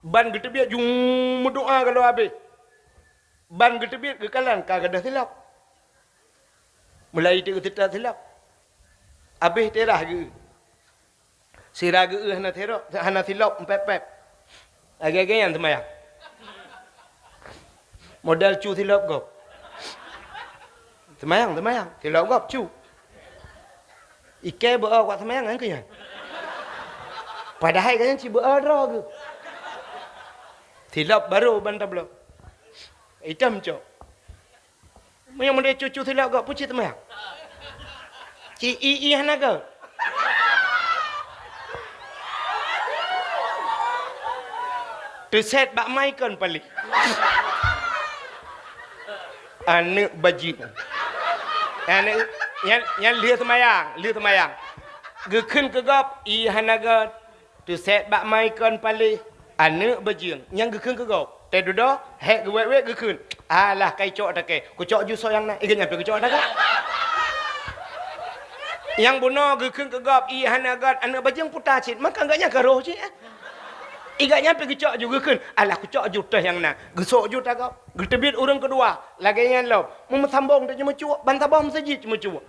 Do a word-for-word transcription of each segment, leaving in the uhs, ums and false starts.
Ban geuteubiet ju meudoa ka lheueh habéh. Ban geuteubiet geukalon ka gadôh silop. Mulai teuk geuseutôt silop. Habéh teurah geu. Sira geu hana silop, hana silop pép-pép. Lagèe-lagèe nyan seumayang. Model cu silop gob. Seumayang, seumayang. Silop gob cu. Ikèe beu-o bak seumayang nyan keuh nyan. Padahai gobnyan ci beu-o droe geuh. Silop barô ban tabloe. Itam cok. Meunyoe model cu-cu silop gob, peue cit teuma? Ci i-i hana gob. Teusét bak mai kon paléh. Aneuk bajeueng. Aneuk, nyan, nyan lheueh seumayang, lheueh seumayang. Geukheun keu gob, i hana gob. Teusét bak mai kon paléh, aneuk bajeueng, nyang geukheun keu gob. Teududoe, hék geuwét-wét geukheun. Alah, kai cok takée, kucok ju soe nyang na, i gobnyan pih kucok takée. Nyang bunoe geukheun keu gob, i hana gob, aneuk bajeueng puta cit, maka gobnyan ka roh cit, eh. I gobnyan pih geucok ju geukheun, alah, kucok ju teuh nyang na, geusok ju tagob. Geuteubiet ureueng keudua, lagèe nyan lom, meumeusambong teuk ceumeucue, ban saboh meuseujid ceumeucue.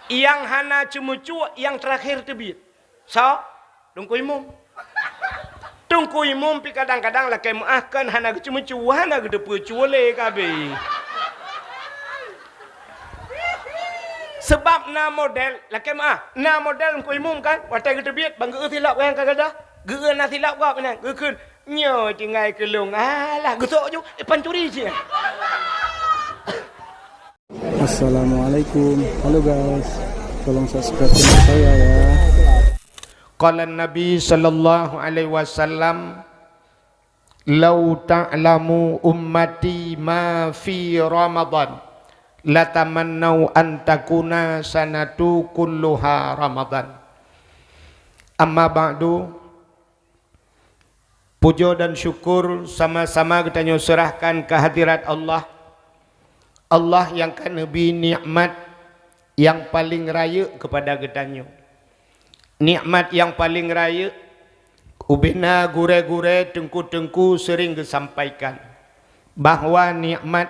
Nyang hana ceumeucue, nyang teurakhé teubiet. Soe? Teungku Imum. Teungku Imum pih kadang-kadang lakèe meu'ah kon hana geuceumeucue, hana geuteupeue cue lé ka abéh. Seubab na model, lakèe meu'ah, na model Teungku Imum kan, watèe geuteubiet, ban geu-eu silop nyang ka gadôh, geu-eu na silop gob nyan, geukheun, "Nyoe tinggai keu lôn, alah, geusok ju, eh, pancuri cit." Assalamualaikum. Halo guys, tolong subscribe channel saya ya. Qala Nabi sallallahu alaihi wasallam, "Lau ta'lamu ummati ma fi Ramadan, latamannau an takuna sanatu kulluha Ramadan." Amma ba'du, pujoe dan syukur sama-sama geutanyoe seurahkan keu hadirat Allah. Allah nyang ka neubri nikmat nyang paleng rayeuk keupada geutanyoe. Nikmat nyang paleng rayeuk, ubena gurée-gurée, teungku-teungku seuring geusampaikan bahwa nikmat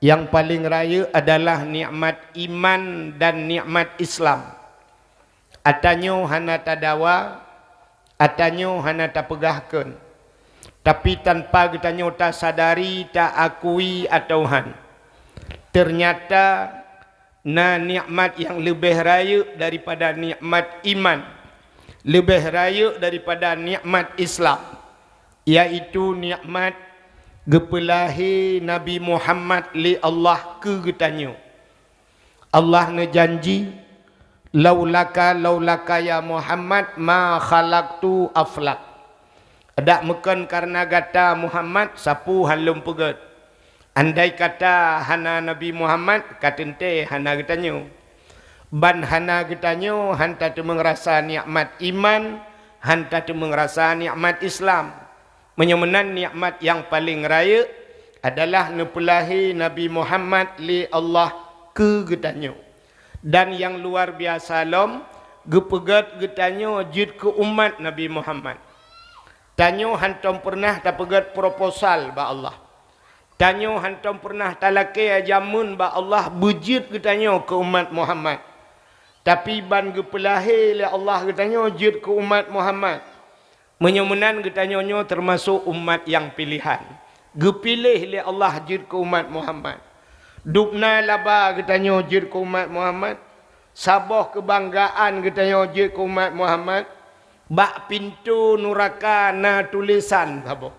nyang paleng rayeuk adalah nikmat iman dan nikmat Islam. Ata nyoe hana tadawa, ata nyoe hana tapeugah kheun. Tapi tanpa geutanyoe tasadari, taakui atawa han, teunyata na nikmat nyang leubeh rayeuk daripada nikmat iman, leubeh rayeuk daripada nikmat Islam, yaitu nikmat geupeulahé Nabi Muhammad lé Allah keu geutanyoe. Allah neujanji, "Laulaka, laulaka ya Muhammad, ma khalaqtu aflak." Dak meukon kareuna gata Muhammad, sapeue han lôn peugét. Andai kata hana Nabi Muhammad, ka teuntée hana geutanyoe. Ban hana geutanyoe han tateumeung rasa nikmat iman, han tateumeung rasa nikmat Islam. Meunyoe meunan nikmat nyang paleng rayeuk adalah neupeulahé Nabi Muhammad lé Allah keu geutanyoe. Dan nyang luar biasa lom, geupeugét geutanyoe jeuet keu umat Nabi Muhammad. Tanyoe hántom peureunah tapeugét proposal bak Allah. Tanyoe hántom peureunah talakée jameun bak Allah beujeuet geutanyoe keu umat Muhammad. Tapi ban geupeulahé lé Allah geutanyoe jeuet keu umat Muhammad. Meunyoe meunan geutanyoe nyoe teumasok umat nyang piléhan. Geupiléh lé Allah jeuet keu umat Muhammad. Dubna laba geutanyoe jeuet keu umat Muhammad. Saboh keubanggaan geutanyoe jeuet keu umat Muhammad. Bak pintoe nuraka na tulésan saboh.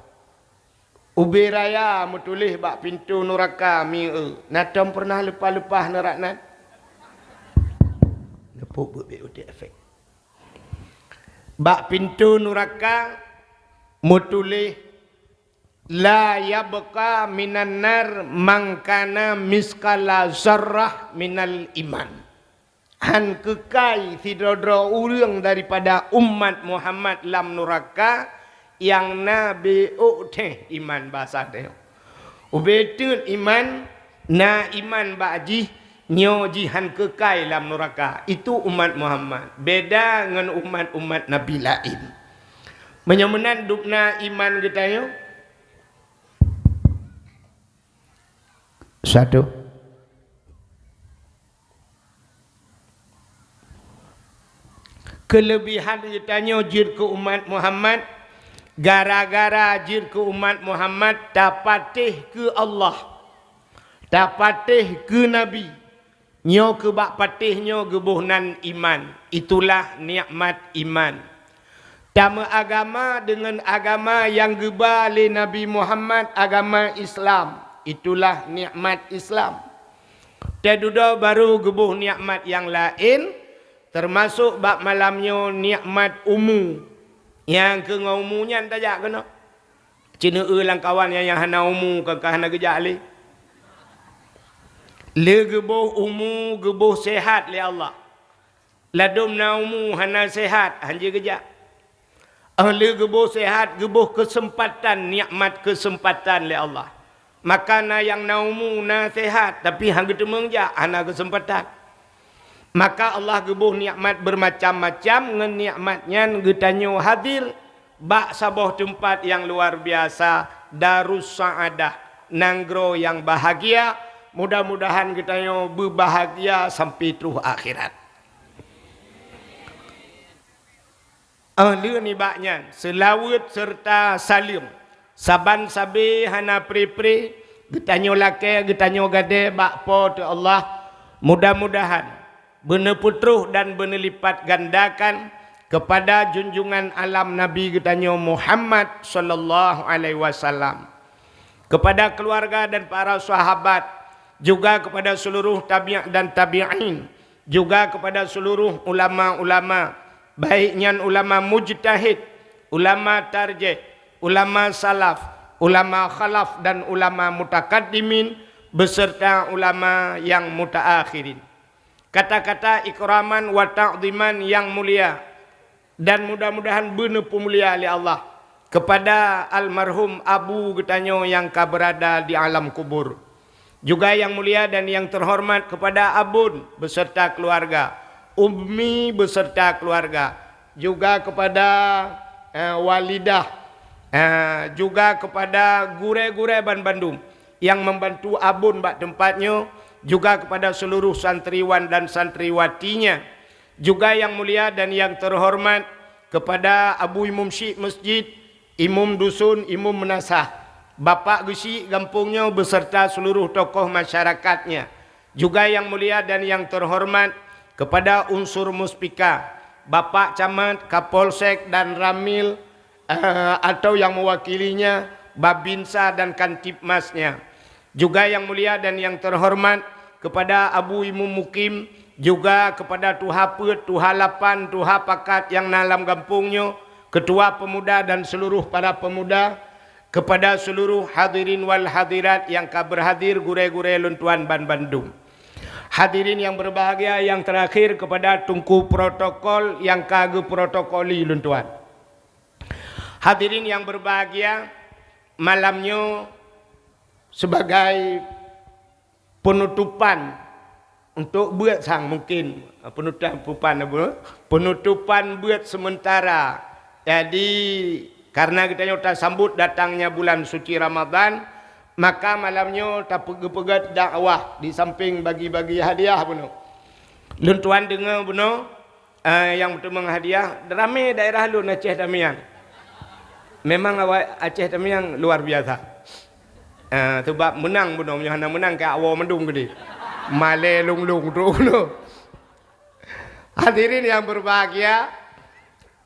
Ubé raya meutuléh bak pintoe nuraka mieu. Na tom peureunah leupah-leupah neurak nan? Neupok beuet-beuet utek efek. Bak pintoe nuraka meutuléh, "La yabqa minan nar man kana miskala zarrah minal iman." Han keukai sidroe-droe ureuëng daripada umat Muhammad lam nuraka nyang na beuôk teuh iman basa teuh. Ubé teuk iman, na iman bak jih, nyoe jih han keukai lam nuraka. Itu umat Muhammad, beda ngon umat-umat nabi laén. Meunyoe meunan dubna iman geutanyoe, satu. Keuleubihan geutanyoe jeuet keu umat Muhammad, gara-gara jeuet keu umat Muhammad tapatéh keu Allah, tapatéh keu Nabi. Nyoe keu bak patéh nyoe geuboh nan iman, itulah nikmat iman. Tameuagama deungon agama nyang geuba lé Nabi Muhammad, agama Islam, itulah nikmat Islam. Teududoe barô geuboh nikmat nyang laén, teumasok bak malam nyoe nikmat umu. Nyang keu ngon umu nyan tajak keunoe. Ceuneue lam kawan nyang, nyang hana umu ka, ka hana geujak lé. Lé geuboh umu, geuboh sehat lé Allah. Ladôm na umu hana sehat, hanjeuet geujak. Óh lheueh geuboh sehat, geuboh keuseumpatan, nikmat keuseumpatan lé Allah. Maka na nyang na umu, na sehat, tapi han geuteumeung jak, hana keuseumpatan. Maka Allah geuboh nikmat beureumacam-macam, ngon nikmat nyan geutanyoe hadir bak saboh teumpat nyang luar biasa, Darus Sa'adah, nanggroe nyang bahagia. Mudah-mudahan geutanyoe beubahagia sampai troh akhirat. Óh lheueh nibak nyan, seulaweuet seureuta saleuem saban sabe hana pre-pre geutanyoe lakée, geutanyoe gadée bak Po teu Allah. Mudah-mudahan beuneupeutroh dan beuneulipatgandakan keupada junjungan alam Nabi geutanyoe Muhammad sallallahu alaihi wasallam, keupada keuluwarga dan para sahabat, juga keupada seuluruh tabi' dan tabi'in, juga keupada seuluruh ulama-ulama, baik nyan ulama mujtahid, ulama tarjih, ulama salaf, ulama khalaf, dan ulama mutakaddimin, beserta ulama nyang mutaakhirin. Kata-kata ikraman wa ta'dhiman nyang mulia dan mudah-mudahan beuneupeumulia lé Allah keupada almarhum abu geutanyoe nyang ka beurada di alam kubur. Juga nyang mulia dan nyang teuhoreumat keupada abon beserta keuluwarga, ummi beserta keuluwarga, juga keupada, eh, walidah, eh, juga keupada gurée-gurée banbandum nyang membantu abon bak teumpat nyoe, juga keupada seuluruh santriwan dan santriwatinya, juga nyang mulia dan nyang teuhoreumat keupada Abu Imum Syik Masjid, Imum Dusun, Imum Meunasah, Bapak Geusyik gampông nyoe beserta seuluruh tokoh masyarakatnya, juga nyang mulia dan nyang teuhoreumat keupada unsur Muspika, Bapak Camat, Kapolsek dan Ramil, eh, atau nyang meuwakilinya, Babinsa dan Kantipmasnya. Juga nyang mulia dan nyang teuhoreumat keupada Abu Imum Mukim, juga keupada tuha peuet, tuha lapan, tuha pakat nyang na lam gampông nyoe, keutua peumuda dan seuluruh para peumuda, keupada seuluruh hadirin wal hadirat nyang ka beurhadir, gurée-gurée lôn tuan banbandum. Hadirin nyang beubahgia, nyang teurakhir keupada teungku protokol nyang ka geuprotokoli lôn tuan. Hadirin nyang beubahgia, malam nyoe sibagai peunutupan untuk beuet sang mungkin, peunutupan apa? Peunutupan beuet seumeuntara. Jadi, karena geutanyoe tasambot datangnya bulan suci Ramadhan, maka malam nyoe tapeugeupeuget dakwah di samping bagi-bagi hadiah bunoe. Lôn tuan deungoe bunoe, eh, nyang meuteumong hadiah, ramé daerah lôn Aceh Tamiang. Memang awak Aceh Tamiang luar biasa. Eh, sebab meunang bunoe, meunyoe hana meunang, ka awoe mandum keudeh. Malée lôn-lôn trok bunoe. Hadirin yang berbahagia,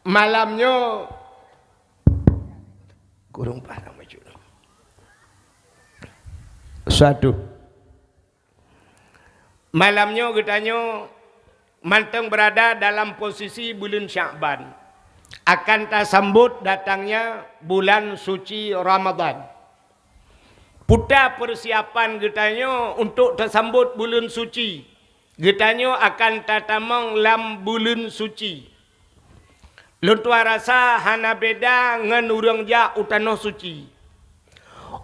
malam nyoe kurang paham maju. Satu. Malam nyoe geutanyoe mantong beurada dalam posisi buleuen Syakban, akan tasambot datangnya bulan suci Ramadhan. Peue peusiapan geutanyoe untuk tasambot buleuen suci? Geutanyoe akan tatamong lam buleuen suci. Lôn tuan rasa hana beda ngon ureuëng jak u tanoh suci.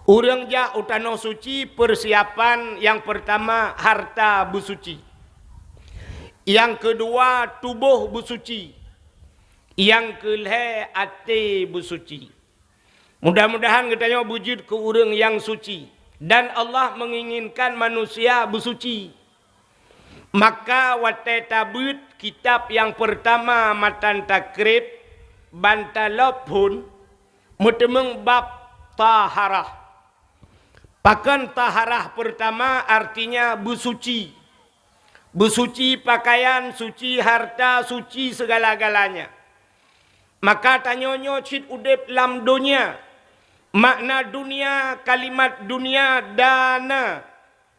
Ureuëng jak u tanoh suci, peusiapan nyang peurtama harta beusuci. Nyang keudua tuboh beusuci. Nyang keulhée até beusuci. Mudah-mudahan geutanyoe beujeuet keu ureuëng nyang suci. Dan Allah menginginkan manusia beusuci. Maka watée tabeuet kitab nyang peurtama matan takrib, ban talop phon, meuteumeung bab taharah. Pakon taharah peurtama artinya beusuci. Beusuci pakaian, suci harta, suci segala-galanya. Maka tanyoe nyoe cit udeb lam donya. Makna dunia, kalimat dunia dana.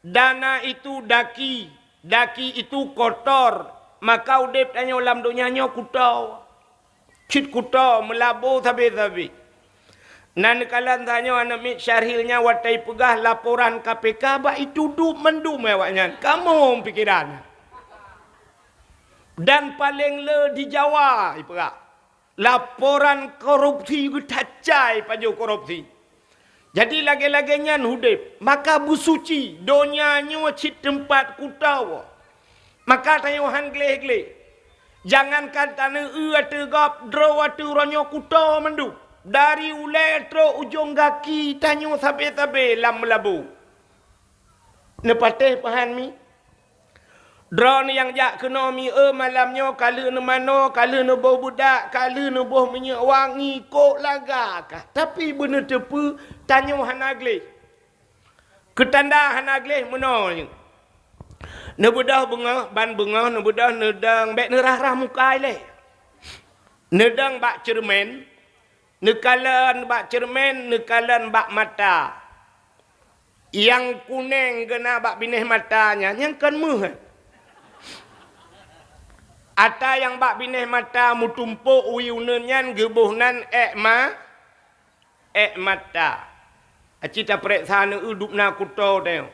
Dana itu daki, daki itu kotor. Maka udeb tanyoe lam donya nyoe kuto. Cit kuto meulabo sabe-sabe. Na neukalon tanyoe aneuk miet Syahril nyan watée peugah laporan K P K bak itu duek mandum awaknyan. Kamoe pikiran. Dan paleng le di Jawa ipeugah. Laporan korupsi geutacai pajoh korupsi. Jadi lagée-lagée nyan udeb, maka beusuci donya nyoe cit teumpat kuto. Maka tanyoe han gleh-gleh. Jangankan taneueu ateueh gob, droe ateueh uroe nyoe kuto mandum. Dari ulée trok ujong gaki tanyoe sabe-sabe lam meulabo. Neupatéh peuhan mi? Droeneuh nyang jak keunoe mi eu malam nyoe ka lheueh neumanoe, ka lheueh neuboh beudak, ka lheueh neuboh minyeuk wangi, kok laga kah. Tapi beuneuteupeu tanyoe hana gleh. Keutanda hana gleh meunoe. Neubeudôh beungoh, ban beungoh neubeudôh neudong bék neurah-rah muka ilée. Neudong bak ceureumen, neukalon bak ceureumen, neukalon bak mata. Nyang kuneng geuna bak binéh mata nyan, nyan kon méuh. Ata nyang bak binéh mata meutumpok wie uneuen nyan geuboh nan ék ma-, ék mata. Aci tapareksa neueu dubna kuto teuh.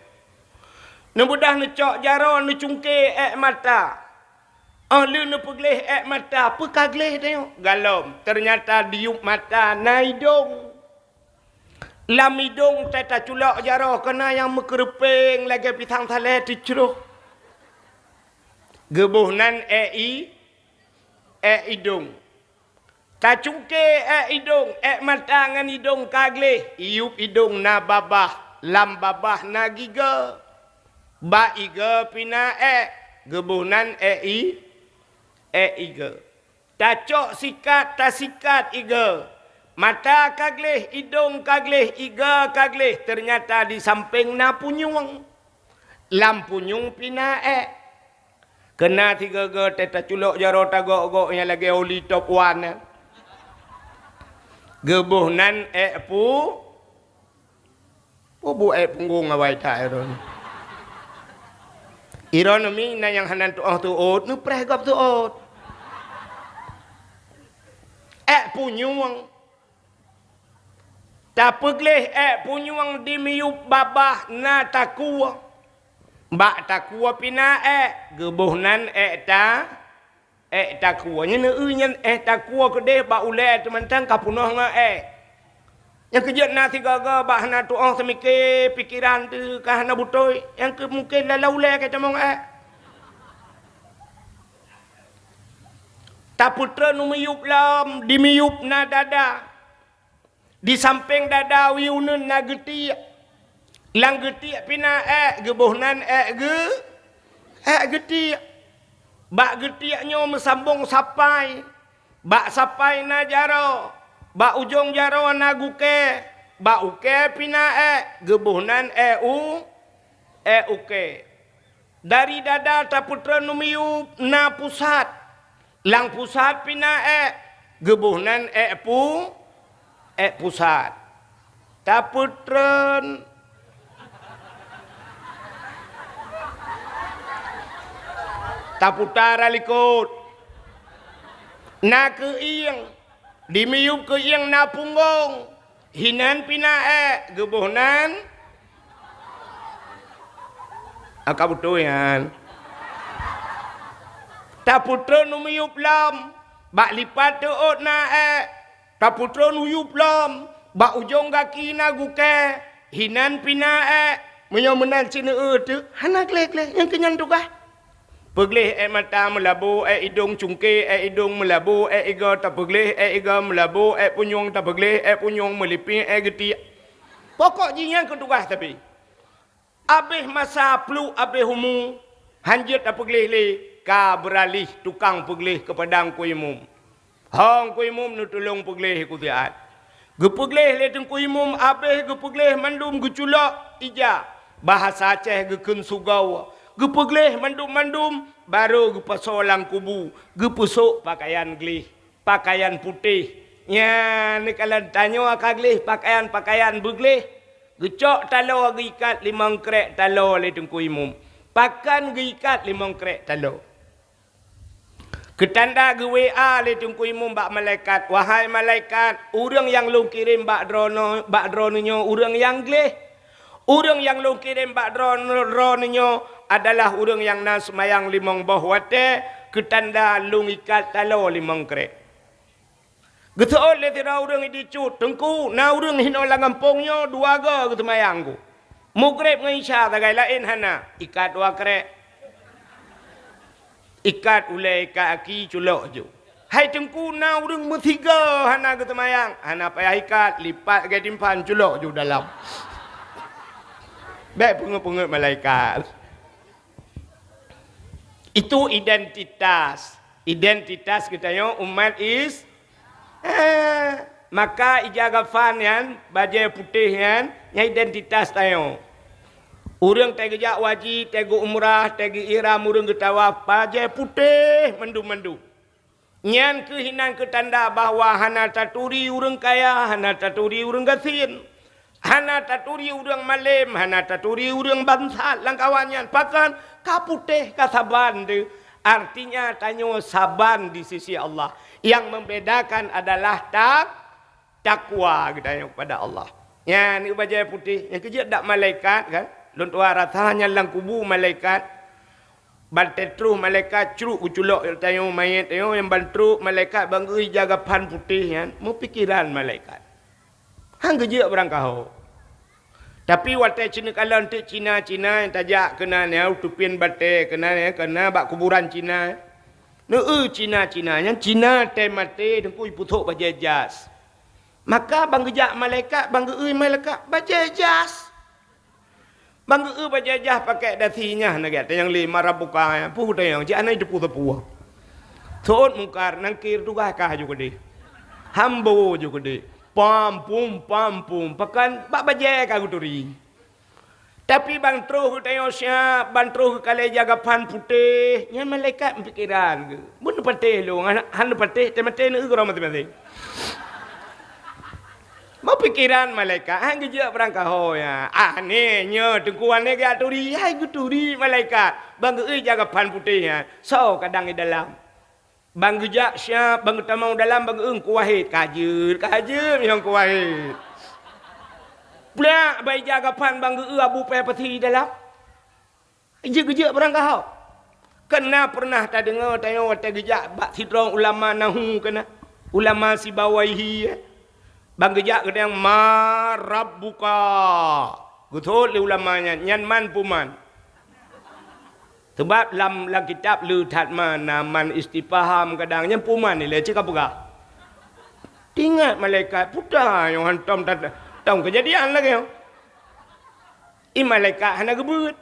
Neubeudôh neucok jaroe neucungke ék mata. Óh lheueh neupeugleh ék mata, peu ka gleh teuh? Galom, teunyata di yup mata na idong. Lam idong teuh taculok jaroe, keunan nyang meukeureupieng lagée pisang salée teucroh. Geuboh nan ék i-, ék idong. Tacungke ék idong, ék mata ngon idong ka gleh, i yup idong na babah, lam babah na gigoe. Bak igoe pih na ék, geuboh nan ék i-, ék igoe. Tacok sikat, tasikat igoe. Mata ka gleh, idong ka gleh, igoe ka gleh, teunyata di sampéng na punyueng. Lam punyueng pih na ék. Keunan sigoe-goe teuh taculok jaroe tagok-gok nyang lagée oli top one nyan. Geuboh nan ék pu-, Peue buet ék punggong awai that droeneuh. Droeneuh mi na nyang hana tuoh teuôt, neupreh gob teuôt. Ék punyueng. Tapeugleh ék punyueng di miyueb babah na takue. Bak takue pih na ék, geuboh nan ék ta-, Ék takue, nyan eu nyan ék takue keudeh bak ulée teumantang ka peunoh ngon ék. Nyang keujeuet na sigoe-goe bak hana tuoh teumike pikeran teuh ka hana beutôi, nyang keu mungken lala ulée ka tamong ék. Tapeutreun u miyueb lom, di miyueb na dada. Di sampéng dada wie uneuen na geutiek. Lam geutiek pih na ék, geuboh nan ék geu-, ék geutiek. Bak geutiek nyoe meusambong sapai. Bak sapai na jaroe. Bak ujong jaroe na gukée. Bak ukée pih na ék, geuboh nan ék u-, ék ukée. Dari dada tapeutreun u miyueb na pusat. Lam pusat pih na ék, geuboh nan ék pu-, ék pusat. Tapeutreun. Taputar likot. Na keuieng. Di miyueb keuieng na punggong. Hinan pih na ék, geuboh nan. Aka beutôi nyan. Tapeutreun u miyueb lom, bak lipat teuôt na ék. Tapeutreun u yueb lom, bak ujong gaki na gukée. Hinan pih na ék. Meunyoe meunan sineue teuh, hana gleh-gleh, nyang keu nyan tugaih. Peugleh ék mata meulabô, ék idông cungké, ék idông meulabô, ék igoe tapeugleh, ék igoe meulabô, ék punyueng tapeugleh, ék punyueng meulipéh, ék geutiek. Pokok jih nyan keuh tugaih sabe. Abéh masa pluek, abéh umu, hanjeuet tapeugleh lé, ka beuralih tukang peugleh keupada Teungku Imum. Ho Teungku Imum neutulông peugleh keu siat. Geupeugleh lé Teungku Imum, abéh geupeugleh mandum geuculok ija. Bahasa Aceh geukheun sugoe. Geupeugleh mandum-mandum, barô geupasoe lam kubu, geupeusôk pakaian gleh, pakaian putéh. Nyan neukalon tanyoe ka gleh pakaian-pakaian beugleh. Geucok taloe geuikat limong krék taloe lé Teungku Imum. Pakon geuikat limong krék taloe? Keutanda geu-W A lé Teungku Imum bak malaikat, "Wahai malaikat, ureuëng nyang lôn kirém bak droeneuh, bak droeneuh nyoe ureuëng nyang gleh. Ureuëng nyang lôn kirém bak droeneuh, droeneuh nyoe adalah ureuëng nyang na seumayang limong boh watée, keutanda lôn ikat taloe limong krék." Geuseuôt lé sidroe ureuëng di Cut, "Teungku, na ureuëng hinoe lam gampông nyoe dua goe geuseumayang ku. Mugreb ngon Isya sagai, laén hana, ikat dua krék. Ikat ulée, ikat aki, culok ju. Hai Teungku, na ureuëng meusigoe hana geuseumayang, hana payah ikat, lipat sagai timphan, culok ju dalam." Bék peungeuet-peungeuet malaikat. Itu identitas. Identitas geutanyoe umat Is-, eh, maka ija kafan nyan, bajée putéh nyan, nyan identitas tanyoe. Ureuëng teugeujak waji, teugeumrah, teugeihram, ureuëng geutawaf, bajée putéh mandum-mandum. Nyan kheueh inan keu tanda bahwa hana taturi ureuëng kaya, hana taturi ureuëng gasien, hana taturi ureuëng malém, hana taturi ureuëng bangsat lam kawan nyan. Pakon? Ka putéh, ka saban teuh. Artinya tanyoe saban di sisi Allah. Yang membedakan adalah tak-, takwa geutanyoe kepada Allah. Nyan, bajée putéh, nyang keujeuet dak malaikat kan? Lôn tuha rasa nyan lam kubu malaikat. Ban teutroh malaikat crok geuculok tanyoe manyét tanyoe, nyang ban trok malaikat ban geuijaga phan putéh nyan, meupikeran malaikat. Han geujeuet barangkaho. Tapi watée ceuneuk kalon teuk Cina-Cina nyang tajak keunan nyan, teupian batée keunan nyan, keunan bak kuburan Cina. Neu-eu Cina-Cina nyan, Cina tée maté teungku iputhok bajée jas. Maka ban geujak malaikat, ban geu-eu malaikat bajée jas. Ban geu-eu bajée jas pakék dasi nyan, na gata nyang lé marah buka, peue tanyong, cit hana jiteupeue sapeue. Seuôt Mungkar, Nangkir tugaih kah ju keudeh. Hambo ju keudeh. Pam, pum, pam, pum. Pakon bak bajée ka geuturi. Tapi ban troh geutanyoe siab, ban troh geukalée jaga phan putéh, nyan malaikat meupikeran geuh. Beu neupatéh lôn, hana, hana neupatéh, teumaté neu-eu keudroe maséng-maséng. Meupikeran malaikat, han geujeuet barangkaho nyan. Aneh nyoe, teungku aneh geuturi, hai geuturi malaikat. Ban geu-eu jaga phan putéh nyan, soe kadang di dalam. Ban geujak siab, ban geutamong dalam, ban geu-eu Teungku Wahid. Ka jeuet, ka jeuet nyoe Teungku Wahid. Plak, ban ija gaphan ban geu-eu Abu Peh Pasi dalam. Jeuet geujeuet barangkaho. Kan na peureunah tadeungoe tanyoe watée geujak bak sidroe ulama nahu keunan. Ulama Sibawaihi, eh. Ban geujak geutanyong, "Man rabbuka?" Geuseuôt lé ulama nyan, "Nyan man peue man?" Sabab lam, lam kitab le that man, na man istifham kadang, nyan peue man ilée cit ka peugah. Teuingat malaikat, peue ta nyoe hantom that, tom keujadian lagée nyoe. I malaikat hana geubeuet.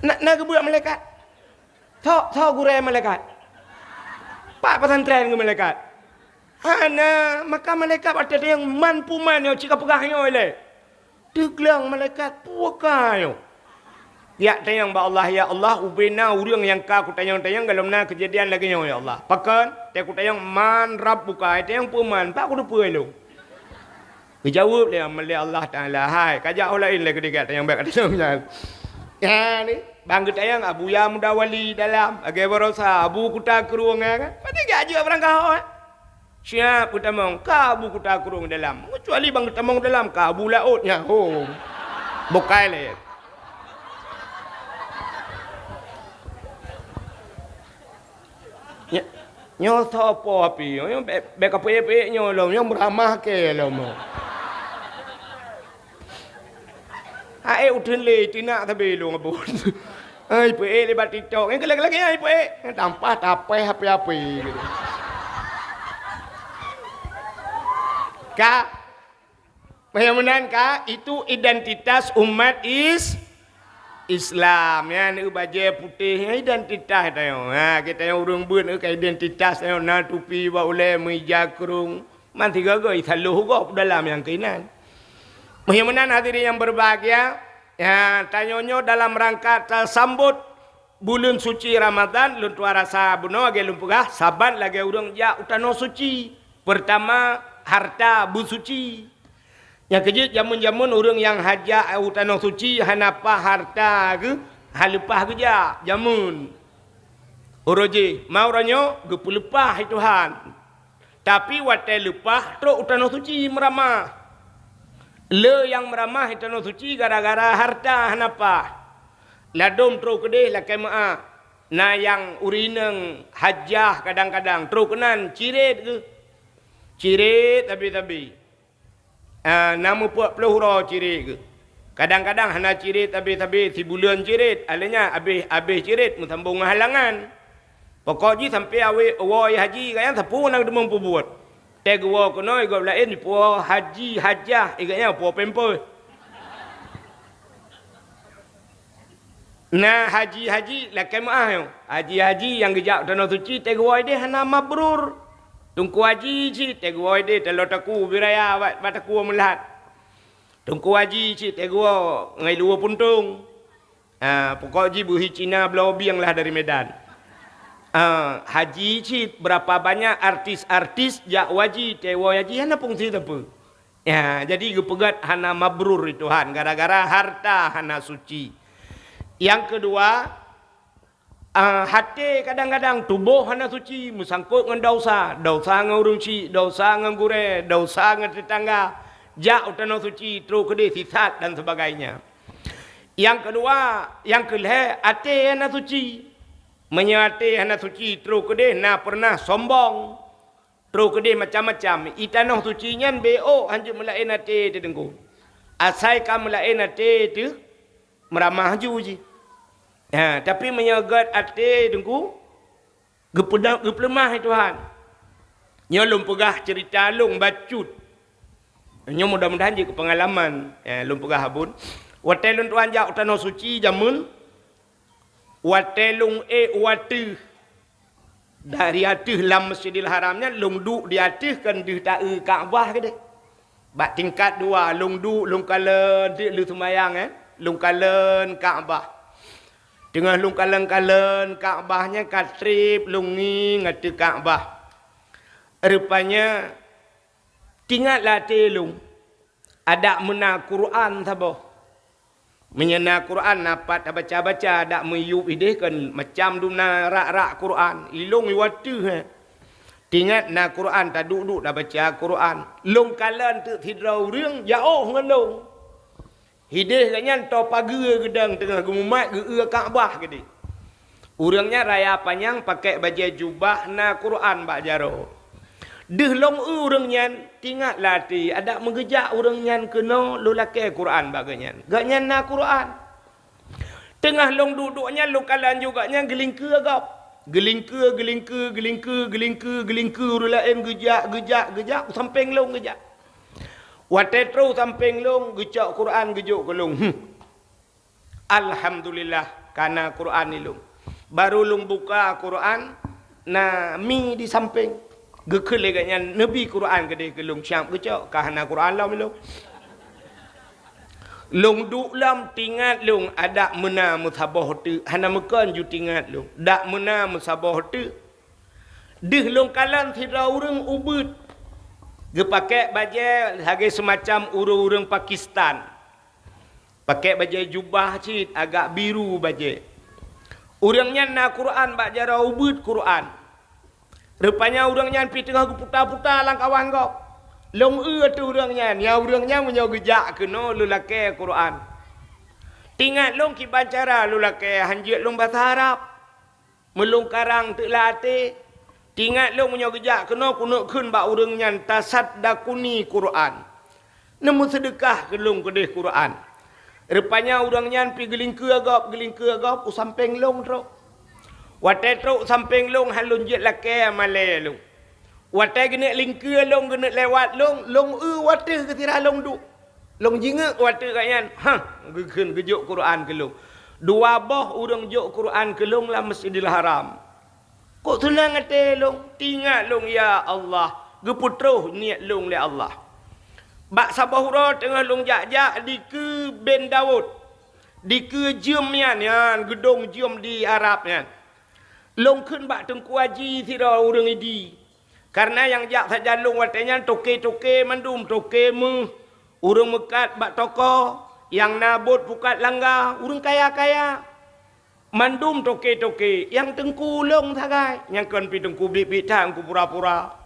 Na, na geubeuet malaikat? Tho, tho gurée malaikat? Pat pesantren keu malaikat? Hana, maka malaikat watée tanyong man peue man nyoe cit ka peugah nyoe ilée. Teugleng malaikat, peue ka nyoe? Jak tanyong bak Allah, "Ya Allah, ubena ureuëng nyang ka kutanyong-tanyong galom na keujadian lagée nyoe, ya Allah." Pakon? Tée kutanyong, "Man rabbuka?" Tanyong peue man, pat kuteupeue lôn. Geujaweueb lé, lé Allah Taala, "Hai, kajak ho laén lé keudeh, tanyong bék katanyong nyan." Nyan, ban geutanyong Abuya Muda Wali dalam, lagée baroesa Abu Kuta Krueng, ya kan? Padahai geujak barangkaho, eh. Siab geutamong, ka Abu Kuta Krueng dalam. Keucuali ban geutamong dalam, ka Abu Laôt nyan, ho. Bukai lé. Nya, nyoe soe po api, nyoe bék, bék kapeuék-pék nyoe lom, nyoe meuramah kée lom. Hai uteuen lé, teunak sabe lôn abon. Ai, peuék lé bak TikTok. Nyang keu lagèe-lagèe ai peuék. Tampah tapéh api-api gitu. Ka. Nyang meunan ka, itu identitas umat is-, Islam. Nyan, eu, bajèe putéh, nyan identitas tanyoe. Ha, geutanyoe ureueng beuet, eu, ka identitas tanyoe, na tupi bak ulèe, meuija krông. Man sigoe-goe, isaloh gob dalam nyang keunan. Nyang meunan hadirin yang berbahagia, ya, tanyoe nyoe dalam rangka tasambot buleuen suci Ramadhan, lôn tuan rasa bunoe lagèe lôn peugah, saban lagèe ureueng jak u tanoh suci. Peurtama, harta beusuci. Nyang keujeuet, jameun-jameun ureueng nyang hajat u tanoh suci hana paih harta geuh, hana leupah geujak jameun. Uroe jih, ma uroe nyoe geupeuleupah lé Tuhan. Tapi watèe leupah trok u tanoh suci meuramah. Le nyang meuramah u tanoh suci gara-gara harta hana paih. Ladôm trok keudeh lakèe meu'ah. Na nyang ureueng inong hajah kadang-kadang trok keunan cirét geuh. Cirét sabe-sabe. Ah, na meupeuet ploh uroe cirét geuh. Kadang-kadang hana cirét sabe-sabe, sibuleuen cirét, alèh nyan abéh, abéh cirét meusambông ngon halangan. Pokok jih sampoe awé woe haji, gobnyan sapeue na geuteumé peubuet. Teuh geuwoe keunoe, gob laén jipuwoe haji hajah, gobnyan puwoe pampers. Na haji-haji lakèe meu'ah nyoe. Haji-haji nyang geujak u tanoh suci teuh geuwoe idéh hana mabrur. Teungku haji cit teuh geuwoe idéh taloe takue bri raya bak, bak takue meulat. Teungku haji cit teuh geuwoe ngon luweue puntông. Ah, pokok jih beuhi Cina bloe bieng lah dari Medan. Ah, haji cit, berapa banyak artis-artis jak haji, teuh woe haji hana fungsi sapeue. Ya, jadi geupeugah hana mabrur lé Tuhan gara-gara harta hana suci. Nyang keudua, ah, até kadang-kadang tuboh hana suci, meusangkot ngon desya, desya ngon ureueng chik, desya ngon gurèe, desya ngon teutangga, jak u tanoh suci, trok keudeh sisat dan sebagainya. Nyang keudua, nyang keulhèe, até hana suci. Meunyoe até hana suci, trok keudeh na peureunah sombong. Trok keudeh macam-macam. I tanoh suci nyan beu ôk hanjeuet meulaén até teuh Teungku. Asai ka meulaén até teuh meuramah ju jih. Ha, tapi meunyoe gèt até Teungku, geupeuda-, geupeuleumah lé Tuhan. Nyoe lôn peugah ceurita lôn bacut. Nyoe mudah-mudahan jeuet keu peungalaman. Eh, lôn peugah abon. Watèe lôn tuan jak u tanoh suci jameun, watèe lôn ék u ateueh, dari ateueh lam Masjidil Haram nyan, lôn duek di ateueh kon deuh taeu Ka'bah keudeh. Bak tingkat dua, lôn duek, lôn kalon, deuek lôn seumayang, eh. Lôn kalon Ka'bah. Teungoh lôn kalon-kalon Ka'bah nyan ka trép lôn ngieng ateueh Ka'bah. Rupanya, teuingat lam até lôn, adak meuna Quran saboh. Meunyoe na Quran, na pat tabaca-baca, adak meuyueb idéh kon macam dum na rak-rak Quran. Ilôn i wateueh, eh. Teuingat na Quran, taduek-duek tabaca Quran. Lôn kalon teuk sidroe ureueng jiôh ngon lôn. Idéh gobnyan toe pageue geudong teungoh geumumat geu-eu Ka'bah keudeh. Ureueng nyan raya panyang pakèk bajèe jubah na Quran bak jaroe. Deuh lôn eu ureueng nyan, teuingat lam até, adak meugeujak ureueng nyan keunoe lôn lakèe Quran bak gobnyan. Gobnyan na Quran. Teungoh lôn duek-duek nyan, lôn kalon ju gobnyan geulingkeue gob. Geulingkeue, geulingkeue, geulingkeue, geulingkeue, geulingkeue, ureueng laén geujak, geujak, geujak, u sampéng lôn geujak. Watèe trôh sampéng lôn, geucok Quran geujok keu lôn. Hmm. Alhamdulillah, ka na Quran ilôn. Barô lôn buka Quran, na mi di sampéng. Geukheun lé gobnyan, neubi Quran keudeh keu lôn, siab geucok, ka hana Quran lom ilôn. Lôn duek lom, teuingat lôn, adak meuna meusaboh teuk, hana meukon ju teuingat lôn, dak meuna meusaboh teuk. Deuh lôn kalon sidroe ureueng ubeuet, geupakèk bajèe lagèe seumacam ureueng-ureueng Pakistan. Pakèk bajèe jubah cit agak biru bajèe. Ureueng nyan na Quran bak jaroe, ubeuet Quran. Rupanya ureueng nyan pih teungoh geuputa-puta lam kawan gob. Lôn eu ateueh ureueng nyan, nyan ureueng nyan meunyoe geujak keunoe lôn lakèe Quran. Teuingat lôn kiban cara lôn lakèe, hanjeuet lôn basa Arab. Meulôn karang teuk lam até, teuingat lôn meunyoe geujak keunoe keuneuk kheun bak ureueng nyan, "Tasaddaquni Qur'an." Neumeuseudeukah keu lôn keudeh Qur'an. Rupanya ureuëng nyan pi geulingkeue gob, geulingkeue gob u sampéng lôn trok. Watée trok u sampéng lôn, han lôn jeuet lakée malée lôn. Watée geuneuk lingkeue lôn, geuneuk lewat lôn, lôn eu watée geusira lôn duek. Lôn jingeuk watée gobnyan, hah, geukheun geujok Quran keu lôn. Dua boh ureuëng jok Quran keu lôn lam Masjidil Haram. Kok seunang até lôn, teuingat lôn, ya Allah, geupeutroh niet lôn lé Allah. Bak saboh uroe teungoh lôn jak-jak dikeue Ben Daud, dikeue jeuem nyan, nyan geudong jeuem di Arab nyan. Lôn kheun bak Teungku Haji sidroe ureuëng Idi. Kareuna nyang jak sajan lôn watée nyan toke-toke mandum, toke méuh, ureuëng meukat bak toko, nyang na buet pukat langga, ureuëng kaya-kaya. Mandum toke-toke, nyang teungku lôn sagai, nyang kon pi teungku biet-biet that, teungku pura-pura.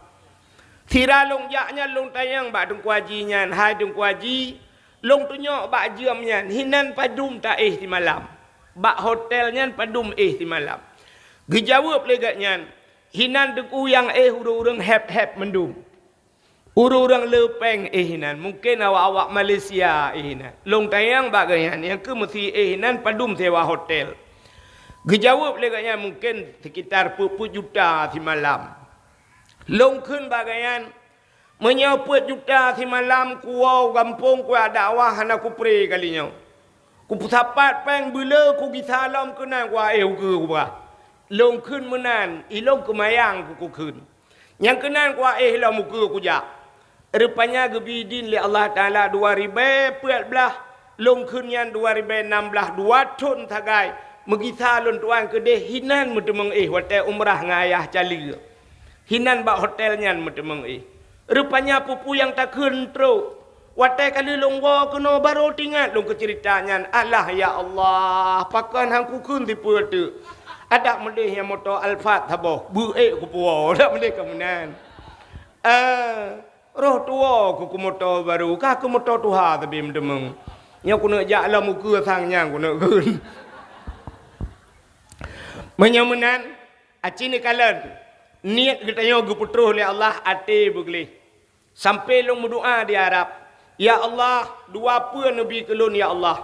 Sira lôn jak nyan lôn tanyong bak Teungku Haji nyan, "Hai Teungku Haji, lôn tunyok bak jeuem nyan, hinan padum taéh simalam? Bak hotel nyan padum éh simalam?" Geujaweueb lé gobnyan, "Hinan Teungku nyang éh ureuëng-ureuëng héb-héb mandum. Ureuëng-ureuëng le péng éh hinan, mungken awak-awak Malaysia éh hinan. Lôn tanyong bak gobnyan, nyang keuh meusi éh hinan padum sewa hotel?" Geujaweueb lé gobnyan, "Mungken sekitar peuet-peuet juta simalam." Lôn kheun bak gobnyan, "Meunyoe peuet juta simalam kuwoe u gampông kuyak dakwah hana kupré kali nyoe. Kupeusapat péng beuleu kugisa lom keunan kuaéh ukeue kubah." Lôn kheun meunan, ilôn keumayang kukheun. Nyang keunan kuaéh lom ukeue kujak. Rupanya geubi idin lé Allah Taala dua ribée peuet blaih, lôn kheun nyan dua ribée nam blaih, dua thon sagai meugisa lôn tuan keudeh hinan meuteumeung éh watée umrah ngon ayah cali. Hinan bak hotel nyan meuteumeung éh. Rupanya peue-peue nyang takheun trok. Watée ka lheueh lôn woe keunoe barô teuingat lôn keu ceurita nyan. Alah ya Allah, pakon han kukheun sipeue teuk. Adak meudeh nyang moto Alphard saboh, beu ék kupuwoe, adak meudeh ka meunan. Eh, roh tuwoe ku keu moto barô, ka keu moto tuha sabe meuteumeung. Nyoe kuneuk jak lom ukeue sang nyang kuneuk kheun. Meunyoe meunan, aci neukalon, niet geutanyoe geupeutroh lé Allah, até beugleh. Sampai lôn meudoa di Arab, "Ya Allah, dua peue neubi keu lôn, ya Allah.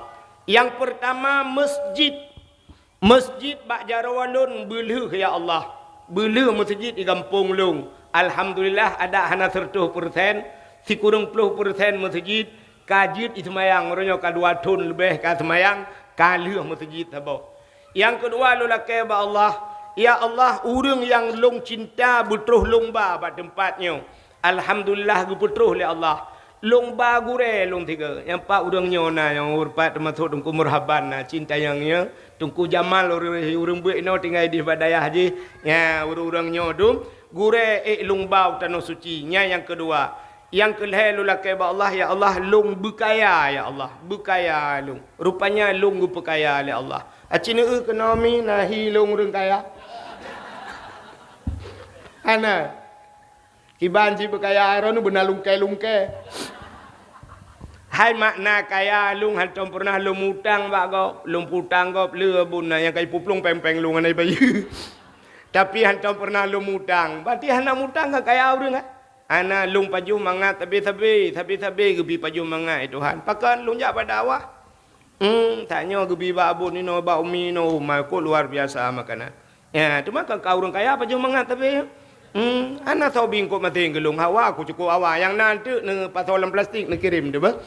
Nyang peurtama, masjid. Masjid bak jaroe lôn beulheueh, ya Allah. Beulheueh masjid di gampông lôn. Alhamdulillah, adak hana seureutoh persen, sikureueng ploh persen masjid ka jeuet jiseumayang, uroe nyoe ka dua thon leubeh ka seumayang, ka lheueh masjid saboh. Nyang keudua lôn lakée bak Allah, ya Allah, ureuëng nyang lôn cinta beutroh lôn ba bak teumpat nyoe. Alhamdulillah, geupeutroh lé Allah. Lôn ba gurée lôn tiga. Nyang pat ureuëng nyoe na nyang ureuëng pat teumasok Teungku Murhaban na, cinta nyang nyoe. Teungku Jamal ureuëng, ureuëng beuet inoe tinggai di bak dayah jih. Nya, ureuëng-ureuëng nyoe dum, gurée ék lôn ba u Tanoh Suci. Nya nyang keudua. Nyang keulhée lôn lakée bak Allah, ya Allah, lôn beukaya, ya Allah, beukaya lôn. Rupanya lôn geupeukaya lé Allah. Aci neueu keunoe mi na hi lôn ureuëng kaya. Hana. Kiban cit beukaya, droeneuh beuna lungkée-lungkée. Hai makna kaya, lôn hantom peureunah lôn mutang bak gob, lôn putang gob le bun na nyang ka jipuplueng péng-péng lôn hana jibayeue. Tapi hantom peureunah lôn mutang. Berarti hana mutang ka kaya ureuëng, eh? Hana, lôn pajoh mangat sabe-sabe, sabe-sabe geubi pajoh mangat, ya Tuhan. Pakon lôn jak bak dakwah? Hmm, tanyoe geubi bak abon inoe, bak umi inoe, oh, ma, kok luar biasa makanan. Ya, teuma ka, ka ureuëng kaya pajoh mangat sabe. Hmm, hana soe bingkot maté geulong hawa, ku cukôp hawa. Nyang na teuk neupasoe lam plastik neukirém teuh bah.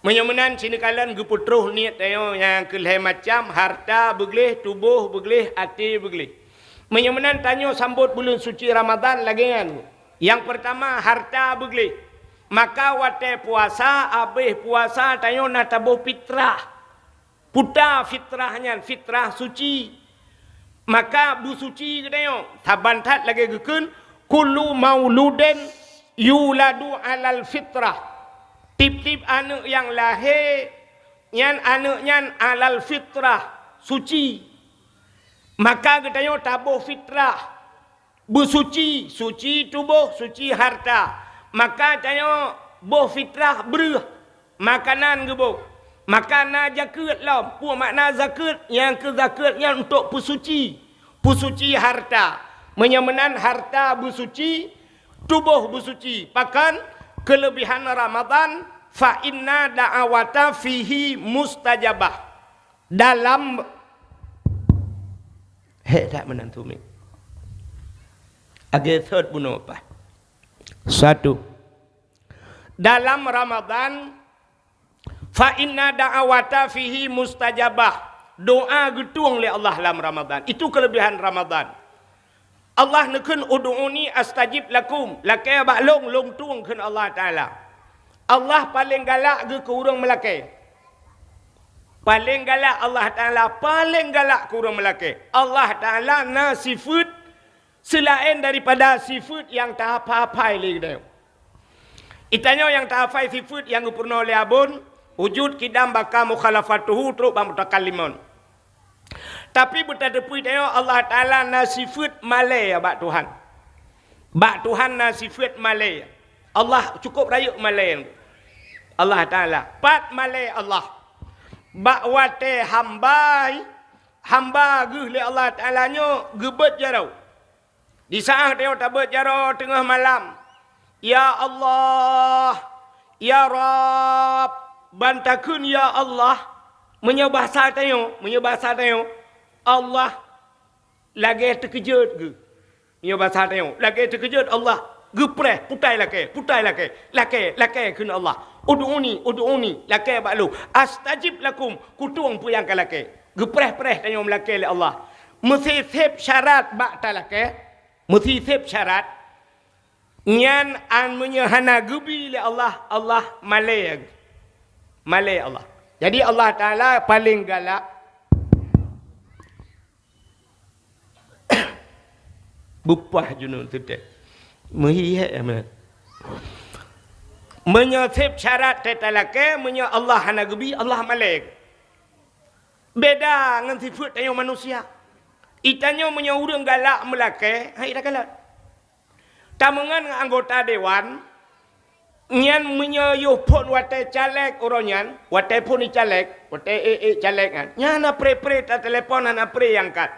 Meunyoe meunan, sineukalon geupeutroh niet tanyoe nyang keu lhée macam, hareuta beugleh, tuboh beugleh, até beugleh. Meunyoe meunan, tanyoe sambot buleuen suci Ramadhan lagée nyan. Nyang peurtama, hareuta beugleh. Maka watée puasa, abéh puasa, tanyoe na taboh fitrah. Peue fitrah nyan, fitrah suci. Maka beusuci geutanyoe, saban that lagée geukheun, "Kullu mauludin yuladu alal fitrah." Tieb-tieb aneuëk nyang lahé nyan, aneuëk nyan alal fitrah, suci. Maka geutanyoe taboh fitrah. Beusuci, suci tuboh, suci hareuta. Maka tanyoe boh fitrah breueh, makanan geuboh. Maka na zakeuet lom. Peue makna zakeuet? Nyang keu zakeuet nyan untuk peusuci. Peusuci hareuta. Meunyoe meunan hareuta beusuci, tuboh beusuci. Pakon? Keuleubihan Ramadhan, fa inna da'awata fihi mustajabah. Dalam, hek that meunan tu mi. Agak thot bunoe paih. Satu. Dalam Ramadan, fa inna da'awata fihi mustajabah. Doa geutueng lé Allah lam Ramadan. Itu kelebihan Ramadan. Allah neukheun, "Ud'uni astajib lakum." Lakée bak lôn, lôn tueng, kheun Allah Taala. Allah paleng galak geuh keu ureuëng meulakée. Paleng galak Allah Taala, paleng galak keu ureuëng meulakée. Allah Taala na sifeuet seulaén daripada sifeuet nyang tahafai-hafai lé geutanyoe. Geutanyoe nyang tahafai sifeuet nyang geupeurunoe lé Abon, wujud, qidam, baqa, mukhalafatuhu, trok bak mutakallimun. Tapi beutateupeue tanyoe Allah Taala na sifeuet malée bak Tuhan. Bak Tuhan na sifeuet malée. Allah cukup rayeuk malée. Allah Taala. Pat malée Allah? Bak watée hamba, hamba geuh lé Allah Taala nyoe geubeuet jaroe. Di saát tanyoe tabeuet jaroe teungoh malam, "Ya Allah, ya Rabb," ban takheun, "Ya Allah." Meunyoe bahasa tanyoe, meunyoe bahasa tanyoe, Allah lagée teukeujot geuh. Meunyoe bahasa tanyoe, lagée teukeujot Allah, geupreh, putai lakée, putai lakée, lakée, lakée kheun Allah. "Ud'uni, ud'uni," lakée bak lôn. "Astajib lakum," kutueng peue nyang ka lakée. Geupreh-preh tanyoe meulakée lé Allah. Meusiseb syarat bak talakée. Meusiseb syarat, nyan an meunyoe hana geubi lé Allah, Allah malée, malée Allah. Jadi Allah Taala paleng galak. Beupah junun teutek. Meuhiyek amat. Meunyoe seb syarat teutalakée, meunyoe Allah hana geubi, Allah malée. Beda ngon sifeuet tanyoe manusia. Itanyoe meunyoe ureuëng galak meulakée, hai takalon. Tameungon ngon anggota dewan, nyan meunyoe yoh phon watée caleg uroe nyan, watée phon caleg, watée ék-ék caleg nyan, nyan hana pre-pre tatelepon, hana pre angkat.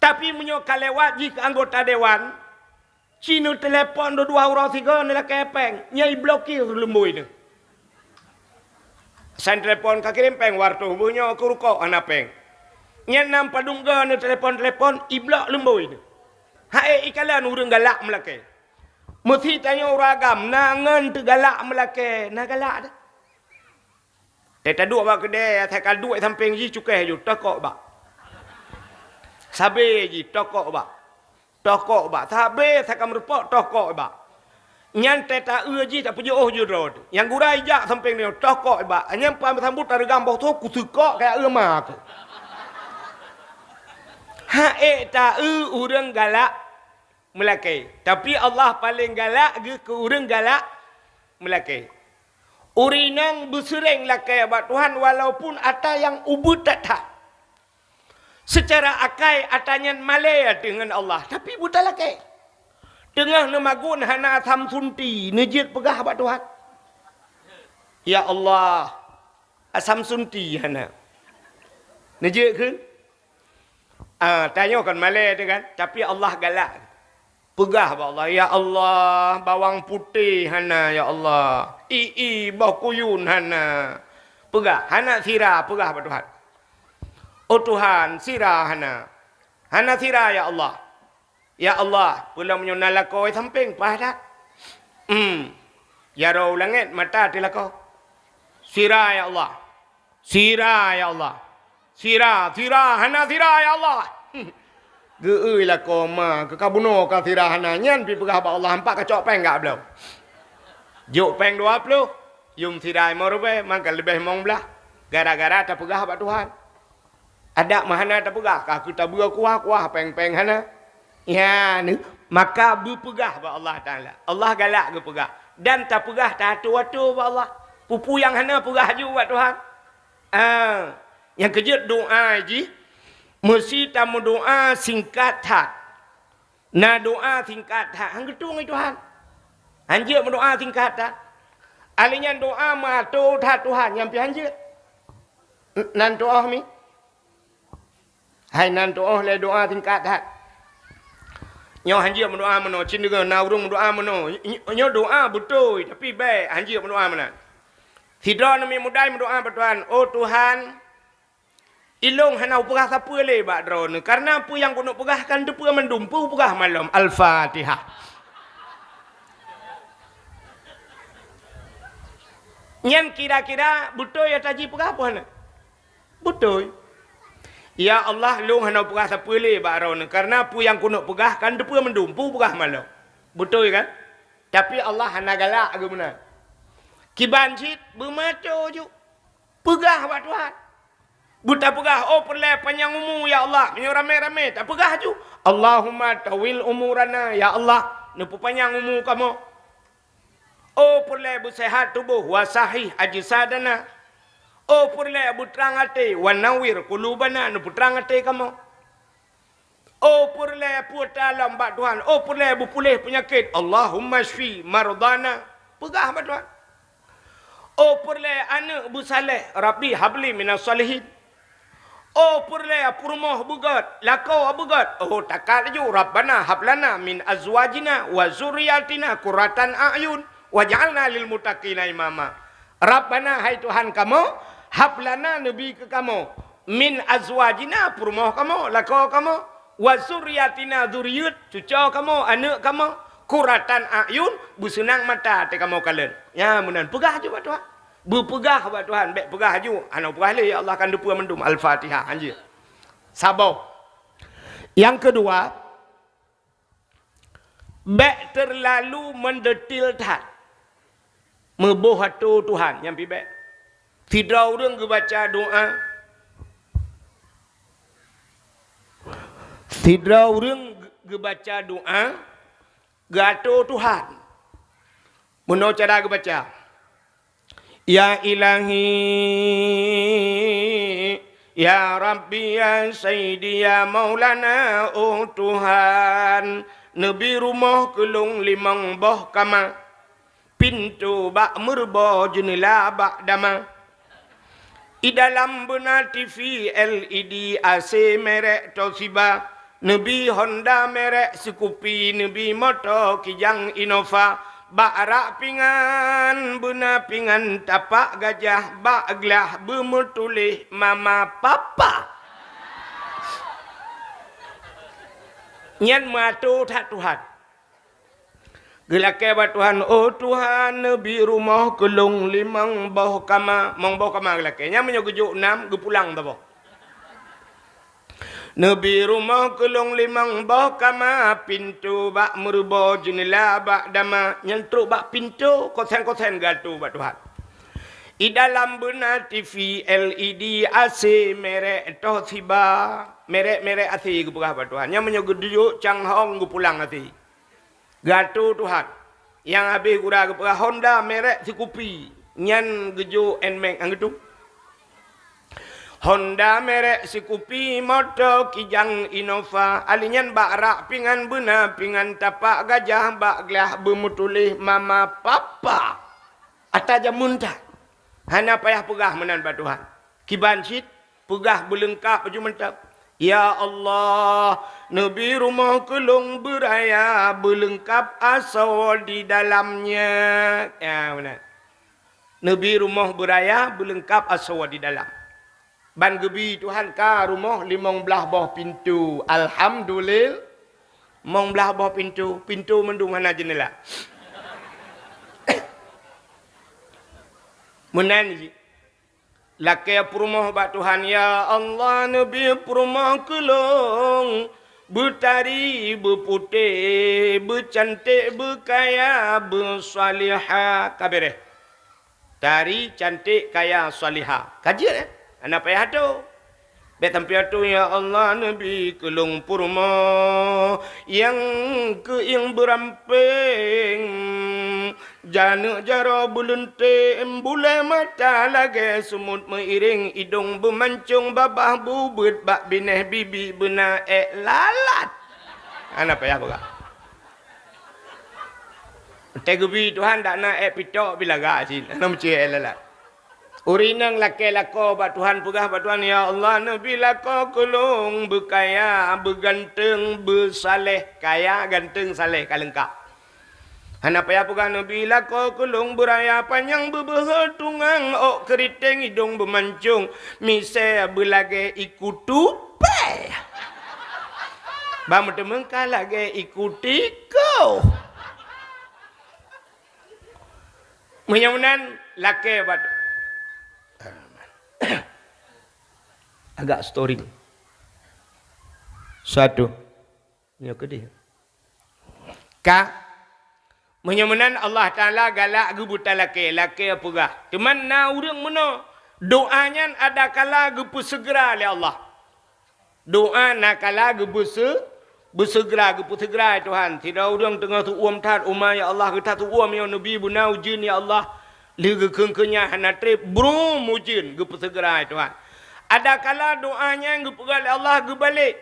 Tapi meunyoe ka lewat jih keu anggota dewan, ci neutelepon dua-dua uroe sigoe neulakée péng, nyan iblokir lumboi neuh. San telepon ka kirém péng, watée beuh nyoe keu rukok hana péng. Nyan nam padum goe neutelepon-telepon, iblok lumboi neuh. Hai ikalon ureuëng galak meulakée. Meusi tanyoe ureuëng agam na ngon teugalak meulakée, na galak deh. Teuka duek bak keudée, asai ka duek sampéng jih cukéh ju, tokok bak. Sabé jih, tokok bak. Tokok bak. Sabé asai ka meurumpok, tokok bak. Nyan teuka eu jih tapeujiôh ju droe teuh. Nyang gura ijak sampéng nyoe, tokok bak. Nyan pan meusambot tareugam boh tho, kuseukok kaya eu ma aku. Hai ta eu ureuëng galak meulakée. Tapi Allah paleng galak geuh keu ureuëng galak meulakée. Ureuëng inong beuseureng lakée bak Tuhan walaupun atra nyang ubit that-that. Seucara akai atra nyan malée ateueh ngon Allah, tapi beutalakée. Teungoh neumagun hana asam sunti, neujeuet peugah bak Tuhan, "Ya Allah, asam sunti hana." Neujeuet kheun? Ah, tanyoe kon malée teuh kan, tapi Allah galak. Peugah bak Allah, "Ya Allah, bawang putéh hana, ya Allah. I-i, boh kuyun hana." Peugah, hana sira, peugah bak Tuhan. "Oh Tuhan, sira hana. Hana sira, ya Allah." "Ya Allah, peue lom nyoe na lakoe sampéng paih that?" Hmm. Jaroe langét mata teuh lakoe. "Sira, ya Allah. Sira, ya Allah. Sira, sira, hana sira, ya Allah." Geu-eu lakoe ma, keu ka bunoe ka sira hana, nyan pi peugah bak Allah, "Hampa kacok péng gak bloe." Jok péng dua ploh, yum sira limong ribée, mangka leubeh limong blaih. Gara-gara tapeugah bak Tuhan. Adak meuhana tapeugah, ka keu tabeue kuah-kuah, péng-péng hana. Ya, ni, maka beupeugah bak Allah Taala. Allah galak geupeugah. Dan tapeugah taatô-atô bak Allah. Peue-peue nyang hana peugah ju bak Tuhan. Ah, nyang keujeuet doa jih, meusi tameudoa singkat that. Na doa singkat that, han geutueng lé Tuhan. Han jeuet meudoa singkat that. Ahli nyan doa meuatô that Tuhan, nyan pih han jeuet. N-, nan tuoh mi. Hai nan tuoh lé doa singkat that. Nyoe hanjeuet meudoa meunoe, cit deungoe na ureuëng meudoa meunoe. Ny-, nyoe doa beutôi, tapi bék hanjeuet meudoa meunan. Sidroe Nabi Muda meudoa bak Tuhan, "Oh Tuhan, ilôn hana upeugah sapeue lé bak Droeneuh, kareuna peue nyang keuneuk peugah kan teupeue mandum, peue upeugah malom." Al-Fatihah. Nyan kira-kira beutôi nyang taji peugah peue hana? Beutôi. "Ya Allah, lôn hana peugah sapeue lé bak Droeneuh, kareuna peue nyang keuneuk peugah kan teupeue mandum, peue peugah malom." Beutôi kan? Tapi Allah hana galak geuh meunan. Kiban cit beumato ju. Peugah bak Tuhan. Beutapeugah, "Oh peureulée panyang umu ya Allah," meunyoe ramé-ramé tapeugah ju, "Allahumma tawil umurana ya Allah," neupeupanyang umu kamoe. "Oh peureulée beuseuhat tuboh, wa sahih ajsadana." "Oh peureulée beutrang até, wa nawir qulubana," neupeutrang até kamoe. "Oh peureulée peue ta lom bak Tuhan, oh peureulée beupuléh peunyakét, Allahumma syfi mardana," peugah bak Tuhan. "Oh peureulée aneuëk beusaléh, Rabbi habli minas salihin." "Oh peureulée peurumoh beugét, lakoe beugét," oh takat laju, "Rabbana hablana min azwajina wa zurriyatina qurratan a'yun waj'alna lil muttaqina imama." "Rabbana, hai Tuhan kamoe, hablana, neubi keu kamoe, min azwajina, peurumoh kamoe, lakoe kamoe, wa zurriyatina, zuriet, cucoe kamoe, aneuëk kamoe, qurratan a'yun, beuseunang mata até kamoe kalon." Nyan meunan peugah ju bak Tuhan. Beupeugah bak Tuhan, bék peugah ju, "Hana peugah lé, ya Allah, kan teupeue mandum." Al-Fatihah, hanjeuet. Saboh. Nyang keudua, bék teurlalu meudetil that. Meuboh atô Tuhan, nyan pih bék. Sidroe ureuëng geubaca doa, sidroe ureuëng geubaca doa, geuatô Tuhan. Meunoe cara geubaca, "Ya Ilahi, ya Rabbi, ya Sayyidi, ya Maulana, oh Tuhan, neubi rumoh keu lôn limong boh kama, pintoe bak meureubo, jeuneula bak dama. I dalam beuna T V L E D, A C merek Toshiba, neubi Honda merek Scoopy, neubi moto Kijang Innova, bak rak pingan beuna pingan tapak gajah, bak glah beumeutuléh mama papa." Nyan meuatô that Tuhan. Geulakée bak Tuhan, "Oh Tuhan, neubi rumoh keu lôn limong boh kama." Mong boh kama geulakée. Nyan meunyoe geujok nam, geupulang saboh. "Neubi rumoh keu lôn limong boh kama, pintoe bak meureubo, jeuneula bak dama." Nyan trok bak pintoe, kosen-kosen geuatô bak Tuhan. "I dalam beuna T V L E D, A C merek Toshiba." Merek-merek A C geupeugah bak Tuhan. Nyan meunyoe geujok Changhong, geupulang A C. Geuatô Tuhan. Nyang habéh gura geupeugah Honda merek Scoopy, nyan geujok Nmax, han geutu. Honda merek Scoopy, moto Kijang Innova, ali nyan bak rak pingan beuna pingan tapak gajah, bak glah beumeutuléh mama papa. Ata jameun that. Hana payah peugah meunan bak Tuhan. Kiban cit, peugah beuleungkab laju mantap. "Ya Allah, neubi rumoh keu lôn beuraya, beuleungkab asoe di dalamnya." Ya, meunan. Neubi rumoh beuraya, beuleungkab asoe di dalam. Ban geubi Tuhan ka rumoh limong blaih boh pintoe. Alhamdulillah. Limong blaih boh pintoe, pintoe mandum hana jeuneula. Meunan jih. Lakée peurumoh bak Tuhan, "Ya Allah, neubi peurumoh keu lôn, beutari, beuputéh, beucanték, beukaya, beusalihah." Ka béréh. Tari, canték, kaya, salihah. Ka jeuet, eh? Hana payah atô. Bék sampoe atô, "Ya Allah, neubi keu lôn peurumoh nyang keuieng beurampéng, janeuk jaroe beuleuntém, bulée mata lagée sumut meuiréng, idong beumancong, babah bubeuet, bak binéh bibi beuna ék lalat." Hana payah peugah. Teuh geubi Tuhan dak na ék pitok bilaga cit, hana meucue ék lalat. Ureueng inong lakée lakoe bak Tuhan, peugah bak Tuhan, "Ya Allah, neubi lakoe keu lôn beukaya, beuganteng, beusaleh." Kaya, ganteng, saleh ka leungkap. Hana payah peugah, "Neubi lakoe keu lôn beuraya panyang, beubeuhe tungang, ôk keuriteng, idong beumancong, misée beulagée iku tupée, ban meuteumèe ka lagée iku tikôh." Meunyoe meunan, lakée bak agak storing. Satu. Nyoe keudeh. Ka. Meunyoe meunan, Allah Taala galak geubeuta lakée, lakée peugah. Teuma na ureueng meunoe, doa nyan ada kala geupeuseugera lé Allah. Doa na kala geubeuseugera, geupeuseugera, "Ya Tuhan, sidroe ureueng teungoh teuuem that uma, ya Allah, geutak teuuem nyoe, neubi beuna ujeuen, ya Allah." Lheueh geukheun keu nyan hana treb, brum ujeuen, geupeuseugera, "Ya Tuhan." Ada kala doa nyan geupeugah lé Allah geubalek,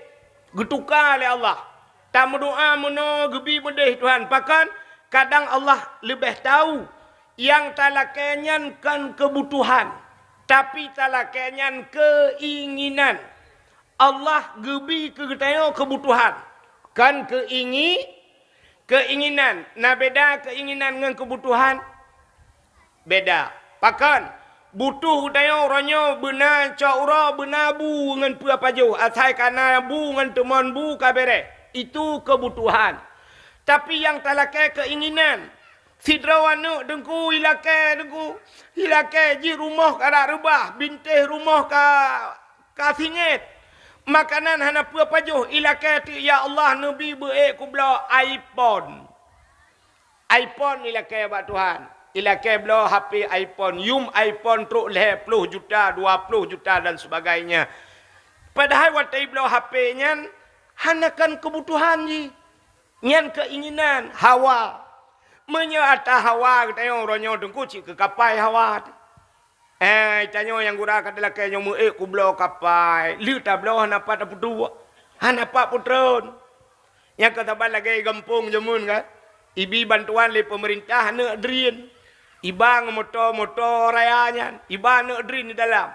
geutuka lé Allah. Tameudoa meunoe geubi meudeh Tuhan. Pakon? Kadang Allah leubeh tau nyang talakée nyan kon keubutuhan, tapi talakée nyan keuinginan. Allah geubi keu geutanyoe keubutuhan, kon keuingi-, keuinginan. Na beda keuinginan ngon keubutuhan? Beda. Pakon? Butoh geutanyoe uroe nyoe beuna cot uroe, beuna bu ngon peue pajoh, asai ka na bu ngon teumon bu ka bereh. Itu keubutuhan. Tapi nyang talakée keuinginan. Sidroe aneuk Teungku ilakée, Teungku ilakée jih rumoh ka rab reubah, bintéh rumoh ka ka singét. Makanan hana peue pajoh, ilakée teuk, "Ya Allah, neubi beu ék kubloe iPhone." iPhone ilakée bak Tuhan. Ilakée bloe H P iPhone, yum iPhone trok lhée ploh juta, dua ploh juta dan sebagainya. Padahai watée ibloe H P nyan hana kon keubutuhan jih. Nyan keuinginan, hawa. Meunyoe ata hawa geutanyoe uroe nyoe Teungku cit keu kapai hawa. Eh, tanyoe nyang gura ka talakée nyoe meu ék kubloe kapai. Lheueh tabloe hana pat tapeuduek, hana pat peutreun. Nyang ka saban lagée gampông jameun kan, ibi bantuan lé peumeurintah aneuk drien. Iba ngon moto-moto raya nyan, iba aneuk drien di dalam.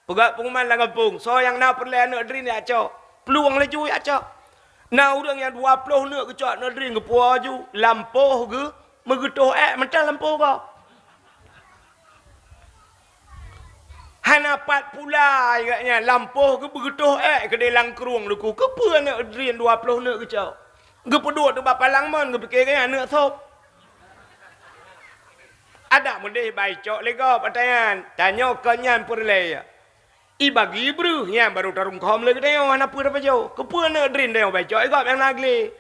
Peugah pengumuman lam gampông, soe nyang na peureulée aneuk drien jak cok. Plueng laju jak cok. Na ureueng nyang dua ploh neuk geucok aneuk drien geupuwoe aju, lampôh geuh meugeutoh ék mantong lampôh gob. Hana pat pula gobnyan, lampôh geuh beugeutoh ék keudeh lam krueng luku. Keupeue aneuk drien dua ploh neuk geucok? Geupeuduek teuk bak palang mon, geupike gobnyan aneuk sop. Adak meudeh bai cok lé gob ata nyan. Tanyoe kon nyan peureulée. Ibagi breuh nyan barô tarungkôm lé geutanyoe hana peue tapajoh. Keupeue aneuk drien tanyoe bai cok lé gob nyang na glé?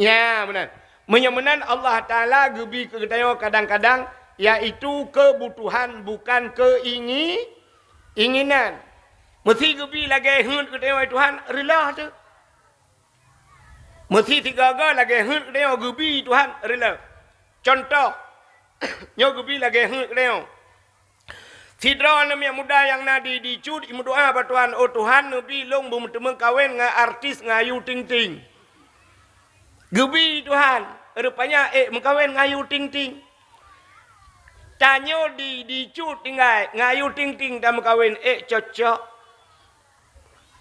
Nyan meunan. Meunyoe meunan Allah Taala geubi keu geutanyoe kadang-kadang, yaitu keubutuhan bukan keuingi-, inginan. Meusi geubi lagée heuet geutanyoe, "Tuhan, reuloh teuh." Meusi sigoe-goe lagée heuet geutanyoe geubi Tuhan reuloh. Cuntoh, nyoe geubi lagée heuet geutanyoe. Sidroe aneuk miet muda nyang na di, di Cut imeudoá bak Tuhan, "Oh Tuhan, neubi lôn beumeuteumèe kawen ngon artis ngon Ayu Ting Ting." Geubi Tuhan, rupanya ék meukawen ngon Ayu Ting Ting. Tanyoe di, di Cut tinggai ngon Ayu Ting Ting tameukawen, ék cocok?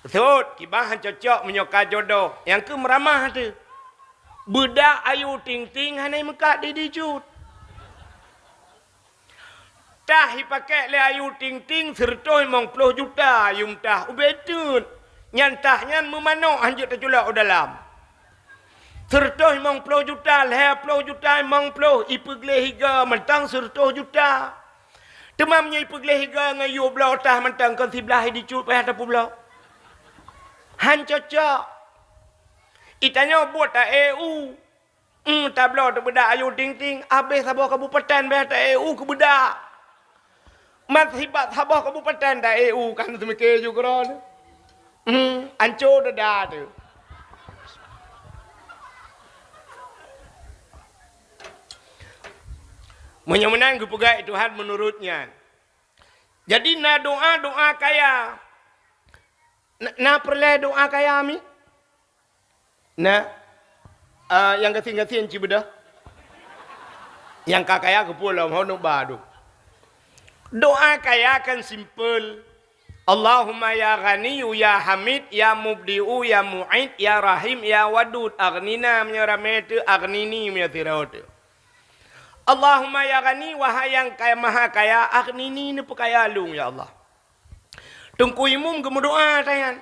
Sot, kiban han cocok meunyoe ka jodoh, nyang keu meuramah teuh. Beudak Ayu Ting Ting hana meukat di, di Cut. Tah ipakék lé Ayu Ting Ting sireutôh limong ploh juta yum tah ubé teut. Nyan tah nyan meumanok han jeuet teuculok u dalam. Sireutôh limong ploh juta, lhée ploh juta, limong ploh, ipeugleh iga mantong sireutôh juta. Teuma meunyoe ipeugleh iga ngon yue bloe tah mantong kon siblaih di Cut payah tapeubloe. Han cocok. Itanyoe buet ta-E U. Hmm, tabloe teubeudak Ayu Ting Ting, abéh saboh kabupaten beh ta-E U keubeudak. Mat sibat saboh kabupaten ta-E U kan seumike ju keudroe. Hmm, anco dada teuh. Meunyoe meunan geupeugah Tuhan meunurot nyan. Jadi na doa-doa kaya. Na, na peureulée doa kaya mi? Na, ah, nyang gasien-gasien ci beudôh. Nyang ka kaya keupeue lom, hon ba dum. Doa kaya kan simple. Allahumma ya Ghaniyyu ya Hamid ya Mubdi'u ya Mu'id ya Rahim ya Wadud, aghnina meunyoe ramé teuh, aghnini meunyoe sidroe teuh. Allahumma ya Ghani, wahai nyang kaya, maha kaya, aghnini, neupeukaya lôn ya Allah. Teungku Imum geumeudoa tanyan.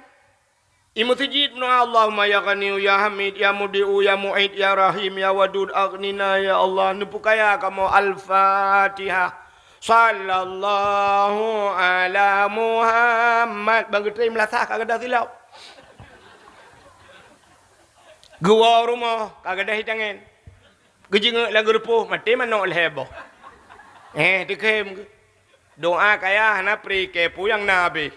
Imum meuseujid meudoa, Allahumma ya Ghaniyyu ya Hamid ya Mubdi'u ya Mu'id ya Rahim ya Wadud, aghnina ya Allah, neupeukaya kamoe. Al-Fatihah. Sallallahu ala Muhammad. Bang geutrém lasah ka gadoh silop. Geuwoe rumoh ka gadoh hitangen. Geujeungeuk lam geurupoh, maté manok lhée boh. Eh, teukhém geuh. Doa kaya hana pri kée peue nyang na habéh.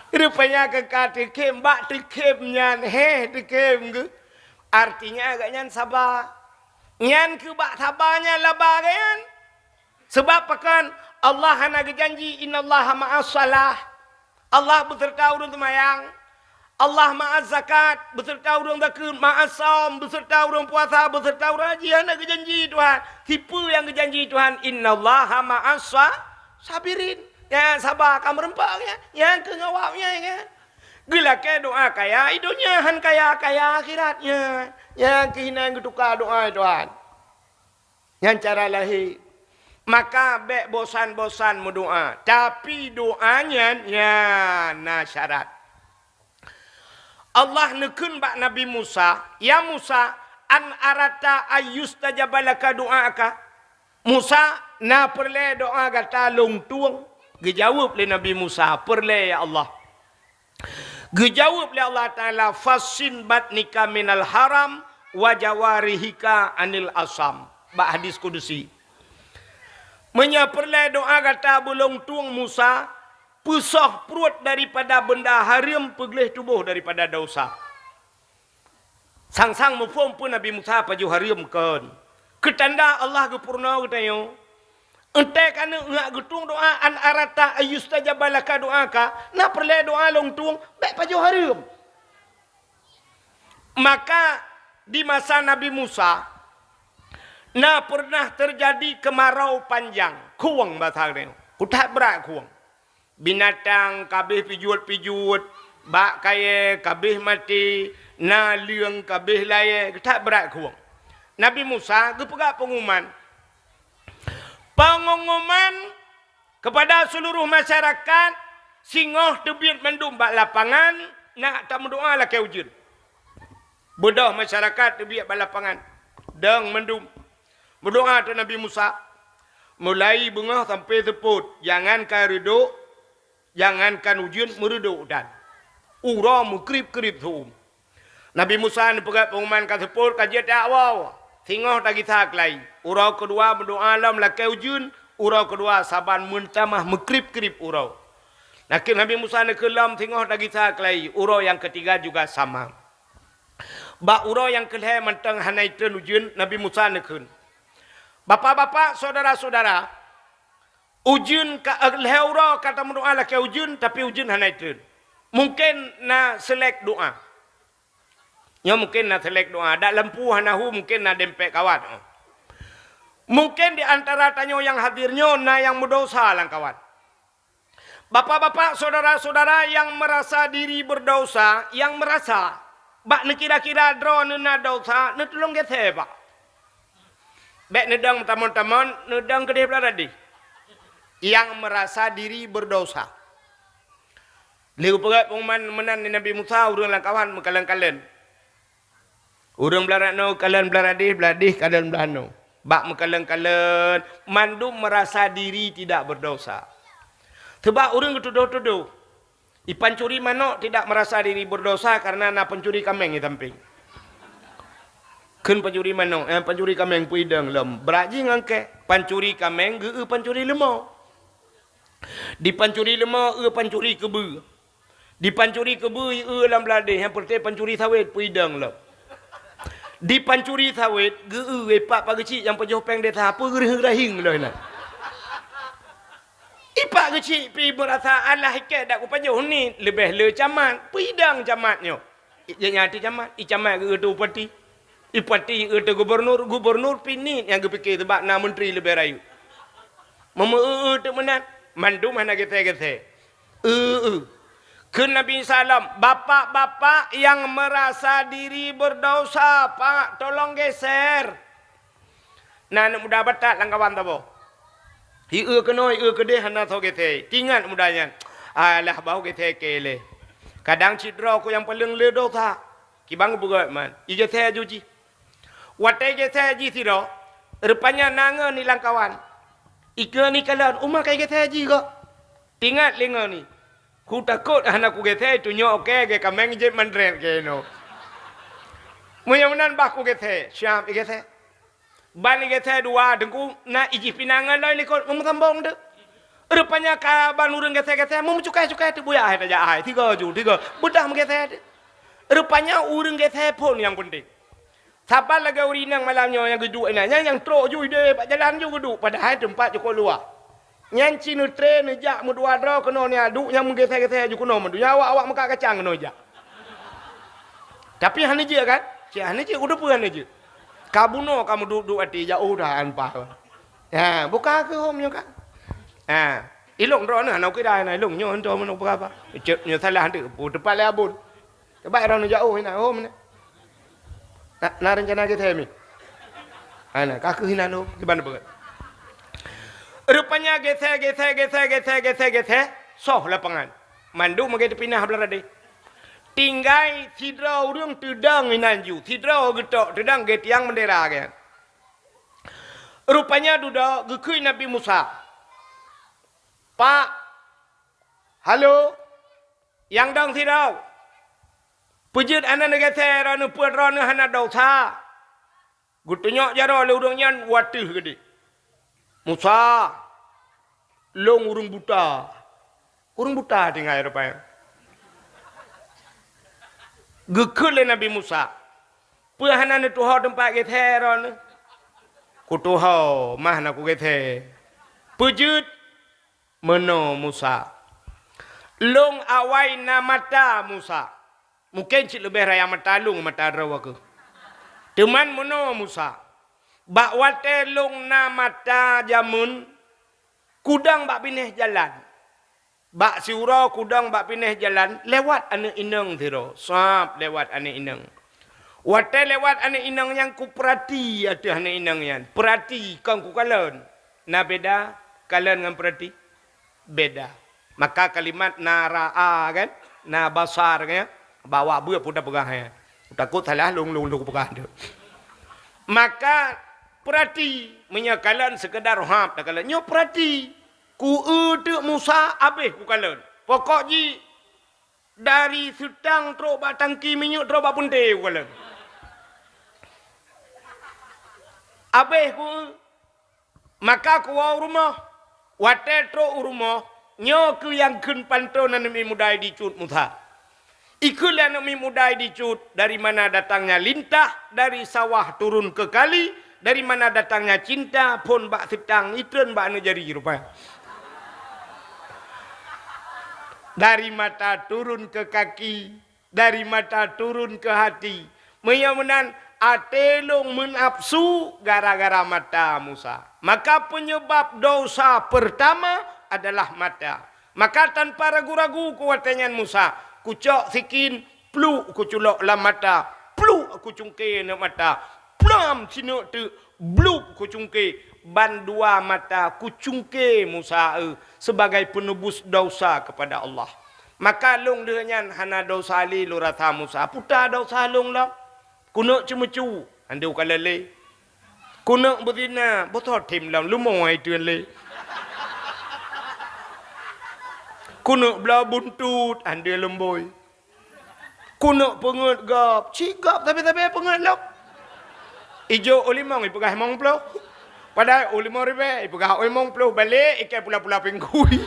Rupanya keu ka teukhém, bak teukhém nyan, heh, teukhém geuh. Artinya agak nyan saba. Nyan keu bak saba nyan laba geuh nyan. Sabab pakon? Allah hana geujanji, "Innallaha ma'as shalah." Allah beuseureuta ureuëng seumayang. Allah ma'az zakat, beuseureuta ureuëng zakeuet, ma'as shaum, beuseureuta ureuëng puasa, beuseureuta ureuëng haji. Hana geujanji Tuhan. Sipeue nyang geujanji Tuhan? "Innallaha ma'as sa-, sabirin." Nyang saba ka meureumpok nyan, nyang keu ngawab nyan, nyan. Geulakée doa kaya i donya, han kaya-kaya akhirat nyan. Nyang keuh hina geutuka doa Tuhan. Nyan cara lahé. Maka bék bosan-bosan meudoá, tapi doá nyan, nyan na syarat. Allah neukheun bak Nabi Musa, "Ya Musa, an arata ayyustajaba laka du'aaka?" Musa, na peureulée doá gata lôn tueng? Geujaweueb lé Nabi Musa, "Peureulée, ya Allah." Geujaweueb lé Allah Taala, "Fassin batnika minal haram wa jawarihika anil asam." Bak hadis kudusi. Meunyoe peureulée doá gata beulông tueng Musa, peusoh pruet daripada beunda hareuem, peugleh tuboh daripada desya. Sang-sang muphom peue Nabi Musa pajoh hareuem kon. Keutanda Allah geupeurunoe geutanyoe. Eunteuk ka neuk geutong doá, an arata ayyustajaba laka du'aka, na peureulée doá lông tueng, bék pajoh hareuem. Maka di masa Nabi Musa, na pernah teujadi keumarau panjang, khueng basa geutanyoe. Kuthat brat khueng. Binatang kabeh pijuet-pijuet, bak kayée kabeh maté, naleueng kabeh layée, geuthat brat khueng. Nabi Musa geupeugah peunguman, peunguman keupada seuluruh masyarakat, singoh teubiet mandum bak lapangan, nak tameudoá lakée ujeuen. Beudôh masyarakat teubiet bak lapangan, dong mandum. Meudoá teuk Nabi Musa, mulai beungoh sampoe seupôt, jangankan reudok, jangankan ujeuen, meureudok dan uroe meukrib-krib seu-uem. Nabi Musa neupeugah peunguman ka seupôt, ka jeuet jak woe, singoh tagisa keulayi. Uroe keudua meudoá lom lakée ujeuen, uroe keudua saban meutamah meukrib-krib uroe. Nakeuh Nabi Musa neukheun lom singoh tagisa keulayi, uroe nyang keutiga juga sama. Bak uroe nyang keulhée mantong hana itreun ujeuen, Nabi Musa neukheun, "Bapak-bapak, syedara-syedara, ujeuen ka, eh, lhée uroe ka tameudoá lakée ujeuen, tapi ujeuen hana itreun. Mungken na seulek doá." Nyoe mungken na seulek doá, dak lampu hana hu, mungken na dempet kawat. Mungken di antara tanyoe nyang hadir nyoe na nyang meudosa lam kawat. Bapak-bapak, syedara-syedara nyang meurasa diri beurdosa, nyang meurasa, bak neukira-kira droeneuh na dosa, neutulông geuseubah. Bék neudong meutamong-tamong, neudong keudeh blah radeh. Nyang meurasa diri beurdosa. Lheueh geupeugah peunguman meunan lé Nabi Musa, ureuëng lam kawat meukalon-kalon. Ureuëng blah radeh kalon blah radeh, blah radeh kalon blah noe. Bak meukalon-kalon, mandum meurasa diri tidak beurdosa. Sabab ureuëng geutudoh-tudoh, i pancuri manok tidak meurasa diri beurdosa karena na pancuri kaméng di sampéng. Kheun pancuri manok, eh, pancuri kaméng peue idong lom. Brat jih ngon kée, pancuri kaméng geu-eu pancuri leumo. Di pancuri leumo eu pancuri keubeue. Di pancuri keubeue eu lam blah radeh, nyang peureté pancuri sawét peue idong lom. Di pancuri sawét geu-eu ipak pak geuchik nyang pajoh péng desa peue geureuhing-reuhing lom na. Ipak geuchik pi meurasa alah ikée dak kupajoh ni leubeh le camat, peue idong camat nyoe. Ijak nyan ti camat, i camat geu-eu teu bupati. I bupati geu-eu teu gubernur, gubernur pi niet nyang geupike sabab na menteri leubeh rayeuk. Meumeu-eu-eu teuk meunan, mandum hana gét-gét. Eu-eu. Kheun Nabi sallam, "Bapak-bapak yang merasa diri berdosa, Pak, tolong geser." Na aneuk muda batat lam kawan saboh. Hi-eu keunoe, hi-eu keudeh hana soe geser. Tingat muda nyan, "Alah, bah gét-gét lé." Kadang cit droe keu nyang paleng le dosa. Kiban geupeugah man, igét-gét ju jih. Watée gét-gét jih sidroe, rupanya na ngon i lam kawan. Ikeu ni kalon, uma kai gét-gét jih kok. Tingat lé ngon ni. Ku takot hana kugét-gét, tunyok oke, gé kameng jeuet mandret gé no. Meunyoe meunan bah kugét-gét, siap igét-gét. Ban igét-gét dua, teungku na ijih pinangan loi likot, meusambong teuk. Rupanya ka ban ureuëng gét-gét, meumeucukai-cukai teuk buya hai tajak hai, tiga ju, tiga. Beudah meugét-gét. Rupanya ureuëng gét-gét phon nyang penting. Saban lagée ureuëng inong malam nyoe nyang geuduek inan, nyang, nyang trok ju ideh bak jalan ju geuduek, padahai teumpat cukôp luwah. Nyan ci neutre neujak meudua droe keunoe nia duek nyang meugét-gét ju keunoe mandum. Nyan awak-awak meukat kacang keunoe jak. Tapi hana jeuet kan? Cit hana jeuet, kuteupeu hana jeuet. Ka bunoe ka meuduek-duek até jak udah anpah. Ha, buka keu hom nyoe kan? Ha, ilong droe neuh hana kira na ilong nyoe entah meunoe peugah apa. Cit nyoe salah teuk, pu teumpat lé abon. Coba droeneuh jak oh inan, oh meunan. Na, na rencana gét-gét mi? Hana, ka kheueh inan oh, kiban beugét. Rupanya gét-gét, gét-gét, gét-gét, gét-gét, gét-gét, soh lapangan. Mandum lagée teupinah blah radeh. Tinggai sidroe ureuëng teudong inan ju, sidroe geutok teudong gét tiang bendera gét. Rupanya dudoe geukheun Nabi Musa. Pak, halo, nyang dong sidroe. Peujeuet hana neugét-gét droeneuh, peuet droeneuh hana dosa. Geutunyok jaroe lé ureuëng nyan u ateueh geudeh. Musa, lôn ureuëng buta. Ureuëng buta tinggai rupanya. Geukheun lé Nabi Musa, "Peue hana neutuho teumpat gét-gét droeneuh?" "Kutuho, mah na kugét-gét." "Peujeuet?" "Meunoe Musa, lôn awai na mata Musa. Mungken cit leubeh raya mata lôn mata droe kheueh. Teuman meunoe Musa, bak watée lôn na mata jameun, kudong bak binéh jalan. Bak siuroe kudong bak binéh jalan, lewat aneuk inong sidroe, sab lewat aneuk inong. Watée lewat aneuk inong nyan kupeurati ateueh aneuk inong nyan, peurati kon kukalon. Na beda kalon ngon peurati?" Beda. Maka kalimat na ra'a kan, na basar kan, bawa beuet pun tapeugah nyan. Takot salah lôn, lôn, lôn peugah tu. Maka peurati, meunyoe kalon sekedar hab takalon. Nyoe peurati, ku eu teuk Musa habéh kukalon. Pokok jih dari seutang trok bak tangki minyeuk trok bak peunte kukalon. Habéh ku eu. Maka kuwoe u rumoh. Watée trok u rumoh, nyoe keuh nyang kheun panton aneuk miet muda di cut Musa. Ikheun lé aneuk miet muda di cut, dari mana datangnya lintah, dari sawah turun ke kali, dari mana datangnya cinta, phon bak seutang, itreun bak aneuk jari rupanya. Dari mata turun ke kaki, dari mata turun ke hati. Meunyoe meunan, até lôn meunafsu gara-gara mata Musa. Maka penyebab dosa pertama adalah mata. Maka tanpa ragu-ragu keu watée nyan Musa, kucok sikin, pluk kuculok lam mata, pluk kucungke aneuk mata, plam sineuk teuk, blub kucungke, ban dua mata kucungke Musa eu sebagai penebus dosa kepada Allah. Maka lôn lheueh nyan hana dosa lé lôn rasa Musa. Puta dosa lôn lom. Keuneuk ceumeucue, han deuh ka lé. Keuneuk beuzina, beusoe them lom, leumo ai teun lé. Keuneuk bloe buntut, han deuh leumbôi. Keuneuk peungeuet gob, cit gob sabe-sabe peungeuet lom. Ijok u limong ipeugah limong ploh. Padahai u limong ribée ipeugah u limong ploh, balek ikai pula-pula pinggui.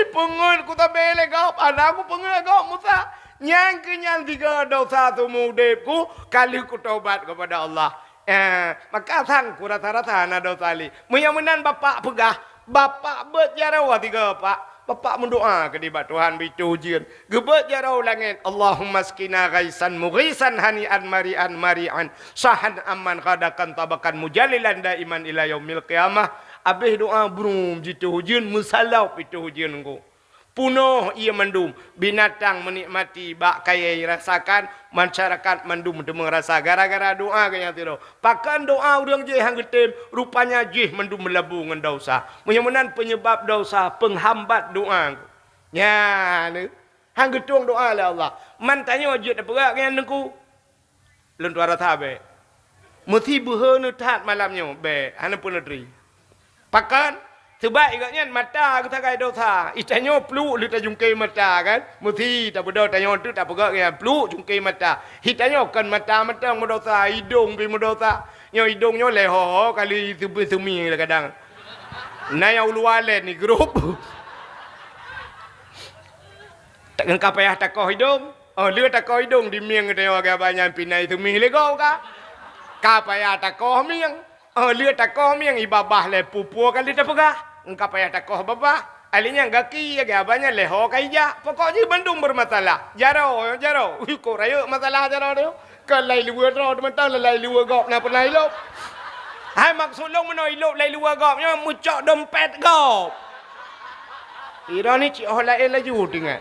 Ipeungeuet kusabe lé gob, hana kupeungeuet gob Musa. Nyang keu nyan sigoe dosa seumeu udeb ku, ka lheueh kutobat kepada Allah. Eh, maka sang kurasa-rasa hana dosa lé. Meunyoe meunan bapak peugah, bapak beuet jaroe sigoe, Pak. Bapak meudoa keudeh bak Tuhan beuitoh ujeuen. Geubeuet jaroe u langét, "Allahumma askina ghaisan mughisan hani'an mari'an mari'an sahan amman ghadakan tabakan mujalilan daiman ila yaumil qiyamah." Abéh doa brum jitoh ujeuen, meusalop itoh ujeuen ngon. Punoh ié mandum, binatang meunikmati bak kayée rasakan, masyarakat mandum teumé rasa gara-gara doa geuh nyang sidroe. Pakon doa ureuëng jih han geutem, rupanya jih mandum meulabu ngon desya. Meunyoe meunan peunyeubab desya, peunghambat doa. Nyan, han geutueng doa lé Allah. Man tanyoe jeuet tapeugah nyan Teungku. Lôn tuan rasa bék. Meusi beuhe neuh that malam nyoe, bék, hana peuneutri. Pakon? Seubab gobnyan mata geusagai desya. Itanyoe pluek lheueh tajungke mata kan? Meusi tapeudong tanyoe teuk tapeugah nyan pluek jungke mata. Itanyoe kon mata mantong meudesya, idong pih meudesya. Nyoe idong nyoe lé ho-ho kali seumi-seumi kadang. Na nyang uluwa lé ni grup. Ka payah takoh idong. Oh, lheueh takoh idong di mieng geutanyoe agak banyak pinai seumi lego ka. Ka payah takoh mieng. Oh, lheueh takoh mieng, i babah lé pue-pue kali tapeugah. Engka payah takoh babah. Ahli nyan gaki, ya, abah nyan lé ho ka ijak. Pokok jih bandum bermasalah. Jaroe, jaroe. Ui, kok rayeuk masalah jaroe tu. Ka lai luwa droe teumantong, lai luwa gob na pernah ilop. Hai maksud lôn meunoe ilop lai luwa gob nyoe meucok dompet gob. Ironi cik oh laén laju teuingat.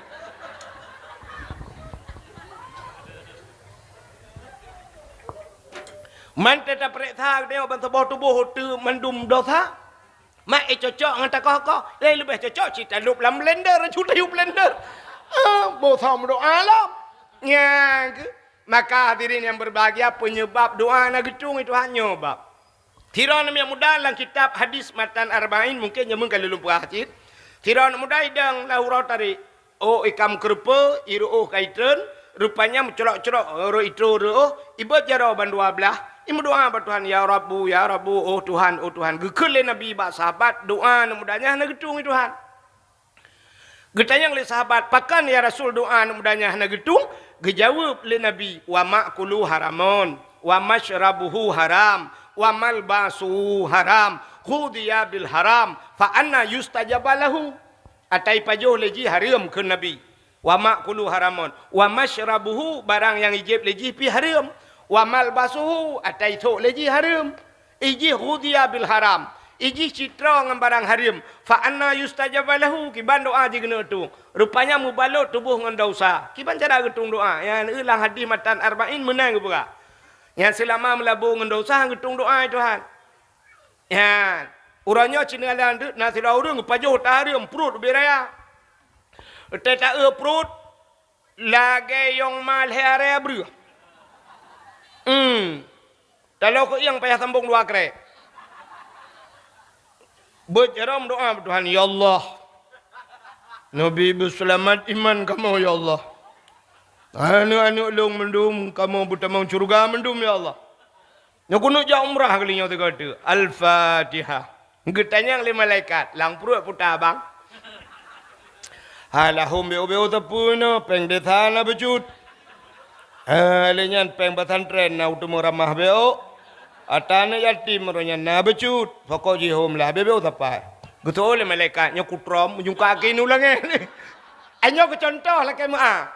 Man teuta peuriksa geutanyoe ban saboh tuboh teuk mandum desya. Mak, eh, cocok ngon takoh-koh, lé leubeh cocok cit talop lam blender, aju tayue blender. Ah, boh sa meudoa lom. Nyan keuh. Maka hadirin yang berbahagia, peunyeubab doa na geutueng itu hanya bab. Sidroe aneuk muda lam kitab hadis matan Arba'in, mungken jameun ka lôn peugah cit. Sidroe aneuk muda idong lam uroe tarék. Oh, ikam keureupeue, iru'oh ka itreun, rupanya meucrok-crok, rot itroe reu'oh, ibot jaroe ban dua blaih, imeudoa bak Tuhan, "Ya Rabbu, ya Rabbu, oh Tuhan, oh Tuhan." Geukheun lé Nabi bak sahabat, doa aneuk muda nyan hana geutueng lé Tuhan. Geutanyong lé sahabat, "Pakon ya Rasul doa aneuk muda nyan hana geutueng?" Geujaweueb lé Nabi, "Wa ma'kuluhu haramun, wa masyrabuhu haram, wa malbasuhu haram, ghudhiya bil haram, fa anna yustajabu lahu." Ata ipajoh lé jih hareuem, kheun Nabi. "Wa ma'kuluhu haramun, wa masyrabuhu," barang nyang ijéb lé jih pih hareuem. "Wa malbasuhu," ata isôk lé jih hareuem. Ijih ghudhiya bil haram. Ijih cit troe ngon barang hareuem. "Fa anna yustajabu lahu," kiban doa jih geuneuk tueng. Rupanya meubalot tuboh ngon desya. Kiban cara geutueng doa? Nyan lam hadis matan Arba'in meunan geupeugah. Nyan seulama meulabu ngon desya geutueng doa, "Ya Tuhan." Nyan. Uroe nyoe cit na lam deuek na sidroe ureuëng geupajoh ata hareuem pruet ubé raya. Teuta eu pruet lagée yong ma lhée arée breueh. Hmm. Taloe keu ieng payah sambong dua krek. Beuet jaroe meudoa bak Tuhan, "Ya Allah, neubi beuseulamat iman kamoe, ya Allah. Aneuk-aneuk lôn mandum kamoe beutamong syeuruga mandum, ya Allah." Nyoe keuneuk jak umrah kali nyoe sigoe teuk. Al-Fatihah. Geutanyong lé malaikat, "Lam pruet peue ata, Bang?" "Ha, lahom beu-beu sapeue nyoe, péng desa na bacut. Ha, lé nyan péng pesantren na uteumé ramah beu. Ata aneuk yatim uroe nyan na bacut. Pokok jih hom lah beu-beu sapai." Geuseuôt lé malaikat, "Nyoe kutrom, meujungka keu ineuk langét." Nyoe keu contoh lakée meu'ah.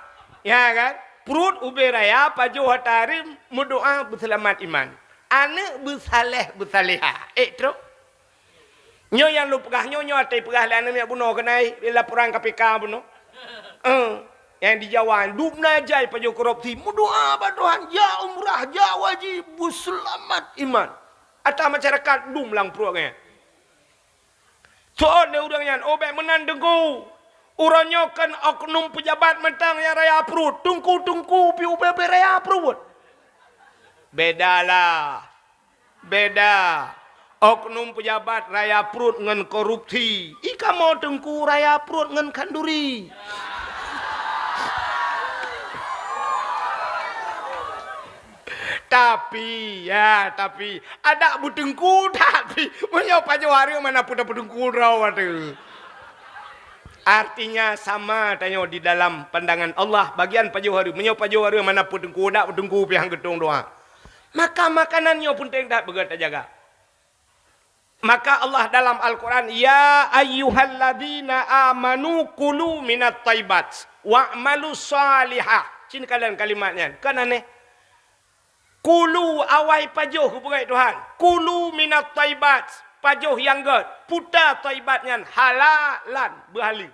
Ya kan? Pruet ubé raya, pajoh ata hareuem, meudoa beuseulamat iman. Aneuk beusaléh beusaléha. Ék trok? Nyoe nyang lôn peugah nyoe, nyoe até peugah lé aneuk miet bunoe keunan, di laporan K P K bunoe. Eh, nyang di Jawa, dum na jai pajoh korupsi, meudoa bak Tuhan, jak umrah, jak haji, beuseulamat iman. Ata masyarakat dum lam pruet nyan. Seuôt lé ureuëng nyan, "Oh, bék meunan Teungku. Uroe nyoe kon oknum peujabat mantong nyang raya pruet, teungku-teungku pih ubé-ubé raya pruet." Bedalah. Beda. Oknum peujabat raya pruet ngon korupsi. I kamoe teungku raya pruet ngon khanduri. Tapi, ya, tapi, adak beuteungku, tapi, meunyoe pajoh hareuem mana peuteungku droe tu. Artinya sama tanyoe di dalam pandangan Allah, bagian pajoh hareuem. Meunyoe pajoh hareuem mana peuteungku, adak beuteungku pih han geutueng doa. Maka makanan nyoe peunteng that beugöt tajaga. Maka Allah dalam Al-Quran, "Ya ayyuhalladzina amanu kulu minat thayyibat wa'malu shalihah." Cit kalon kalimat nyan. Kan aneh. "Kulu", awai pajoh, geupeugah Tuhan. "Kulu minat thayyibat", pajoh nyang gét. Puta thayyibat nyan halalan, beuhaleue.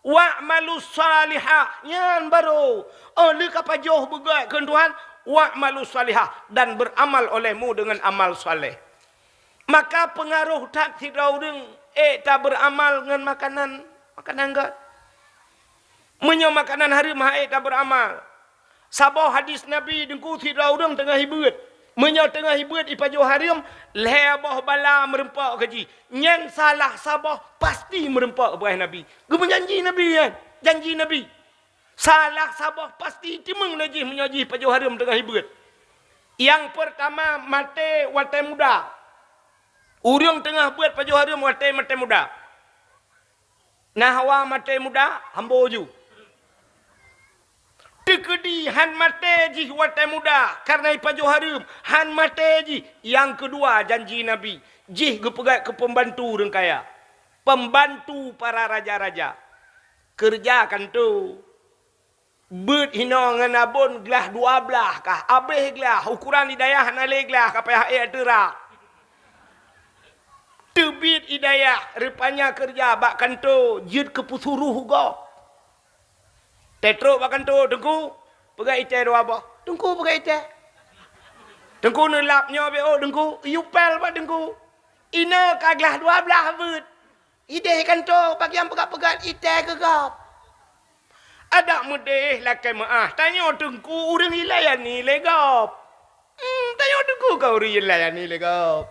"Wa'malu shalihah", nyan barô. Oh, lheueh ka pajoh beugét kheun Tuhan, "Wa'malu shalihah", dan beramal olehmu dengan amal saleh. Maka peungaroh that sidroe ureuëng ék taberamal ngon makanan, makanan gét. Meunyoe makanan hareuem han ék taberamal. Saboh hadis Nabi, Teungku, sidroe ureuëng teungoh ibeuet. Meunyoe teungoh ibeuet ipajoh hareuem, lhée boh bala meureumpok keu jih. Nyan salah saboh pasti meureumpok, peugah Nabi. Geumeujanji Nabi nyan, janji Nabi. Salah saboh pasti teumeung lé jih meunyoe jih pajoh hareuem teungoh ibeuet. Nyang peurtama, maté watée muda. Ureuëng teungoh beuet pajoh hareuem watée maté muda. Na hawa maté muda, hambo ju. Teukeudi han maté jih watée muda, kareuna ipajoh hareuem, han maté jih. Nyang keudua, janji Nabi, jih geupeugét keu peumbantu ureuëng kaya, peumbantu para raja-raja. Keureuja kantô. Beuet hinoe ngon abon glah dua blaih kah, abéh glah, ukoran di dayah hana lé glah, ka payah ék teurak. Teubiet di dayah, rupanya keureuja bak kantô jeuet keu peusuroh gob. Teutrok bak kantô, "Teungku, peugah itéh dua boh." "Teungku, peugah itéh." "Teungku, neulap nyoe beu, Teungku." "Yue pél bak Teungku." Inoe ka glah dua blaih beuet. Idéh kantô, bagian peugah-peugah itéh keu gob. Adak meudéh lakée meuáh, tanyoe Teungku ureuëng ilayani lé gob. Hmm, tanyoe Teungku ka ureuëng ilayani lé gob.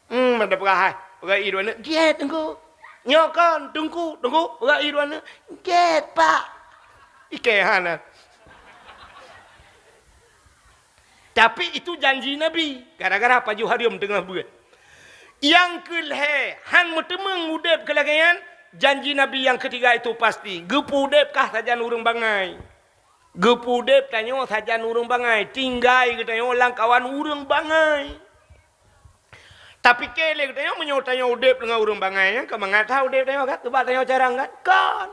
Hmm, mada peugah hai, peugah ié dua neuk, "Gét, Teungku." "Nyoe kon, Teungku, Teungku," peugah ié dua neuk, "Gét, Pak." Ikée hana. Tapi itu janji Nabi, gara-gara pajoh hareuem teungoh beuet. Nyang keu lhée, han meuteumeung udeb keu lagée nyan, janji Nabi nyang keutiga itu pasti, geupeu udeb kah sajan ureuëng bangai. Geupeu udeb tanyoe sajan ureuëng bangai, tinggai geutanyoe lam kawan ureuëng bangai. Tapike lé geutanyoe meunyoe tanyoe udeb deungon ureuëng bangai nyan, keu mangat that udeb tanyoe kan, keubah tanyoe carang kan? Kon.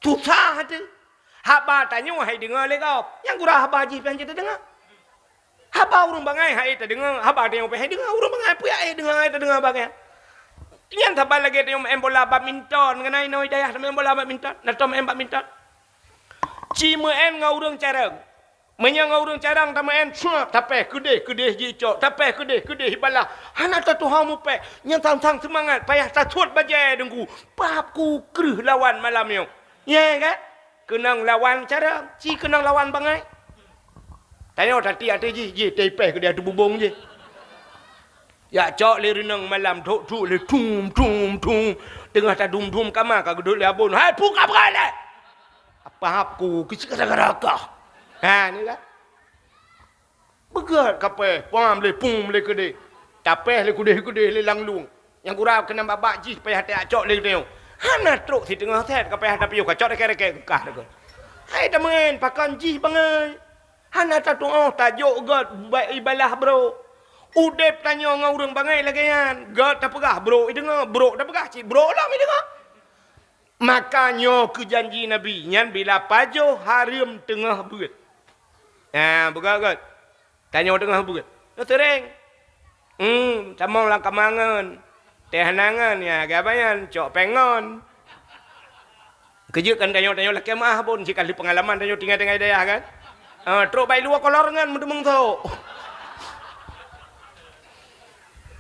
Susah teuh. Haba tanyoe hai deungoe lé gob. Nyang gura haba jih pian cit tadeungoe. Haba ureuëng bangai hai tadeungoe, haba tanyoe pih hai deungoe, ureuëng bangai peue hai deungoe, hai tadeungoe haba nyan. Nyan saban lagée tanyoe maén bola badminton, ngon ai inoe dayah maén bola badminton, na tom maén badminton. Ci meuén ngon ureuëng carông. Meunyoe ngon ureuëng carông tameuén, suap, tapéh keudeh-keudeh jicok, tapéh keudeh-keudeh ibalah. Hana tatuha mupéh, nyan sang-sang seumangat, payah tasuet bajée deungku. Pap ku kreueh lawan malam nyoe. Nyang kan? Keunong lawan carông, ci keunong lawan bangai. Tanyoe tatiek ateueh jih, jih teupéh keudeh ateueh bubông jih. Jak cok lé reunong malam, trok-trok lé, tum, tum, tum. Teungoh tadum-dum kama ka geudok lé abon. "Hai, peue ka peugah lé?" "Apa hab ku, keu cit ka gara-gara kah." Ha, ni kan? Beugét kapéh, pam lé, pum lé keudeh. Tapéh lé keudeh-keudeh lé lam lueng. Nyang gura keunan babah jih payah tacok lé geutanyoe. Hana trok siteungoh sét kapéh tapiôh kacok rékét-rékét geukah deungon. Hai tameuén, pakon jih bangai. Hana tatuoh tajok gét ba-, ibalah brok. Udeb tanyoe ngon ureuëng bangai lagée nyan. Gét tapeugah brok ideungoe, brok tapeugah cit brok lom ideungoe. Maka nyoe keu janji Nabi nyan bila pajoh hareuem teungoh beuet. Ha, beugét-gét. Tanyoe teungoh beuet. Nyoe seuréng. Hmm, tamong lam kamangon. Teh hanangan, ya, gabayan, cok pengon. Keujeuet kan tanyoe, tanyoe lakée meuáh bon, sikali peungalaman tanyoe tinggai-tinggai dayah kan. Ha, trok bai luwa kolor ngon meudeumeung sok.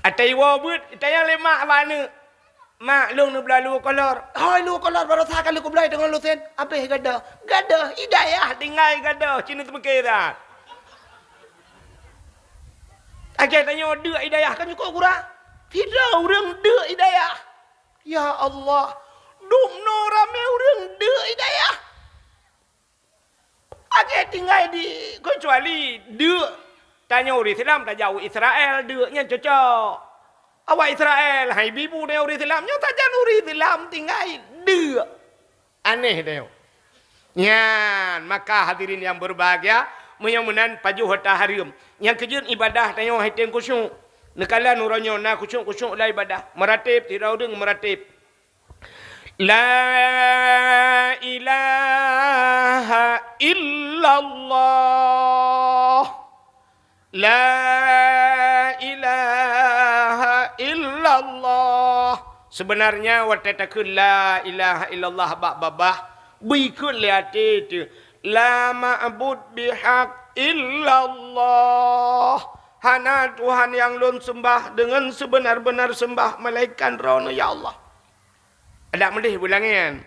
Atai woe beuet, tanyong lé mak bak aneuk. "Mak, lôn neubloe luwa kolor." "Hôi, luwa kolor baroesa ka lôn kubloe deungon lusen." "Abéh gadoh." Gadoh, i dayah tinggai gadoh, ci neuteupeue that. Lagée tanyoe deuk i dayah kan cukôp gura. Sidroe ureuëng deuk i dayah. Ya Allah, dumnoe ramé ureuëng deuk i dayah. Lagée tinggai di, keucuali deuk tanyoe ureuëng Islam tajak u Israel, deuk nyan cocok. Awak Israel, hai bibu tanyoe ureuëng Islam, nyoe sajan ureuëng Islam tinggai deuk. Aneh tanyoe. Nyan, maka hadirin yang berbahagia, meunyoe meunan pajoh hareuta hareuem. Nyang keujeuet ibadah tanyoe hai teueng khusyuk. Neukalon uroe nyoe na khusyuk-khusyuk lam ibadah. Meuratib, sidroe ureuëng meuratib. La ilaha illallah. La ilaha illallah. Sebenarnya watée takheun la ilaha illallah bak babah, beuikheun lé até teuh, la ma'bud bihaq illallah. Hana Tuhan nyang lôn seumbah deungon seubeuna-beuna seumbah melainkan Droeneuh, ya Allah. Adak meudeh beulangèn.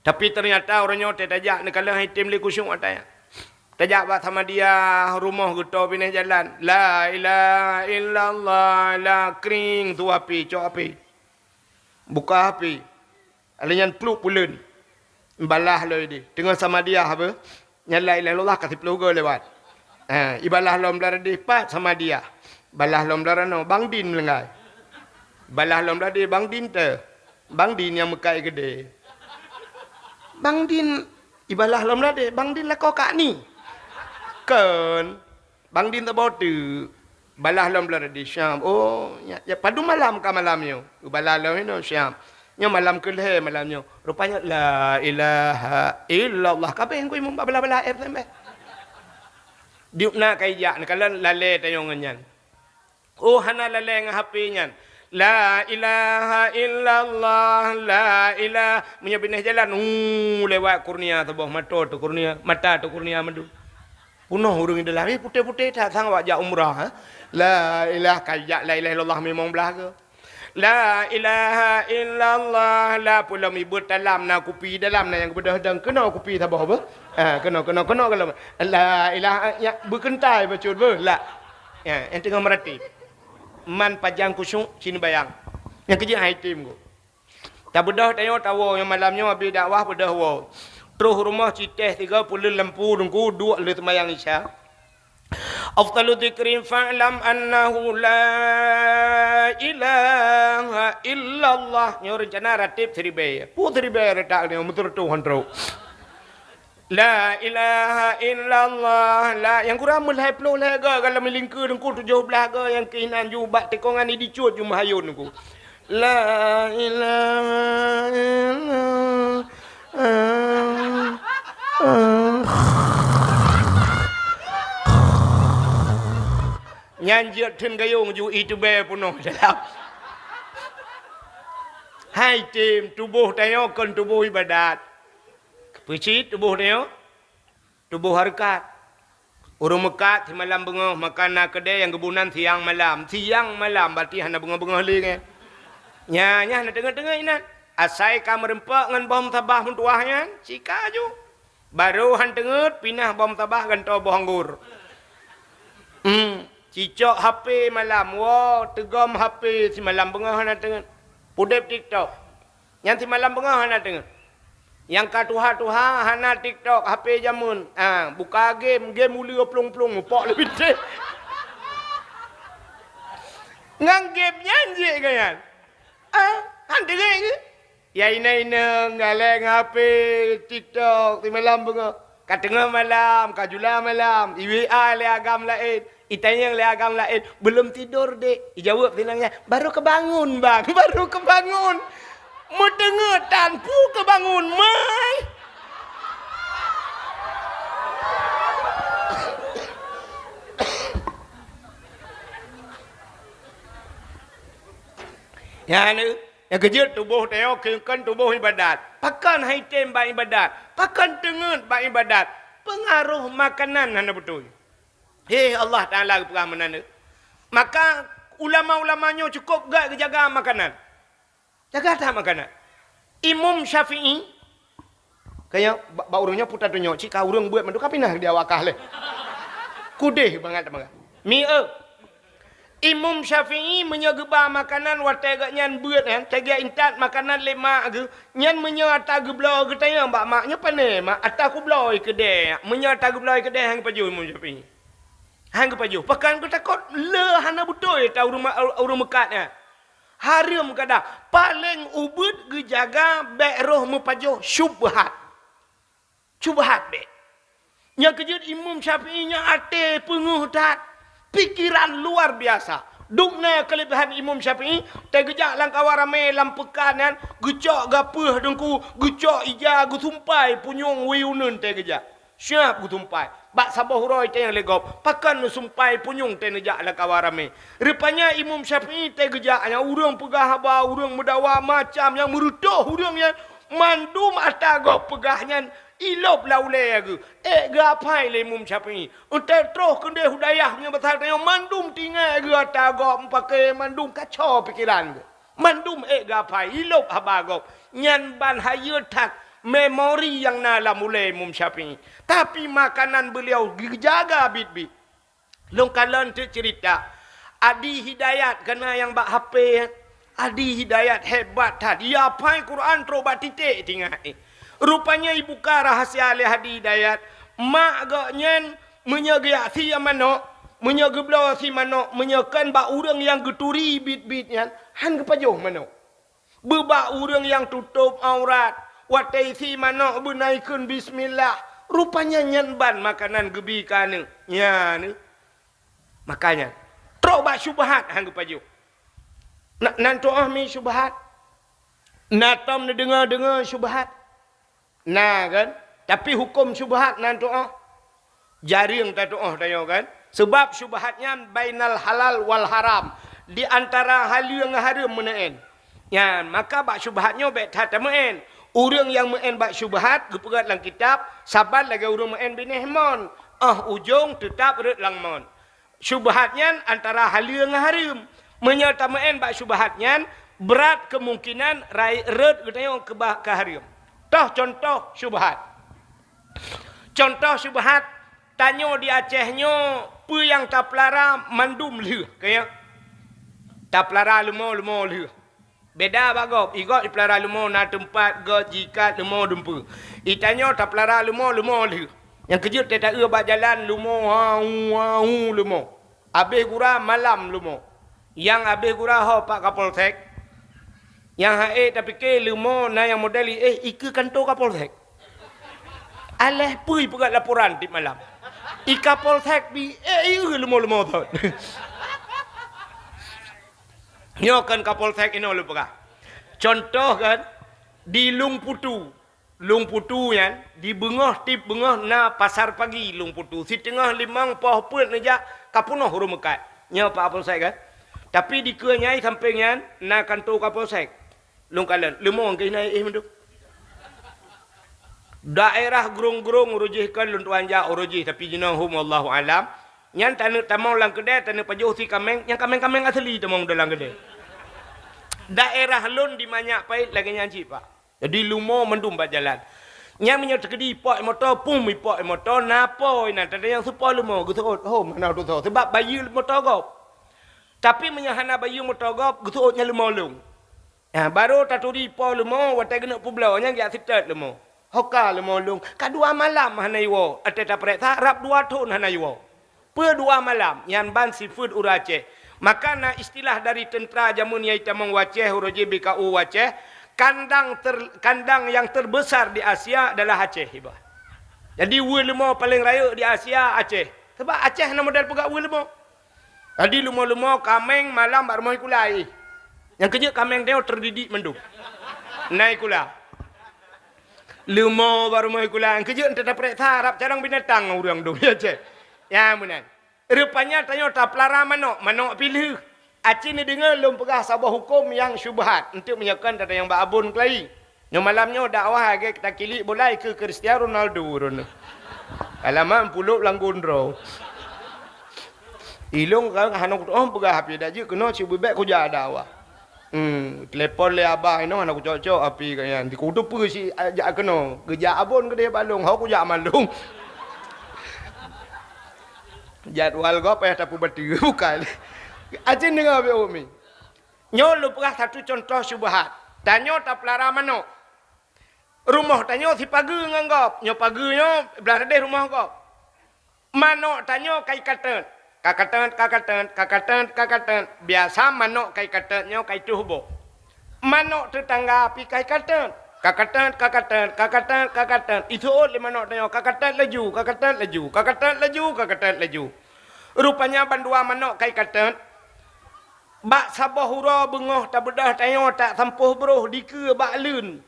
Tapi teunyata uroe nyoe teuh tajak neukalon hai tem lé khusyuk atai. Tajak bak Samadiyah rumoh geuto binéh jalan. La ilaha illallah, la kring tu api, cok api. Buka api. Alèh nyan pluek puleuen. Balah lom idéh. Teungoh Samadiyah apa? Nyan la ilaha illallah ka siplôh goe lewat. Ha, ibalah lom blah deh pat Samadiyah. Balah lom blah ranoe Bang Din meulenggai. Balah lom blah deh Bang Din teuh. Bang Din nyang meukat keudè. Bang Din ibalah lom blah deh, Bang Din lakoe kak ni. Kon. Bang Din teuboh teuk. Balah lom blah deh Syam. Oh, ya, ya, padum malam ka malam nyoe. Balah lom inoe Syam. Nyoe malam keulhèe malam nyoe. Rupanya la ilaha illallah. Kabeh ngui meubalah-balah air tembeh. Diuk na kai jak neukalon lalé tanyoe ngon nyan. Oh, hana lalé ngon H P nyan. La ilaha illallah, la ilah. Meunyoe binéh jalan, uh, lewat kurnia saboh, mato teuh kurnia, mata teuh kurnia mandum. Peunoh ureuëng di dalam, eh, putéh-putéh that sang awak jak umrah, ha? La ilah, kai jak la ilaha illallah mimong blah goe. La ilaha illallah, la pulam ibeuet dalam na kupi, dalam na nyang geubeudôh dong. Keunoe kupi saboh beuh. Ha, keunoe, keunoe, keunoe gohlom. La ilaha, ya, beukeuntai bacut beuh. La. Ya, nyang teungoh meuratéb. Man pajan khusyuk, ci neubayang. Nyang keujeuet hai tem goe. Tabeudôh tanyoe tawoe, nyoe malam nyoe abéh dakwah beudôh woe. Troh rumoh ci teh tiga puleuen lampu teungku duek lheueh seumayang Isya. Afdalu dzikri fa'lam annahu la ilaha illallah. Nyoe reuncana ratib siribèe. Peue siribèe reutak nyoe meuteureutoh han trok. La ilaha illallah. La, nyang kurang meulhèe ploh lhèe goe, galom lingkeue teungku tujoh blah goe, nyang keuh inan ju bak tikongan ni dicut ju meuhayôn teungku. La ilaha illallah. Nyan jeuet theun gayong ju itubée peunoh dalam. Hai tem, tuboh tanyoe kon tuboh ibadat. Peue cit tuboh tanyoe? Tuboh hareukat. Ureuëng meukat simalam beungoh makan na keudè nyang geubunan siang malam. Siang malam, berarti hana beungoh-beungoh lé nyan. Nya, nyan hana teungeut-teungeut inan. Asai ka meurumpok ngon boh meutabah meutuwah nyan, sika ju. Barô han teungeut pinah boh meutabah gantoe boh anggor. Hmm, cicok H P malam, woe, teugom H P simalam beungoh hana teungeut. Pudeb TikTok. Nyan simalam beungoh hana teungeut. Nyang ka tuha-tuha hana TikTok, H P jameun. Ah, buka game, game uleue plong-plong, mupok lé bintéh. Ngon game nyan jeuet keu nyan. Ah, han teungeut keu? Ya inong-inong, galeng H P, TikTok, simalam beungoh. Ka teungoh malam, ka jula malam, i-W A lé agam laén, itanyong lé agam laén, "Belum tidur, Dek?" Ijaweueb sinan nyan, "Baru kebangun, Bang, baru kebangun." Meuteungeut tan peue kebangun, mai. Nyan, nyang keujeuet tuboh tanyoe keu-, kon tuboh ibadat. Pakon hai tem bak ibadat? Pakon teungeut bak ibadat? Peungaroh makanan hana beutôi. Hé, Allah Taala geupeugah meunan. Maka ulama-ulama nyoe cukôp gét geujaga makanan. Jaga that makanan. Imam Syafi'i, kaya ba-, bak ureuëng nyoe puta tunyok, cit ka ureuëng beuet mandum ka pinah di awak kah lé. Kudeh bangat teuma. Mi eu. Imam Syafi'i meunyoe geuba makanan watée geuh nyan beuet nyan, teuga intat makanan lé mak geuh, nyan meunyoe ata geubloe geutanyong bak mak, "Nyoe pane, Mak?" "Ata kubloe keudè." "Meunyoe ata geubloe keudè, han geupajoh Imam Syafi'i." Han geupajoh. Pakon geutakot le hana beutôi ata ureuëng ma-, ureuëng meukat nyan. Hareuem kada, paleng ubit geujaga bék roh meupajoh syubhat. Syubhat bék. Nyang keujeuet Imam Syafi'i nyan até peungeuh that, pikeran luar biasa. Dum na keuleubehan Imam Syafi'i, teugeujak lam kawan ramé lam peukan nyan, geucok gapeuh teungku, geucok ija, geusumpai punyueng wie uneuen teugeujak. Siab geusumpai. Bak saboh uroe teuh nyang lé gob, pakon neusumpai punyueng teuh neujak lam kawan ramé. Rupanya Imam Syafi'i teugeujak nyang ureuëng peugah haba, ureuëng meudawa macam nyang meureutôh ureuëng nyan, mandum ata gob peugah nyan ilôb lam ulée geuh. Ék geuapai lé Imam Syafi'i. Eunteuk troh keudeh u dayah meunyoe basa tanyoe mandum tinggai geuh ata gob meupaké mandum kacau pikeran geuh. Mandum ék geuapai ilôb haba gob. Nyan ban hayeue that memori nyang na lam ulée Imam Syafi'i. Tapi makanan beuliau geujaga biet-biet. Lôn kalon teuk ceurita. Adi Hidayat kana nyang bak H P. Adi Hidayat hebat that. Ia apai Quran trok bak titék tinggai. Rupanya ibuka rahasia lé Adi Hidayat. Mak gobnyan meunyoe geujak sie manok, meunyoe geubloe sie manok, meunyoe kon bak ureuëng nyang geuturi biet-biet nyan, han geupajoh manok. Beubak ureuëng nyang tutôb aurat, watée sie manok beunai kheun bismillah, rupanya nyan ban makanan geubi keu aneuk. Nyan, makanya, trok bak syubhat han geupajoh. Na, nan tuoh mi syubhat. Na tom neudeungoe-deungoe syubhat. Na kan? Tapi huköm syubhat nan tuoh. Jareueng tatuoh tanyoe kan? Sebab syubhat nyan bainal halal wal haram, di antara haleue ngon hareuem meuneuen. Nyan, maka bak syubhat nyoe bék that tameu'en. Ureuëng nyang meu'en bak syubhat geupeugah lam kitab, saban lagée ureuëng meu'en binéh mon, óh ujong teutab rhot lam mon. Syubhat nyan antara haleue ngon hareuem. Meunyoe tameu'en bak syubhat nyan, brat keumungkinan rayeuk rhot geutanyoe keubah keu hareuem. Toh cuntoh syubhat. Cuntoh syubhat, tanyoe di Aceh nyoe peue nyang tapeulara mandum lheueh, ka nyo? Tapeulara leumo-leumo lheueh. Beda bak gob, i gob ipeulara leumo na teumpat gob jikat leumo dumpeue. I tanyoe tapeulara leumo-leumo lheueh. Nyang keujeuet teuta-eu bak jalan leumo, hau, hau, leumo. Abéh gura malam leumo. Nyang abéh gura ho pak Kapolsek. Nyang ha'e tapike leumo na nyang model i éh ikeue kanto Kapolsek. Aléh peue ipeugah laporan tiep malam. I Kapolsek bi éh ieu leumo-leumo thon. Nyoe kan Kapolsek inoe lôn peugah. Cuntoh kan, di Lueng Putu. Lueng Putu nyan, di beungoh tiep beungoh na pasar pagi Lueng Putu. Siteungoh limong poh peuet neujak ka peunoh ureuëng meukat. Nyoe Pak Kapolsek kan. Tapi dikeue nyai sampéng nyan na kanto Kapolsek. Lôn kalon, leumo keuh na éh mandum. Daerah Grong-Grong uroe jih kan lôn tuan jak uroe jih, tapi jinoe hom wallahu alam. Nyan taneuk tamong lam keudée, taneuk pajoh si kaméng, nyang kaméng-kaméng asli tamong dalam keudée. Daerah lôn di Manyak Pait lagée nyan cit, Pak. Jadi leumo mandum bak jalan. Nyan meunyoe teukeudi ipok moto, pum ipok moto, na po inan, tanda nyang seupok leumo, geuseuôt, hom hana dosa. Sebab bayeue moto gob. Tapi meunyoe hana bayeue moto gob, geuseuôt nyan leumo lôn. Nah, barô taturi po leumo, watée geuneuk peubloe, nyan geujak seutôt leumo. Hoka leumo lôn, ka dua malam hana iwoe, watée tapareksa, rab dua thon hana iwoe. Peue dua malam, nyan ban sifeuet ureuëng Aceh. Maka na istilah dari teuntra jameun nyang itamong u Aceh, uroe jih B K U Aceh, kandang ter-, kandang yang terbesar di Asia adalah Aceh, iba. Jadi, weue leumo paleng rayeuk di Asia, Aceh. Sebab Aceh na model peugah weue leumo. Jadi, leumo-leumo kaméng malam bak rumoh ikula jih. Nyang keujeuet kaméng tanyoe teudidik mandum. Na ikula. Leumo bak rumoh ikula. Nyang keujeuet teuta pareksa rab carông binatang ureuëng dum, ya, ceh. Ya, meunan. Rupanya tanyoe tapeulara manok, manok pih lheueh. Aci neudeungoe lôn peugah saboh huköm nyang syubhat, eunteuk meunyoe kon tata nyang bak abon keulayi. Nyoe malam nyoe dakwah lagée takilik bola ikeue Cristiano Ronaldo droeneuh. Alamat pulôk lam gondrong. Ilôn ka hana kutu'oh peugah api dak jeuet keunoe cit beubek kujak dakwah. Hmm, telepon lé abah inoe hana kucok-cok api ka nyan. Dikutu peue si jak keunoe. Geujak abon keudeh balong, ho kujak malong. Jadwal gob payah tapeubateue bukan. Acin deungoe beu umi. Nyoe lôn peugah satu contoh syubhat. Tanyoe tapeulara manok. Rumoh tanyoe sipageue ngon gob. Nyoe pageue nyoe blah tadeh rumoh gob. Manok tanyoe kai katet. Ka katet, ka katet, ka katet, ka katet. Biasa manok kai katet nyoe kai tuh boh. Manok teutangga pih kai katet. Ka katet, ka katet, ka katet, ka katet. Iseuôt lé manok tanyoe ka katet laju, ka katet laju, ka katet laju, ka katet laju. Rupanya bandua manok kai katet. Bak saboh uroe beungoh tabeudôh tanyoe tasampôh broh dikeue bak leuen.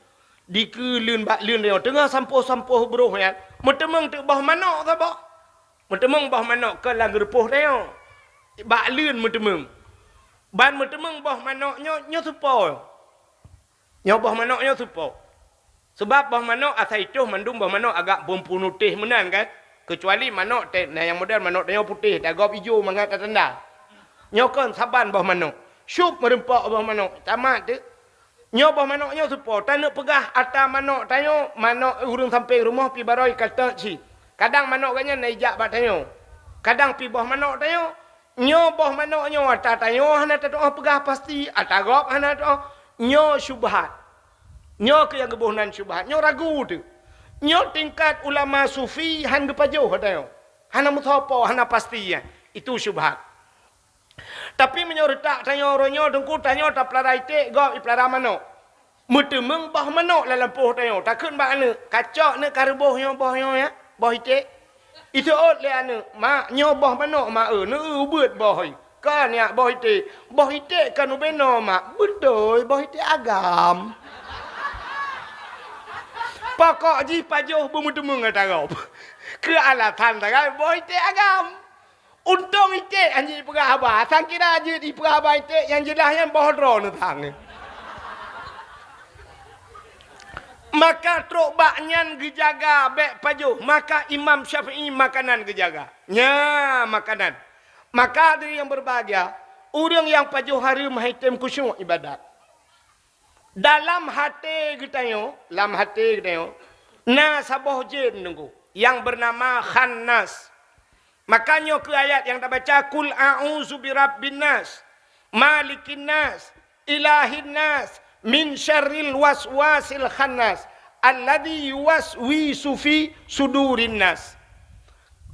Dikeue leuen bak leuen tanyoe. Teungoh sampôh-sampôh broh nyan, meuteumeung teuk boh manök saboh. Meuteumeung boh manök keu lam geureupoh tanyoe. Bak leuen meuteumeung. Ban meuteumeung boh manök nyoe, nyoe supo. Nyoe boh manök nyoe supo. Seubab boh manök asai toh mandum boh manök agak beupunutéh meunan kan. Keucuali manök teh, na nyang model manök tanyoe putéh, tagob ijo mangat tatanda. Nyoe kon saban boh manök. Syup meureumpok boh manök, tamat teuk. Nyoe boh manök nyoe supo, taneuk peugah ata manök tanyoe, manök ureuëng sampéng rumoh pi barô ikateuk cit. Kadang manök gobnyan na ijak bak tanyoe. Kadang pi boh manök tanyoe, nyoe boh manök nyoe ata tanyoe hana tatuoh peugah pasti, ata gob hana tatuoh. Nyoe syubhat. Nyoe keuh nyang geuboh nan syubhat. Nyoe ragu teuk. Nyoe tingkat ulama sufi han geupajoh ata nyoe. Hana meusoe po, hana pasti nyan. Itu syubhat. Tapi meunyoe reutak tanyoe uroe nyoe, teungku, tanyoe tapeulara iték, gob ipeulara manök. Meuteumeung boh manök lam lampôh tanyoe, takheun bak aneuk, "Kacok neuk ka reuboh nyoe boh nyoe ya, boh iték." Iseuôt lé aneuk, "Mak, nyoe boh manök, Mak, eu, neu-eu ubeuet boh." "Kon, nyak, boh iték." "Boh iték kon ubé noe, Mak." "Beutôi, boh iték agam." Pokok jih pajoh beumeuteumeung ata gob. Keu alasan sagai boh iték agam. Untông iték han jeuet ipeugah haba, sang kira jeuet ipeugah haba iték nyang jeulaih nyan boh droeneuh sang. Maka trok bak nyan geujaga bék pajoh, maka Imam Syafi'i makanan geujaga. Nya makanan. Maka hadirin yang berbahagia, ureuëng nyang pajoh hareuem han item khusyuk ibadat. Dalam até geutanyoe, lam até geutanyoe, na saboh jén teungku nyang beunama Khannas. Maka nyoe keuh ayat nyang tabaca, "Qul a'udzu birabbin nas, malikin nas, ilahin nas, min syarril waswasil khannas, alladzi yuwaswisu fi sudurin nas."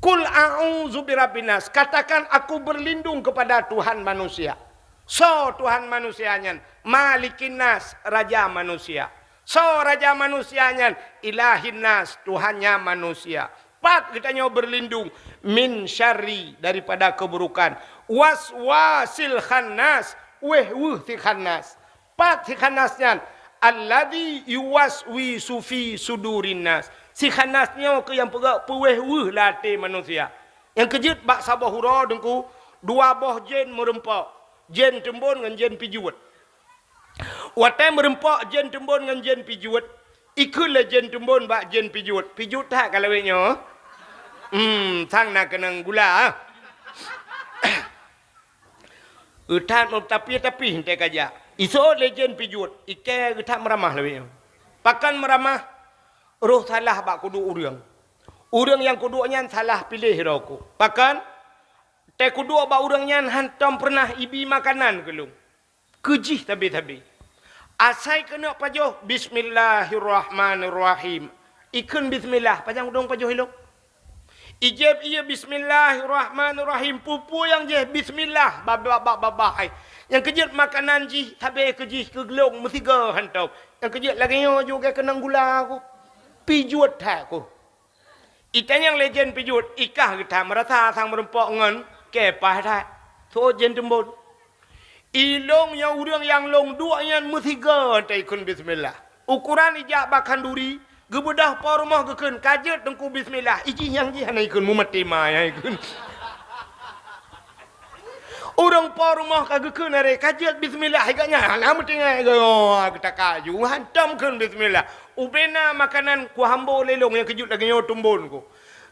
"Qul a'udzu birabbin nas," katakan, "Aku berlindung kepada Tuhan manusia." Soe Tuhan manusia nyan? Malikin nas, raja manusia. Soe raja manusia nyan? Ilahin nas, Tuhannya manusia. Pat geutanyoe berlindung? Min syarri, daripada keburukan. Waswasil khannas, wéh-weuh si khannas. Pat si khannas nyan? Alladzi yuwaswisu fi sudurin nas. Si khannas nyoe keuh nyang peugah peuwéh-weuh lam até manusia. Nyang keujeuet bak saboh uroe teungku, dua boh jén meureumpok, jén teumbon ngon jén pijuet. Watée meureumpok jén teumbon ngon jén pijuet, ikheun lé jén teumbon bak jén pijuet, "Pijuet that ka lawét nyoe?" "Hmm, sang na keunong gula, ah." Euthat meutapih-tapih teuka jak. Iseuôt lé jén pijuet, ikée euthat meuramah lawét nyoe. Pakon meuramah? Roh salah bak kuduek ureuëng. Ureuëng nyang kuduek nyan salah piléh droe ku. Pakon? Tée kuduek bak ureuëng nyan hantom peureunah ibi makanan keu lôn. Keu jih sabe-sabe. Asai keuneuk pajoh, "Bismillahirrahmanirrahim." Ikheun bismillah, pajan udong pajoh ilong. Ijép ié bismillahirrahmanirrahim, peue-peue nyang jih bismillah, babah, babah, babah, hai. Nyang keujeuet makanan jih, sabe keu jih keu glong meusigoe hantom. Nyang keujeuet lagée nyoe juga keunong gula ku. Pijuet that ku. Itanyong lé jén pijuet, ikah geutha meurasa sang meureumpok ngon kepah that. Seuôt jén teumbon. Ilong nyang ureuëng nyang lôn duek nyan meusigoe teuikheun bismillah. Ukuran ijak bak khanduri, geubeudôh po rumoh geukheun, "Ka jeuet teungku bismillah." Ijih nyang jih hana ikheun, mumat tema nyang ikheun. Ureuëng po rumoh ka geukheun aré, "Ka jeuet bismillah," gobnyan hana meutinggai, geutakaju hantom kheun bismillah. Ubena makanan kuhambo lé lôn nyang keujeuet lagée nyoe teumbon ku.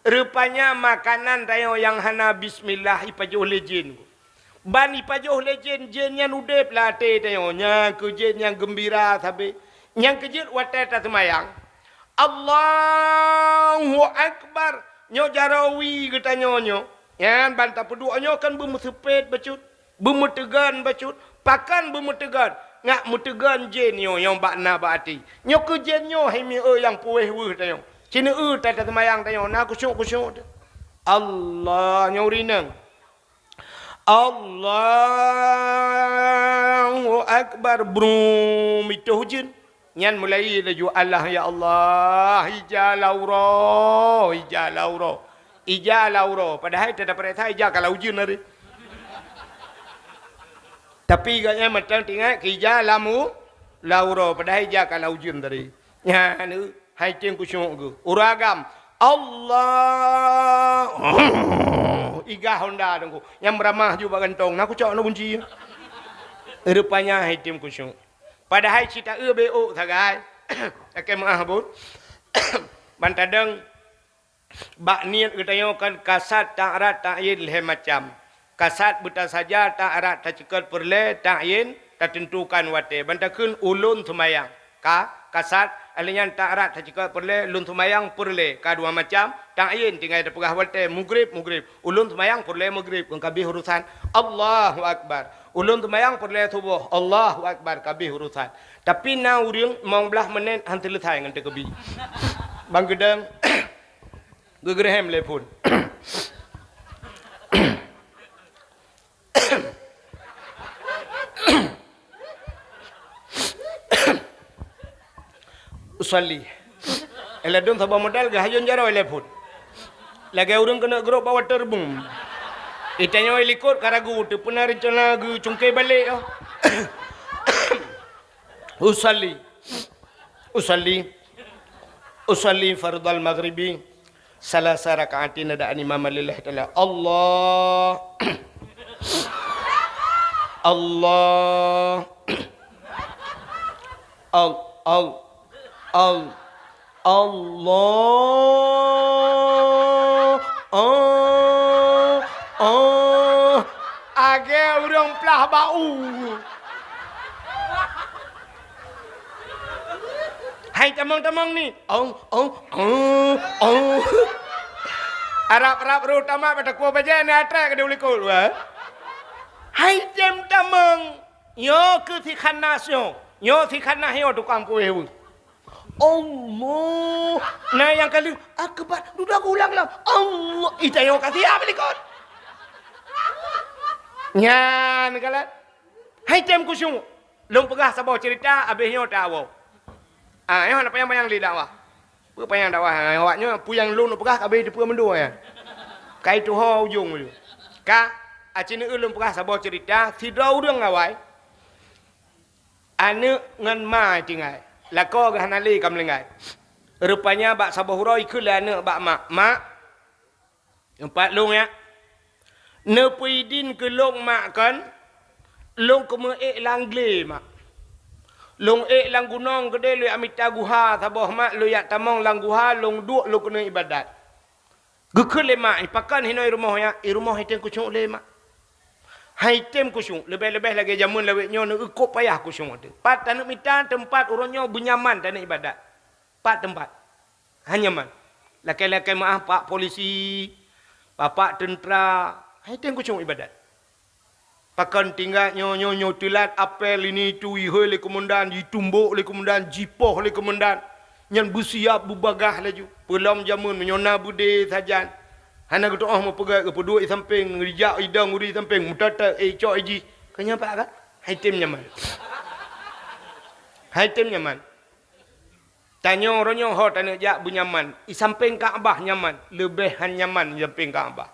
Rupanya makanan tanyoe nyang hana bismillah ipajoh lé jén ku. Ban ipajoh lé jén, jén nyan udeb lam até tanyoe, nyan keuh jén nyang geumbira sabe. Nyang keujeuet watée taseumayang, "Allahu Akbar," nyoe jaroe wie geutanyoe nyoe. Nyan ban tapeuduek nyoe kan beumeuseupet bacut, beumeuteugon bacut. Pakon beumeuteugon? Ngat meuteugon jén nyoe nyang bak na bak até. Nyoe keuh jén nyoe hai mieu nyang puwéh weueh tanyoe. Sineuk that taseumayang tanyoe na khusyuk-khusyuk teuh. Allah nyoe rineng. Allahu Akbar, brum, itoh jén. Nyan mulai laju, "Allah, ya Allah, ija lam uroe, ija lam uroe, ija lam uroe." Padahai teudapat rasa ija ka lam ujeuen hari. Tapi gobnyan mantong teuingat keu ija lam u-, lam uroe, padahai ija ka lam ujeuen tadi. Nyan, hai tem khusyuk geuh. Ureueng agam, Allah. Igah honda teungku. Nyang meuramah ju bak gantong. Na kucok na kunci. Rupanya hai tem khusyuk. Padahai cit taeu beu sagai. Lakèe meu'ah bun. Ban tadong bak niet geutanyoe kan kasad, ta'rad, ta'yin lhèe macam. Kasad beutasaja, ta'rad taceukot peureulèe, ta'yin tateuntukan watèe. Ban takheun ulôn seumayang. Ka, kasad, lheuh nyan ta'rad taceukot peureulèe, lôn seumayang peureulèe. Ka dua macam, ta'yin tinggai tapeugah watèe, mugrib, mugrib. Ulôn seumayang peureulèe mugrib, kon ka abéh urusan. Allahu Akbar. Ulôn seumayang peureulèe suboh. Allahu Akbar, ka abéh urusan. Tapi na ureueng limong blah menit han seuleusai ngon takbir. Ban geudong, geugreuhem lé phon. Usalli. Ladôm saboh modal geuhayôn jaroe lé phon. Lagèe ureueng keuneuk grôp bak waterboom. Geutanyoe likot ka ragu, teupeuna reuncana geucungké balek, oh. Usalli. Usalli. Usalli fardhal maghribi. Salasa raka'atin adaan imaman lillahi ta'ala. Allah. Allah. Al, al, al, Allah. Ah, ah. Agèe ureueng plah bak u. Hai tamong-tamong ni. Ong, ong, ong, ong. Arab-arab roh tamat bak takue bajèe ni atrek ka diulikot, wah. Hai tem tamong. Nyoe keuh si khannas nyoe. Nyoe si khannas nyoe tukang kueh weueh. Allah. Na nyang ka lheueh akbar. Dudoe geulang-ulang. Allah. Ih, tanyoe ka siap likot. Nyan galak. Hai tem khusyuk. Lôn peugah saboh ceurita, abéh nyoe tawoe. Ah, nyoe hana panyang-panyang lé dakwah. Peue panyang dakwah, ah, awak nyoe peue nyang lôn peugah ka abéh teupeue mandum nyan. Ka ituho ujong laju. Ka, aci neueu lôn peugah saboh ceurita, sidroe ureueng awai, aneuk ngon ma tinggai. Lakoe geuh hana lé ka meulinggai. Rupanya bak saboh uroe ikheun lé aneuk bak mak, "Mak," Teumpat lôn, ya. Neupeuidin keu lôn, mak, kon? Lôn keumeu ék lam glé, mak. Lôn ék lam gunong keudéh, lôn jak mita guha saboh, mak, lôn jak tamong lam guha, lôn duek lôn keuneuk ibadat. Geukheun lé mak, "I pakon hinoe i rumoh, ya?" "I rumoh hai tem khusyuk lé, mak." Hai tem khusyuk, leubeh-leubeh lagèe jameun lawét nyoe, neueukôt payah khusyuk teuh. Pat taneuk mita teumpat uroe nyoe beunyaman taneuk ibadat. Pat teumpat. Han nyaman. Lakèe-lakèe meu'ah pak polisi, pak teuntra, hai tem khusyuk ibadat. Pakon tinggai nyoe, nyoe, nyoe teulat apel ini itu, ihôi lé keumandan, jitumbok lé keumandan, jipoh lé keumandan. Nyan beusiap beubagaih laju. Peulom jameun meunyoe na beudé sajan. Hana geutu'oh meupeugah, geupeuduek i sampéng, geujak idong ureueng i sampéng, meutatap, eh, cok i jih. Keu nyan pat ka? Hai tem nyaman. Hai tem nyaman. Tanyoe uroe nyoe ho taneuk jak beunyaman. I sampéng Ka'bah nyaman, leubeh han nyaman i sampéng Ka'bah.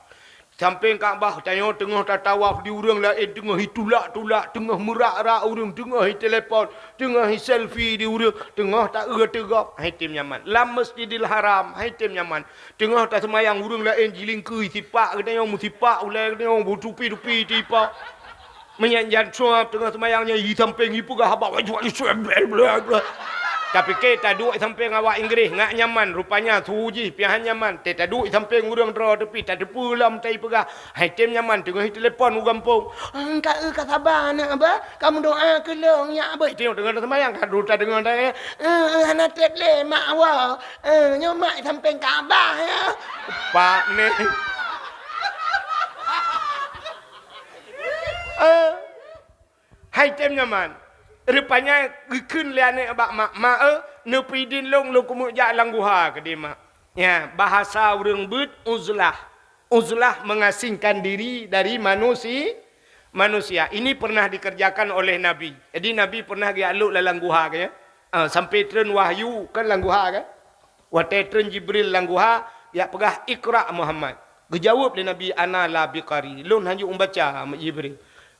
Sampéng Ka'bah tanyoe teungoh tatawaf di ureueng laén, teungoh itulak-tulak, teungoh meurak-rak ureueng, teungoh itelepon, teungoh iselfie di ureueng, teungoh taeu teugob, hai tem nyaman. Lam Masjidil Haram, hai tem nyaman. Teungoh taseumayang ureueng laén jilingkui sipak geutanyoe, meusipak ulèe geutanyoe, beutupi-tupi tipa. Meunyan jan suab teungoh seumayang nyan i sampéng ipeugah haba. Tapi keu taduek i sampéng awak Inggréh ngat nyaman, rupanya su jih pih han nyaman. Teu taduek i sampéng ureueng droe teupih tateupeue lom tai peugah. Hai tem nyaman teungoh itelepon u gampông. "Ka eu ka saba aneuk abah, ka meudoa keu lôn nyak abah." Teungoh teungoh seumayang ka dua tadeungoe tanya. "Eh, eh, hana trép lé mak awak. Eh, nyoe mak i sampéng Ka'bah ya." Pak ni. Eh. Hai tem nyaman. Rupanya geukheun lé aneuk bak mak, "Mak, eh, neupeuidin lôn, lôn keumeuk jak lam guha," keudéh mak. Ya, bahasa ureueng beuet uzlah. Uzlah mengasingkan diri dari manusi-, manusia. Ini pernah dikerjakan oleh Nabi. Jadi Nabi pernah geujak lôk lam guha, kan, ya? Ah, sampai treun wahyu kan lam guha, kan? Watèe treun Jibril lam guha, jak peugah, "Iqra Muhammad." Geujaweueb lé Nabi, "Ana la biqari." "Lôn hanjeuet meubaca, Jibril."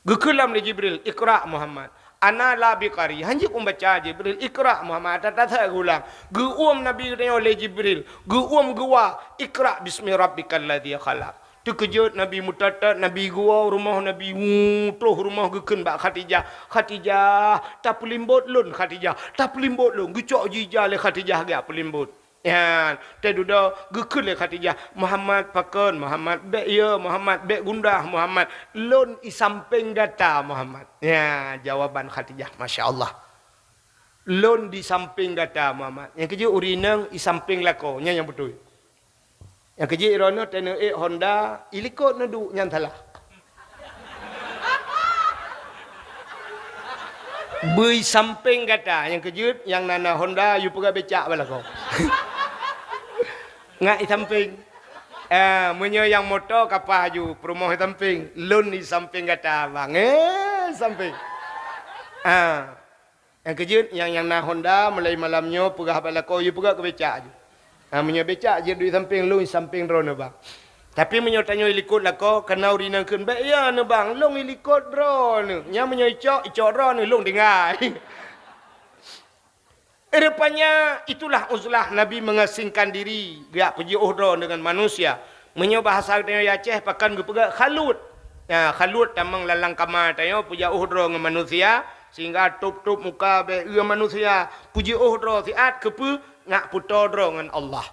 Geukheun lom lé Jibril, "Iqra Muhammad." "Ana la biqari." Hanjeuet kumbaca Jibril, "Iqra Muhammad." Ata-ata geuulang. Geuuem Nabi geutanyoe lé Jibril. Geuuem geuwa, "Iqra bismi rabbikal ladzi khalaq." Teukeujot Nabi, meutot-tot Nabi geuwoe rumoh Nabi, wu, troh rumoh geukheun bak Khadijah, "Khadijah, tapeulimbot lôn Khadijah, tapeulimbot lôn." Geucok jih ija lé Khadijah geujak peulimbot. Nyan, teududoe geukheun lé Khadijah, "Muhammad pakon, Muhammad, bék yo, Muhammad, bék gundah, Muhammad, lôn i sampéng gata, Muhammad." Nyan jawaban Khadijah, masya Allah. "Lôn di sampéng gata, Muhammad." Nyang keujeuet ureueng inong i sampéng lakoe, nyan nyang beutôi. Nyang keujeuet droeneuh teuneuk ék Honda, i likot neuduek, nyan salah. Beu i sampéng gata, nyang keujeuet nyang na, na Honda, yue peugah becak bak lakoe. Ngat i sampéng. Ah, meunyoe nyang moto ka paih aju, peurumoh i sampéng, lôn i sampéng gata, bang. Eh, sampéng. Ah. Nyang keujeuet, nyang, nyang na Honda, mulai malam nyoe peugah bak lakoe, yue peugah keu becak aju. Ha, meunyoe becak jeuet duek sampéng, lôn sampéng droeneuh, bang. Tapi meunyoe tanyoe i likot lakoe, kana ureueng inong kheun, "Bék yo neuh, bang, lôn i likot droeneuh." Nyan meunyoe icok, icok droeneuh, lôn tinggai. Rupanya itulah uzlah Nabi mengasingkan diri, geujak peujiôh droe deungon manusia. Meunyoe bahasa geutanyoe Aceh, pakon geupeugah khalut. Nah, khalut tamong lalang kama tanyoe peujiôh droe ngon manusia, sehingga tôb-tôb muka bak ureueng manusia, peujiôh droe siat keupeue, ngat peutoe droe ngon Allah.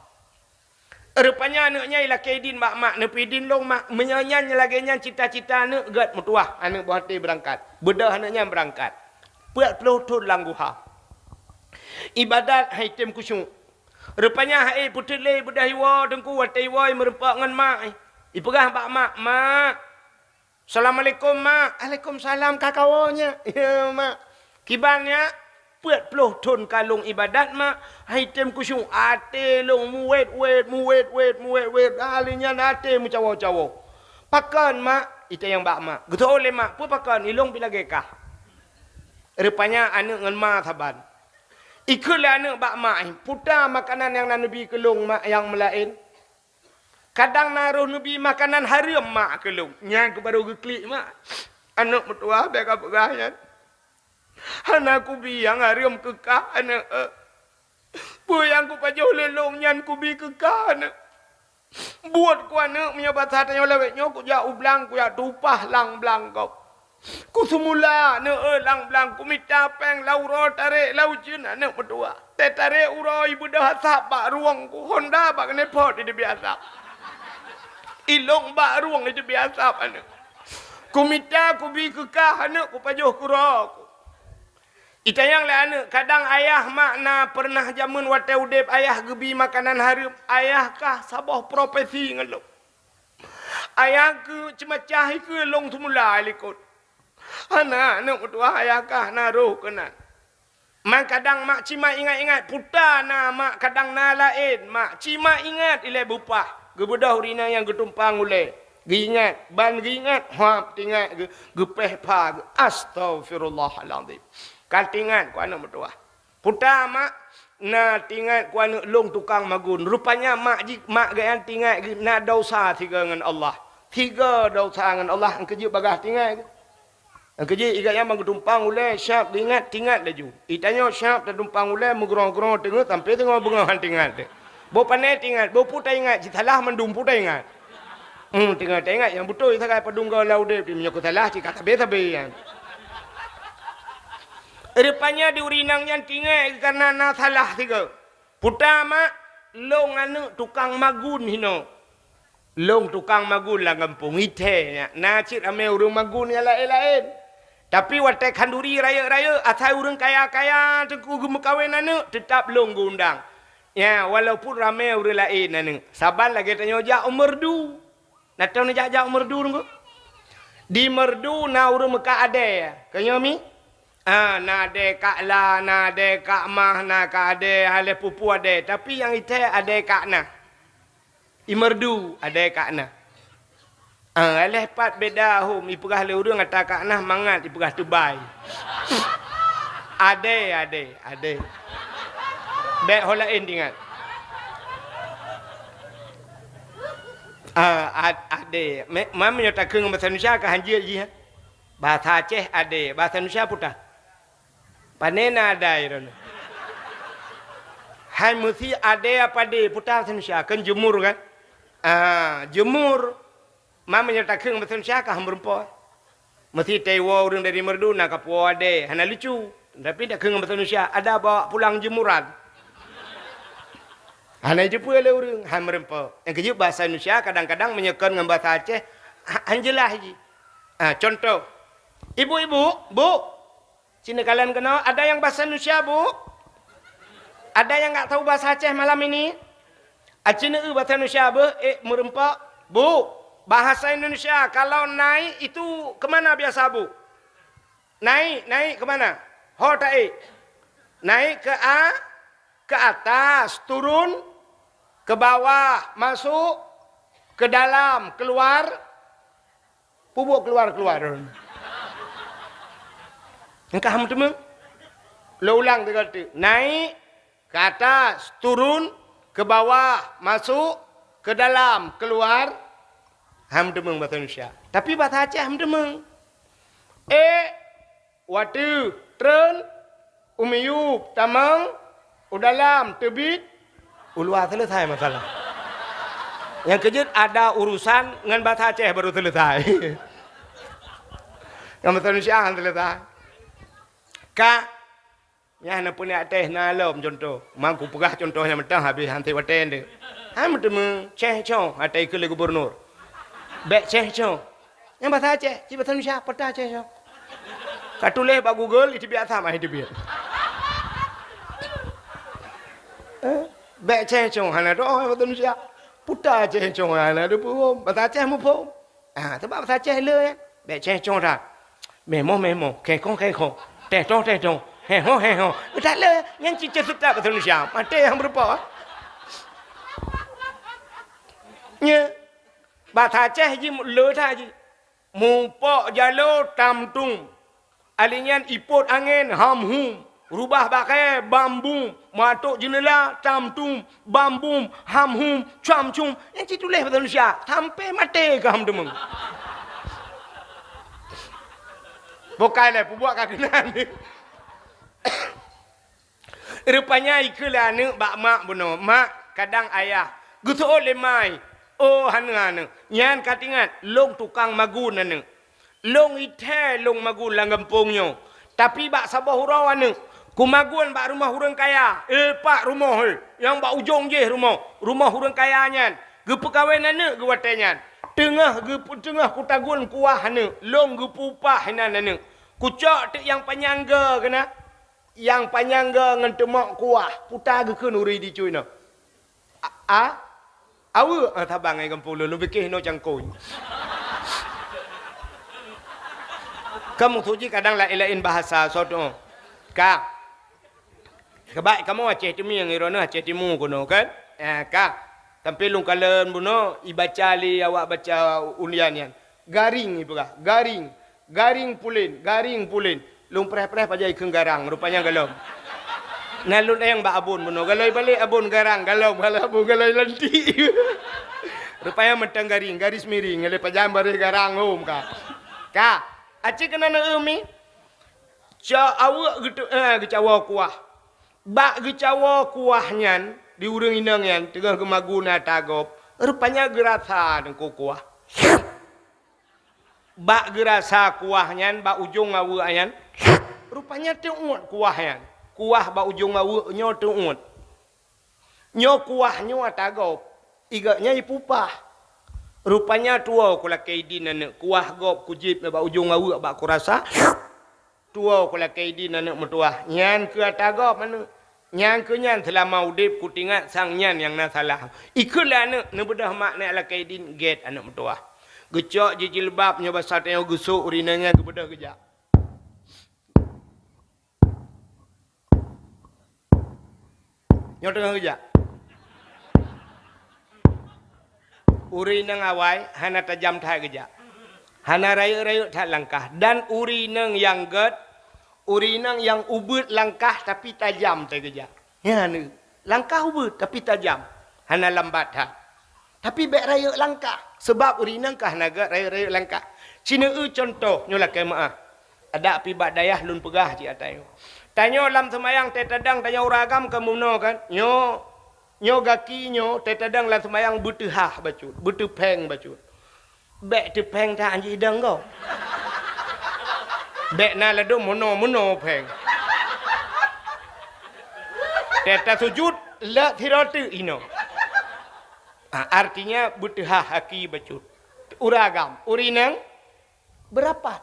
Rupanya aneuk nyan ilakée idin bak mak, neupeuidin lôn mak, meunyoe nyan lagée nyan cita-cita aneuk, gét meutuwah aneuk boh até beurangkat. Beudôh aneuk nyan beurangkat. Peuet ploh thon lam guha. Ibadat hai tem khusyuk. Rupanya hai peuteuk lé beudôh iwoe teungku, watée iwoe meureumpok ngon mak. Ipeugah bak mak, "Mak, Assalamualaikum, Mak." "Alaikumsalam, ka kawoe nyak." "Ya, Mak." "Kiban nyak?" "Peuet ploh thon ka lôn ibadat, Mak. Hai tem khusyuk, até lôn muwet-wet, muwet-wet, muwet-wet. Hali nyan até meucawo-cawo." "Pakon, Mak?" Itanyong bak mak. Geutanyong lé mak, "Peue pakon? Ilôn pi lagée kah." Rupanya aneuk ngon ma saban. Ikheun lé aneuk bak mak, "Puta makanan nyang na neubi keu lôn, Mak, nyang meulaén." "Kadang na roh neubi makanan hareuem mak keu lôn." Nyan keuh barô geuklik mak. Aneuk meutuwah bék kapeugah nyan. Hana kubi nyang hareuem keu kah aneuk, eh. Peue nyang kupajoh lé lôn nyan kubi keu kah aneuk. Buet ku aneuk, meunyoe basa tanyoe lawét nyoe, kujak u blang, kujak tupah lam blang gob. Kuseumula aneuk, eh, lam blang, kumita péng lam uroe, tarek lam ujeuen aneuk meutuwah. Teutarek uroe ibeudôh asap bak rueng ku, honda bak keuneuk phot iteubiet asap. Ilôn bak rueng iteubiet asap aneuk. Kumita kubi keu kah aneuk, kupajoh keu droe ku. Itanyong lé aneuk, kadang ayah mak na peureunah jameun watée udeb ayah geubi makanan hareuem, ayah kah saboh profesi ngon lôn. Ayah keuh ceumacah ikeue lôn seumula likot. Hana aneuk meutuwah ayah kah na roh keunan. Man kadang mak cit mak ingat-ingat, puta na mak kadang na laén, mak cit mak ingat ilée beupah. Geubeudôh ureueng inong nyang geutumpang ulée. Geuingat, ban geuingat, hop teuingat geu-, geupéh pha geu-, astaghfirullahalazim. Ka teuingat ku aneuk meutuwah. Puta mak, na teuingat ku aneuk lôn tukang magun. Rupanya mak jih, mak geuh nyan teuingat geuh na desya sigoe ngon Allah. Sigoe desya ngon Allah, nyang keujeuet bagaih teuingat geuh. Nyang keujeuet igat nyan ban geutumpang ulée, siap geuingat, teuingat laju. Itanyoe siap tatumpang ulée, meugroe-groe teungoh sampoe teungoh beungoh han teuingat teuh. Boh pané teuingat, boh peue taingat, cit salah mandum peue taingat. Hmm, teungoh taingat nyang beutôi sagai padum goe lam udeb, meunyoe keu salah cit ka sabe-sabe nyan. Rupanya di ureueng inong nyan teuingat kareuna na salah sigoe. Puta mak, lôn aneuk tukang magun hinoe. Lôn tukang magun lam gampông, ithée nyan. Na cit ramé ureueng magun nyang laén-laén. Tapi watée khanduri rayeuk-rayeuk, asai ureueng kaya-kaya teungku geumeukawen aneuk, teutab lôn geuundang. Nya, walaupun ramé ureueng laén aneuk. Saban lagée tanyoe jak u Meurdu. Na tom neujak-jak u Meurdu teungku? Di Meurdu na ureueng meukat adée. Keu nyoe mi? Ah, na adée Kak La, na adée Kak Mah, na Kak adée, hai lé pupu adée. Tapi nyang ithée adée Kak Na. I Meurdu adée Kak Na. Ah, lheueh pat beda hom, ipeugah lé ureueng ata Kak Na mangat, ipeugah teubai. Adée, adée, adée. Bék ho laén teuingat. Ah, ad-, adée. Me-, man meunyoe takheun ngon basa Indonesia ka hanjeuet jih, eh. Bahasa Aceh adé, bahasa Indonesia peue teuh? Pane na adai droeneuh. Hai meusi adé apa adé, peue teuh bahasa Indonesia? Kan jemur kan? Ah, jemur. Ma meunyoe takheun bahasa Indonesia ka han meureumpok. Meusi teuwoe ureuëng dari Meureudu na kapuwoe adé, hana lucu. Tapi takheun bahasa Indonesia, ada bawa pulang jemuran. Hana jiteupeue lé ureuëng, han meureumpok. Nyang keujeuet bahasa Indonesia kadang-kadang meunyoe kon ngon bahasa Aceh, ha-, han jeulaih jih. Ah, contoh. Ibu-ibu, Bu, sini kalian kenal, ada yang bahasa Indonesia, Bu? Ada yang nggak tahu bahasa Aceh malam ini? Aci neu bahasa Indonesia beuh, eh, meureumpok. Bu, bahasa Indonesia, kalau naik itu kemana biasa, Bu? Naik, naik kemana? Ho taék. Naik ke a-, ke atas, turun, ke bawah, masuk, ke dalam, keluar. Peubuet keluar-keluar. Engkah meuteumé. Lo ulang tiga kali. Naik, ke atas, turun, ke bawah, masuk, ke dalam, keluar. Han meuteumé bahasa Indonesia. Tapi bahasa Aceh han meuteumé. Eh, watèe, treun, u miyueb, tamong, u dalam, teubiet, u luwa, selesai masalah. Nyang keujeuet ada urusan ngon bahasa Aceh baru selesai. Ngon bahasa Indonesia han selesai. Ka, nyan na peuneuk teh na lom contoh. Mang kupeugah contoh nyang mantong habéh han watèe nyan. Han meuteumé ceh cong ateueh keu lé gubernur. Bèk ceh cong. Nyang bahasa Aceh, cit bahasa Indonesia, peue teuh ceh cong. Ka tuléh bak Google, iteubiet asam, ah, iteubiet. Eh, bèk ceh cong, hana doh bahasa Indonesia. Peue teuh ceh cong, hana teupeue. Bahasa Aceh muphom. Ah, sebab bahasa Aceh le, eh. Bèk ceh cong that. Meh moh, meh moh. Keh kong, keh kong. Teh tong, teh tong. Heh ho, heh ho. That le, nyan cit ceh seutôt bahasa Indonesia. Maté nyang beureupa. Nya. Bahasa Aceh jih le that jih. Mupok jalo tam tum. Ali nyan ipot angén ham hum. Rubah bakhée bam bum. Matok jeuneula tam tum. Bam bum ham hum. Cam cum. Nyan cit tuléh bahasa Indonesia. Sampai maté ka han meuteumé. Bukai lé peubuet ka keunan. Rupanya ikheun lé aneuk bak mak bunoe, "Mak, kadang ayah geuseuôt lé mai." "Oh, hana aneuk, nyan ka teuingat, lôn tukang magun aneuk. Lôn ithée lôn magun lam gampông nyoe. Tapi bak saboh uroe aneuk, kumagun bak rumoh ureuëng kaya, eh, pat rumoh, eh, nyang bak ujong jih rumoh, rumoh ureuëng kaya nyan. Geupeukawen aneuk geuh watée nyan. Teungoh geupeu-, teungoh kutagun kuah aneuk, lôn geupeu-upah inan aneuk. Kucok teuk nyang panyang goe keunan." Nyang panyang goe ngon teumok kuah, peue teuh geukheun ureuëng di cuy nyoe. A, a, aweuek, ah, saban ngon gampông lôn, lôn piké hinoe cangkôi. Ka meutuji kadang laén-laén bahasa, soe teuh. Ka. Sabab kamoe Aceh Teumieng, droeneuh Aceh Timu keunoe kan? Ah, ka. Sampai lôn kalon bunoe, ibaca lé awak baca ulian nyan. Garing ipeugah, garing. Garing pulen, garing pulen. Lôn preh-preh pajan ikheun garang, rupanya galom. Na lôn ayang bak abon bunoe, galoi balek abon garang, galom, galom abon, galoi lantik. Rupanya mantong garing, garis miring, lé pajan baréh garang hom ka. Ka, aci keunan eu mi. Cok aweuek geutu-, eh, geucawoe kuah. Bak geucawoe kuah nyan, di ureuëng inong nyan, teungoh geumagun ata gob, rupanya geurasa teungku kuah. Bak geurasa kuah nyan bak ujong aweuek nyan, rupanya teuôt kuah nyan. Kuah bak ujong aweuek nyoe teuôt. Nyoe kuah nyoe ata gob, i gobnyan ipupah. Rupanya tuwoe kulakée idin aneuk, kuah gob kujieb bak ujong aweuek bak kurasa. Tuwoe kulakée idin aneuk meutuwah, nyan keuh ata gob aneuk. Nyang keu nyan seulama udeb kuteuingat sang nyan nyang na salah. Ikheun lé aneuk, neubeudôh mak nyan lakée idin gét aneuk meutuwah. Geucok jih jilbab nyoe basa tanyoe geusok ureuëng inong nyan geubeudôh geujak. Nyoe teungoh geujak. Ureuëng inong awai hana tajam that geujak. Hana rayeuk-rayeuk that langkah. Dan ureuëng inong nyang gét, ureuëng inong nyang ubeut langkah tapi tajam that geujak. Nyan, langkah ubeut tapi tajam. Hana lambat that. Tapi bék rayeuk langkah. Sabab ureuëng inong ka hana gét rayeuk-rayeuk langkah. Sineue cuntoh nyoe lakée meuáh. Adak pi bak dayah lôn peugah cit ata nyoe. Tanyoe lam seumayang teuh tadang tanyoe ureuëng agam ka meunoe kan? Nyoe, nyoe gaki nyoe teuh tadang lam seumayang beuteuhah bacut, beuteupéng bacut. Bék teupéng that anjih idong gob. Bék na ladôm meunoe-meunoe péng. Teuh tasujut lheueh sidroe teuk inoe. Ah, artinya beuteuhah aki bacut. Ureuëng agam, ureuëng inong beurapat.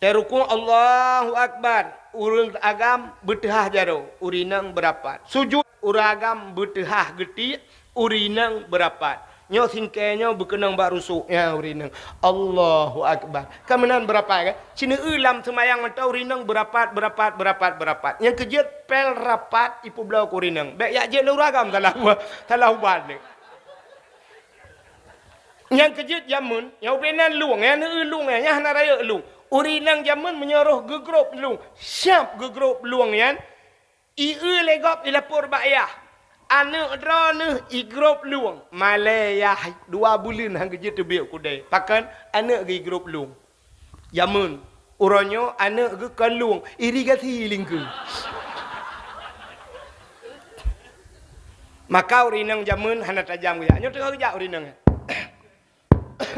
Teuh rukuk Allahu Akbar, ureuëng agam beuteuhah jaroe, ureuëng inong beurapat. Sujut ureuëng agam beuteuhah geutik, ureuëng inong beurapat. Nyoe singkée nyoe beukeunong bak rusuk, ya ureuëng inong. Allahu Akbar. Ka meunan beurapat kan? Sineue lam seumayang mantong ureuëng inong beurapat, beurapat, beurapat, beurapat. Nyang keujeuet pél rapat ipeubloe keu ureuëng inong. Bék yak jeuet lé ureuëng agam salah, salah ubat lé. Nyang keujeuet jameun, nyang ubé nan lueng, nyang neu lueng, nyang hana rayeuk lueng. Ureuëng inong jameun meunyoe roh geugrôp lueng, siab geugrôp lueng nyan, i eu lé gob ilapor bak yah. Aneuëk droeneuh igrôp lueng, malée yah dua buleuen han geujeuet teubiet kudée. Pakon? Aneuëk geuh igrôp lueng. Jameun, uroe nyoe aneuëk geuh kon lueng, irigasi lingkeu. Maka ureuëng inong jameun hana tajam geujak. Nyoe teungoh geujak ureuëng inong nyan.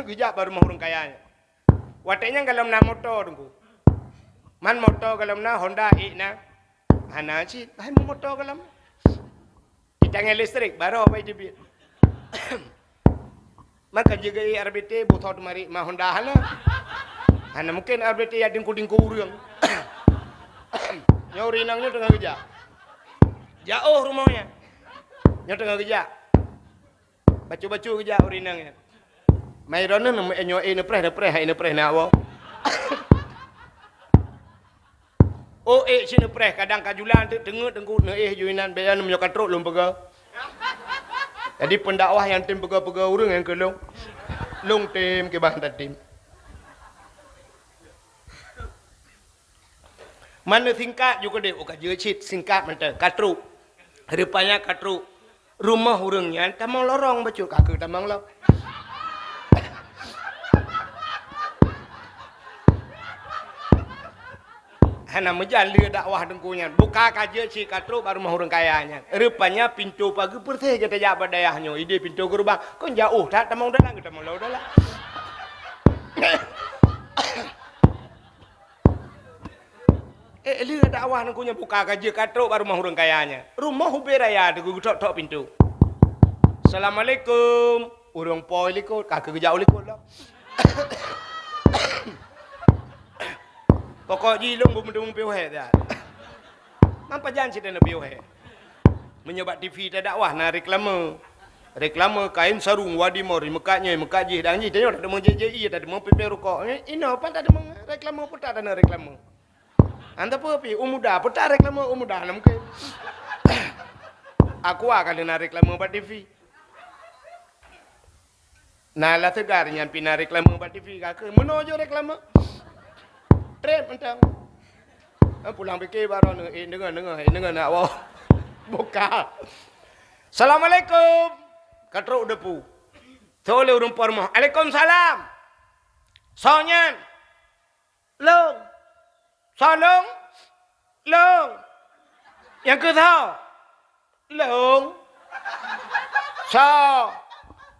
Geujak bak rumoh ureuëng kaya nyan. Watée nyan golom na moto teungku. Man moto golom na, Honda ék na. Hana cit, hai moto golom. Di tangai listrik, baroe bai teubiet. Maka jeuet R B T, boh thot marit ma Honda hana. Hana mungken R B T ya dingku-dingku ureuëng. Nyoe ureuëng inong nyoe teungoh geujak. Jaoh rumoh nyan. Nyoe teungoh geujak. Bacut-bacut geujak ureuëng inong nyan. Mai droeneuh nyoe ék neupreh, neupreh, hai neupreh na woe. Oh, ék cit neupreh, kadang ka julan teuk teungeut teungku neuéh ju inan, bék nyan meunyoe ka trok lôn peugah. Jadi pendakwah nyang tem peugah-peugah ureuëng nyang keu lôn. Lôn tem kiban tatem. Mana singkat ju keudeh, oh ka jeuet cit singkat mantong, ka trok. Rupanya ka trok. Rumoh ureuëng nyan tamong lorong bacut, ka keuh tamong lom. Hana meujan lé dakwah teungku nyan. Buka ka jeuet cit ka trok bak rumoh ureuëng kaya nyan. Rupanya pintoe pageue peureséh gata jak bak dayah nyoe. Ideh pintoe geurubang. Kon jaoh that tamong dalam, geutamong lom dalam. Eh, lheueh dakwah nangku nyan buka ka jeuet ka trok bak rumoh ureuëng kaya nyan. Rumoh ubé raya teuk geutok-tok pintoe. "Assalamualaikum." Ureuëng po likot, ka keuh geujak u likot lom. Pokok jih lôn beumeudeueng piôh hé that. Man pajan cit na piôh hé. Meunyoe bak T V tadakwah na reklame. Reklame kain sarung Wadimor, meukat nyoe, meukat jih, dan jih, tanyoe tadeungoe J J I, tadeungoe pipée rukok. Eh, inoe pan tadeungoe reklame, peue that tadeungoe reklame. Anta peue pi, u muda, peue that reklame u muda, na mungken. Aqua ka lheueh na reklame bak T V. Na La Segar nyan pih na reklame bak T V ka keuh. Meunoe jeuet reklame. Treb mantong. Eh, pulang pike baroe neu, eh, deungoe, deungoe, eh, deungoe nak woe. Buka. "Assalamualaikum." Ka trok depu. Tho lé ureuëng po rumoh. "Alaikumsalam." "Soe nyan?" "Lôn." "Soe lôn?" "Lôn." "Nyang keuh soe?" "Lôn." "Soe?"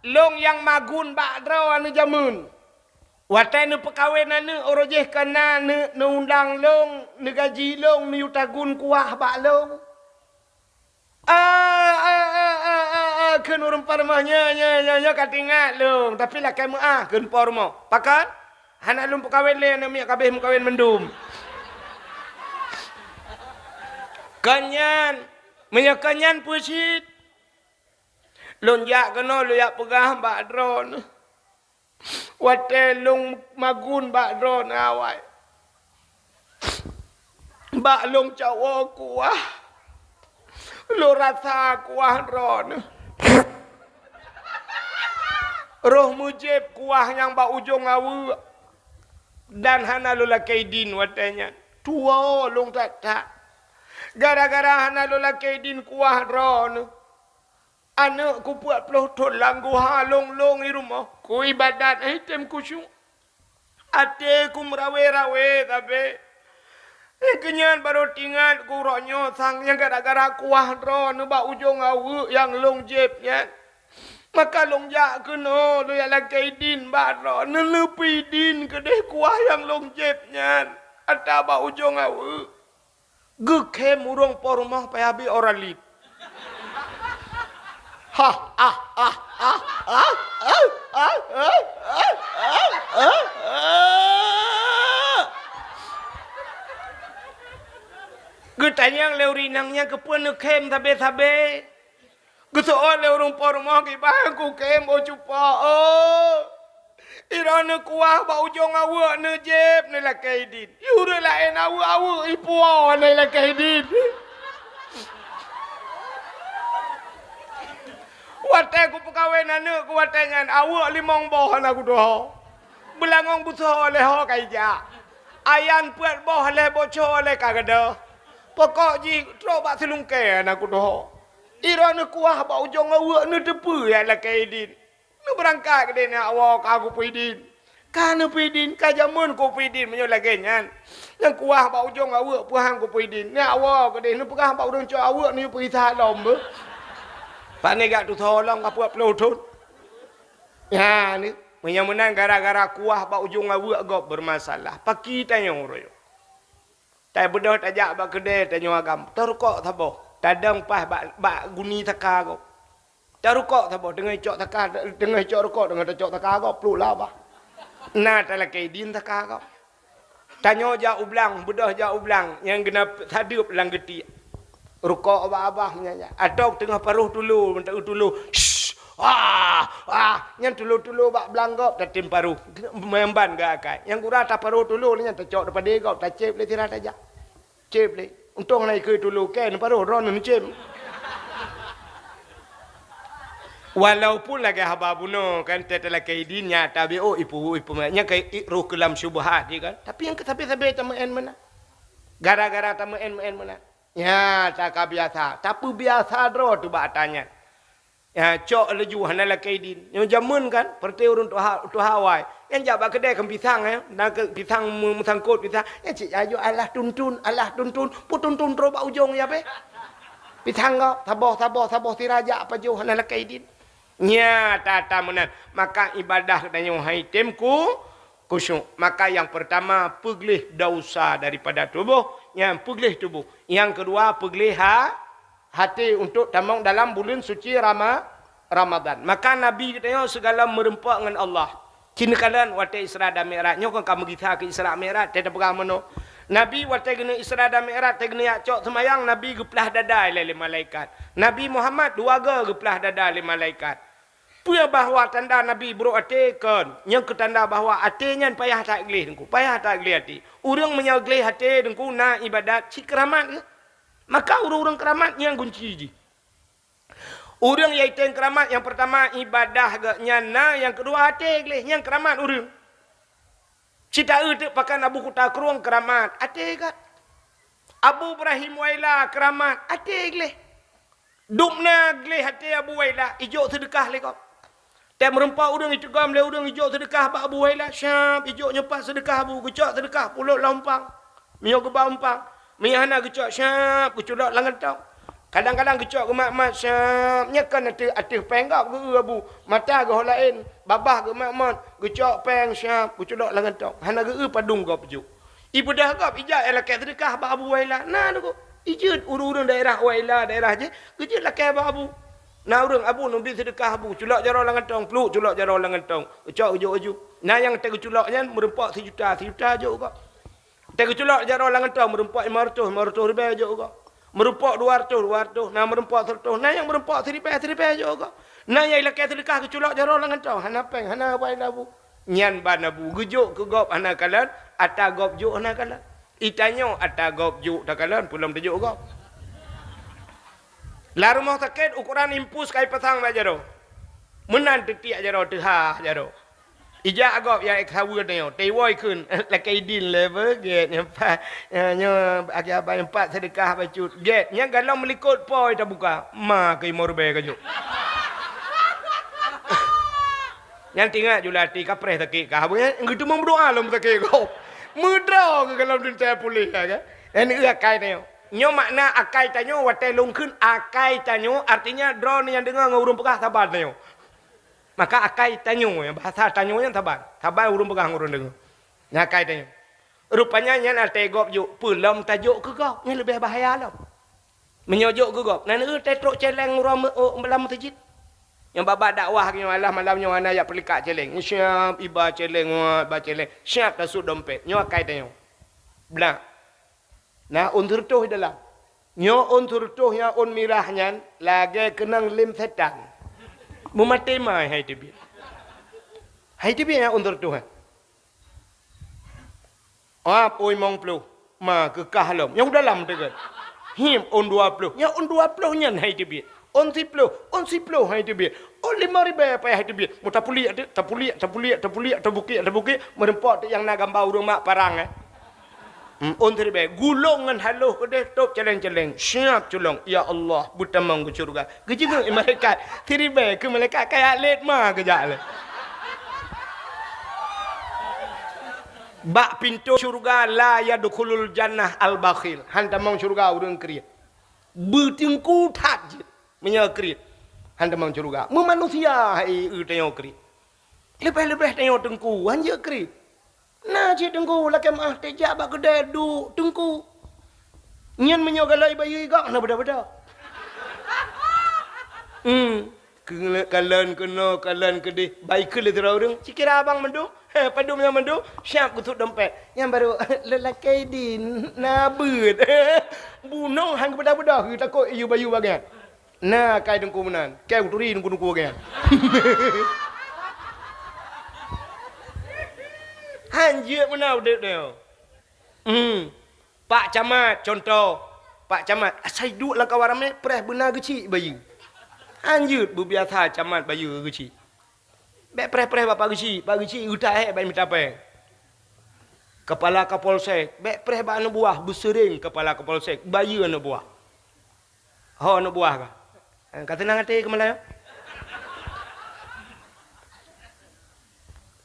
"Lôn nyang magun bak droe aneuk jameun. Watée neupeukawen aneuk, uroe jéh ka na neu-, neuundang lôn, neugaji lôn, neuyue tagun kuah bak lôn." "Ah, ah, ah, ah, ah, ah," kheun ureuëng po rumoh, "Nyoe, nyoe, nyoe, nyoe ka teuingat lôn, tapi lakée meuáh," kheun po rumoh. "Pakon?" "Hana lôn peukawen lé aneuk miet, ka abéh meukawen mandum." "Kon nyan, meunyoe kon nyan peue cit?" "Lôn jak keunoe, lôn jak peugah bak droeneuh. Watée lôn magun bak droeneuh awai, bak lôn cawoe kuah, lôn rasa kuah droeneuh. Roh meujieb kuah nyang bak ujong aweuek, dan hana lôn lakée idin watée nyan. Tuwoe lôn that-that. Gara-gara hana lôn lakée idin kuah droeneuh, aneuk kupeuet ploh thon lam guha lôn-lôn i rumoh, kuibadat, eh, tem khusyuk. Até ku meurawe-rawe sabe. Nyang keunyan barô teuingat ku uroe nyoe sang nyang gara-gara kuah droeneuh bak ujong aweuek nyang lôn jieb nyan. Maka lôn jak keunoe lôn jak lakée idin bak droeneuh, neuleupie idin keudeh kuah nyang lôn jieb nyan atra bak ujong aweuek. Geukhém ureuëng po rumoh payah bri Oralid. Hah, ah, ah, ah. Geutanyong lé ureuëng inong nyan keupeue neukhém sabe-sabe. Geuseuôt lé ureuëng po rumoh kiban kukhém, oh cupa, oh. Droeneuh kuah bak ujong aweuek neujieb neulakée idin. Ureuëng laén aweuek-aweuek ipuwoe neulakée idin. Watée kupeukawen aneuëk ku watée nyan, aweuek limong boh hana kutuho. Beulangong beusoe lé ho ka ijak. Ayan peuet boh lé boco lé ka gadôh. Pokok jih trok bak silungkée hana kutuho. Droeneuh kuah bak ujong aweuek neuteupeue nyang lakée idin. Neubeurangkat keudeh neujak woe ka kupeue idin. Ka neupeue idin, ka jameun kupeue idin meunyoe lagée nyan. Nyang kuah bak ujong aweuek peuhang kupeue idin. Neujak woe keudeh neupeugah bak ureuëng cok aweuek neuyue peugisa lom beuh. Pane gak tusoe lom ka peuet ploh thon. Nyan, meunyoe meunan gara-gara kuah bak ujong aweuek gob beureumasalah. Paki tanyoe uroe nyoe. Tabeudôh tajak bak keudée tanyoe agam, tarukok saboh, tadong paih bak, bak guni saka gob. Tarukok saboh, teungoh icok saka, teungoh icok rukok, teungoh tacok saka gob, pluek lam babah. Na talakée idin saka gob. Tanyoe jak u blang, beudôh jak u blang, nyang geuneuk sadeueb lam geutiek. Rukok babah-babah nyan, nyan. Atau teungoh paroh tulo, meuntah tulo. Shh! Ah! Ah! Nyan tulo-tulo bak blang gob tatem paroh. Meumban geuakai. Nyang gura taparoh tulo nyan tacok daripada gob, taceb lé sira tajak. Ceb lé. Untông na ikeue tulo kée neuparoh droeneuh neuceb. Walaupun lagée haba bunoe kan, teutalakée idin nyata B O ipu, ipu, nyang ka i-, roh keu lam syubhat jih kan. Tapi nyang keu sabe-sabe tameu'en meunan. Gara-gara tameu'en-meu'en meunan. Nyata ka biasa, tapeubiasa droe teuh bak ata nyan. Ya, cok laju hana lakée idin. Nyoe jameun kan, peureuté ureuëng tuha, tuha awai. Nyang jak bak keudée kan pisang, ya. Na keu pisang meu-, meusangkot pisang. Nyang cit ajo alah tuntun, alah tuntun, peutuntun trok bak ujong ya beh. Pisang gob, saboh, saboh, saboh sira jak pajoh hana lakée idin. Nyata-nyata meunan. Maka ibadah geutanyoe hai tem ku khusyuk. Maka nyang peurtama, peugleh desya daripada tuboh, nyang peugleh tuboh. Nyang keudua, peugleh ha-, hati untuk tamong dalam buleuen suci Rama-, Ramadan. Maka Nabi geutanyoe sigohlom meureumpok ngon Allah. Ci neukalon watée Isra dan Mi'raj, nyoe kon ka meugisa keu Isra Mi'raj, teupeugah meunoe. Nabi watée geuneuk Isra dan Mi'raj, teuh geuneuk jak cok seumayang, Nabi geuplah dada lé, lé malaikat. Nabi Muhammad dua goe geuplah dada lé malaikat. Peue bahwa tanda Nabi brok até kon? Nyang keu tanda bahwa até nyan payah that gleh Teungku, payah that gleh até. Ureuëng meunyoe gleh até Teungku na ibadat cit keuramat geuh. Maka ureuëng-ureuëng keuramat nyang gunci jih. Ureuëng nyang itém keuramat nyang peurtama ibadah geuh nyan na, nyang keudua até gleh, nyang keuramat ureuëng. Cit taeu teuk pakan Abu Kuta Krueng keuramat, até geuh. Abu Ibrahim Waila keuramat, até gleh. Dum na gleh até Abu Waila, ijok seudeukah lé gob. Teumeureumpok ureuëng iteugom lé ureuëng ijok seudeukah bak Abu Waila, syab ijok nyoe pat seudeukah Abu, geucok seudeukah pulot lam umpang. Meunyoe geuba umpang, meunyoe hana geucok syab geuculok lam gantong. Kadang-kadang geucok geumat-mat syab, nyan kon ateueh, ateueh péng gob geu-eu Abu, mata geuh laén, babah geumat-mat, geucok péng syab geuculok lam gantong. Hana geu-eu padum gob jok. Ibeudôh gob ijak ilakée seudeukah bak Abu Waila. Na Teungku. Ijeuet ureuëng-ureuëng daerah Waila, daerah jih, geujeuet lakée bak Abu. Na ureuëng, "Abu, neubi seudeukah Abu." Culok jaroe lam gantong, pluek culok jaroe lam gantong. Geucok geujok laju. Na nyang teuh geuculok nyan meureumpok sijuta, sijuta jok gob. Teuh geuculok jaroe lam gantong meureumpok limong reutôh, limong reutôh ribée jok gob. Meureumpok dua reutôh, dua reutôh, na meureumpok sireutôh, na nyang meureumpok siribée, siribée jok gob. Na nyang ilakée seudeukah geuculok jaroe lam gantong, hana péng, hana Waila Abu. Nyan ban Abu geujok keu gob hana kalon, ata gob jok hana kalon. Itanyoe ata gob jok takalon, peue lom tajok gob. Lam rumoh sakét ukoran impus ka ipasang bak jaroe. Meunan teutiek jaroe, teuhah jaroe. Ijak gob nyang ék saweue tanyoe, teuwoe kheun, lakée idin lé beugét nyang pat, nyoe akhé abang nyang pat seudeukah bacut. Gét, nyang galom meulikot po tabuka, ma keu limong ribée ka jok. Nyan teuingat ju lé até ka preh sakét kah, beunyan geuteumé meudoa lom sakét gob. Meudroe keu gohlom teuntée puléh ka. Nyan eu akai tanyoe. Nyoe makna akai tanyoe watée lôn kheun akai tanyoe, artinya droeneuh nyang deungoe ngon ureuëng peugah saban tanyoe. Maka akai tanyoe, bahasa tanyoe nyan saban. Saban ureuëng peugah ngon ureuëng deungoe. Nyan akai tanyoe. Rupanya nyan até gob jok, peulom tajok keu gob, nyan leubeh bahaya lom. Meunyoe jok keu gob, na neueu teutrok céléng uroe meu-, o, lam meuseujid. Nyang babah dakwah nyoe alah malam nyoe hana jak peulikak céléng. Siap iba céléng, wah, iba céléng. Siap tasut dompet. Nyoe akai tanyoe. Blah. Na ôn seureutôh di dalam. Nyoe ôn seureutôh nyang ôn mirah nyan lagée keunong lém setan. Meumaté mai hai teubiet. Hai teubiet nyang ôn seureutôh nyan. Ap, ôi mong ploh, ma keukah lom. Nyang u dalam teugon. Him, ôn dua ploh. Nyang ôn dua ploh nyan hai teubiet. Ôn siploh, ôn siploh hai teubiet. Ôn limong ribée payah hai teubiet. Mu tapuliek teuk, tapuliek, tapuliek, tapuliek, tabukek, tabukek. Meureumpok teuk nyang na gamba ureuëng mak parang, eh. Hmm, ôn siribée. Gulong ngon haloh keudeh top celeng-celeng. Siap culong. Ya Allah, beutamong keu syurga. Geujeungeuk malaikat. Siribée keu malaikat kaya lét ma geujak lé. Bak pintoe syurga la yadkhulul jannah al-bakhil. Han tamong syurga ureuëng kriet. Beuteungku that jeuet. Meunyoe kriet, han tamong syurga. Meumanusia hai eu tanyoe kriet. Leubeh-leubeh tanyoe teungku, han jeuet kriet. Na cit teungku lakée meuáh teuh jak bak keudée duek teungku. Nyan meunyoe galai bayeue gob hana beda-beda. Hmm. Keu-, kalon keunoe, kalon keudeh, bai keu lé sidroe ureuëng. Cikira abang mandum, he, padum nyang mandum, siap geusut dompet. Nyang barô lelaki di na beuet. Bunoe han geubeda-beda, takot iyu bayu bagian. Na kai teungku meunan, kai uturi teungku-teungku bagian. Han jeuet meunan udeb nyoe. Hmm. Pak Camat, contoh. Pak Camat, asai duek lam kawan ramé, preh beuna geuchik bayeue. Han jeuet beubiasa camat bayeue geuchik. Bék preh-preh bak Pak Geuchik, Pak Geuchik geuta hék bék mita péng. Kepala Kapolsek, bék preh bak aneuk buah, beuseuring kepala Kapolsek, bayeue aneuk buah. Ho aneuk buah ka. Eh, ka teunang até keumalai.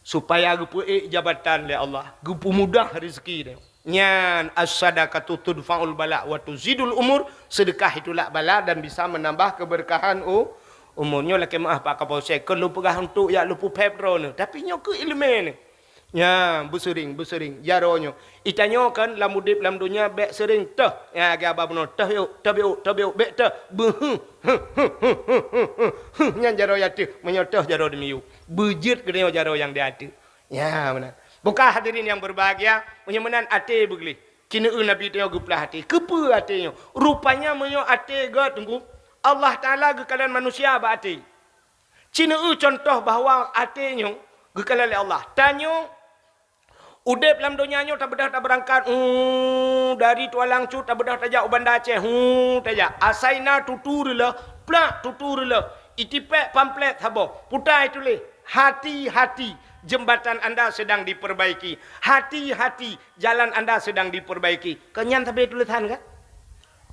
Supaya geupeuék jabatan lé Allah, geupeumudah rezeki dia. Nyan as-sadaqatu tudfa'ul bala wa tuzidul umur, sedekah itu lak bala dan bisa menambah keberkahan u-, umur. Nyoe lakée meuáh Pak Kapolsek, kon lôn peugah untuk jak lôn peuphép droeneuh, tapi nyoe keu iéleumé nyoe. Nyan beuseuring, beuseuring jaroe nyoe. Itanyoe kan lam udeb lam donya bék seuring teuh. Ya, lagée aba bunoe, teuh biuk, teuh biuk, teuh biuk, bék teuh. Beuheuh, huh, huh, huh. Nyan jaroe ya teuh, meunyoe teuh jaroe dimiyueb. Beujeuet geutanyoe jaroe nyang di ateueh. Ya, meunan. Buka hadirin yang berbahagia, meunyoe meunan até beugleh. Ci neueu Nabi tanyoe geuplah até. Keupeue até nyoe? Rupanya meunyoe até gét teungku, Allah Taala geukalon manusia bak até. Ci neueu contoh bahwa até nyoe geukalon lé Allah. Tanyoe udeb lam donya nyoe tabeudôh tabeurangkat, hu, dari Tualang Cut tabeudôh tajak u Banda Aceh, hu, tajak. Asai na tutu reuloh, plak tutu reuloh. Itipék pamflet saboh, putai tuléh, "Hati-hati, jembatan anda sedang diperbaiki. Hati-hati, jalan anda sedang diperbaiki." Keu nyan sabe tulésan ka?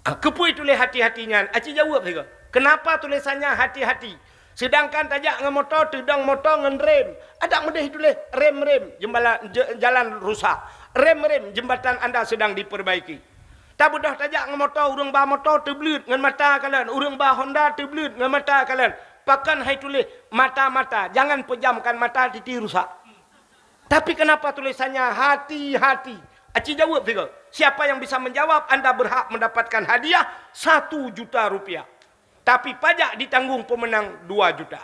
Ah, keupeue tuléh hati-hati nyan? Aci jaweueb sigoe. Kenapa tulésan nyan hati-hati? Seudangkan tajak ngon moto, teudong moto ngon rem. Adak meudeh tuléh rem-rem, jembala-, je-, jalan rusak. Rem-rem, jembatan anda sedang diperbaiki. Tabeudôh tajak ngon moto, ureuëng ba moto teubleuet ngon mata kalon, ureuëng ba Honda teubleuet ngon mata kalon. Pakon hai tuléh mata-mata, jangan pejamkan mata, titi rusak. Tapi kenapa tulisannya hati-hati? Aci jaweueb sigoe. Siapa yang bisa menjawab, anda berhak mendapatkan hadiah satu juta rupiah. Tapi pajak ditanggung pemenang dua juta.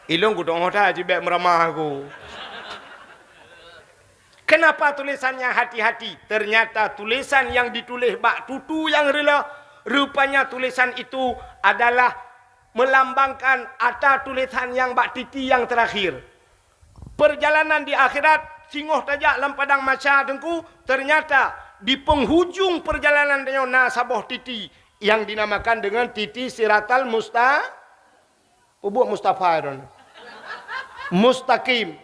Ilong ku dong hoda cibek meramah aku. Kenapa tulisannya hati-hati? Ternyata tulisan yang ditulis bak tutu yang reuloh, rupanya tulisan itu adalah melambangkan ata tulisan yang bak titi yang terakhir. Perjalanan di akhirat, singoh tajak lam padang mahsyar teungku, ternyata di penghujung perjalanan tanyoe na saboh titi yang dinamakan dengan titi siratal musta-, Peubuet Mustafa droeneuh. Mustaqim.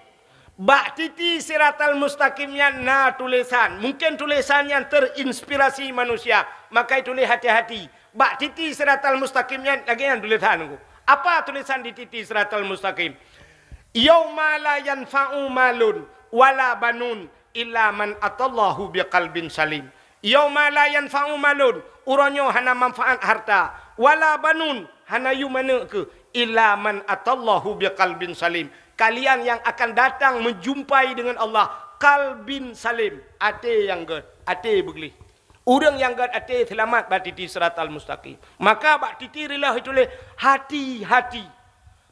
Bak titi siratal mustaqim nyan na tulisan. Mungken tulisan nyan terinspirasi manusia. Maka tuléh hati-hati. Bak titi siratal mustaqim nyan lagée nyan tulisan ku. Apa tulisan di Titi Siratal Mustaqim? "Yauma la yanfa'u malun wala banun illa man atallahu biqalbin salim." "Yauma la yanfa'u malun," uroe nyoe hana manfaat harta, "wala banun," hana yum aneuk keuh, "illa man atallahu biqalbin salim." Kalian yang akan datang menjumpai dengan Allah, qalbin salim, até nyang gét, até beugleh. Ureuëng nyang gét até seulamat bak Titi Siratal Mustaqim. Maka bak Titi reuloh ituléh, hati-hati.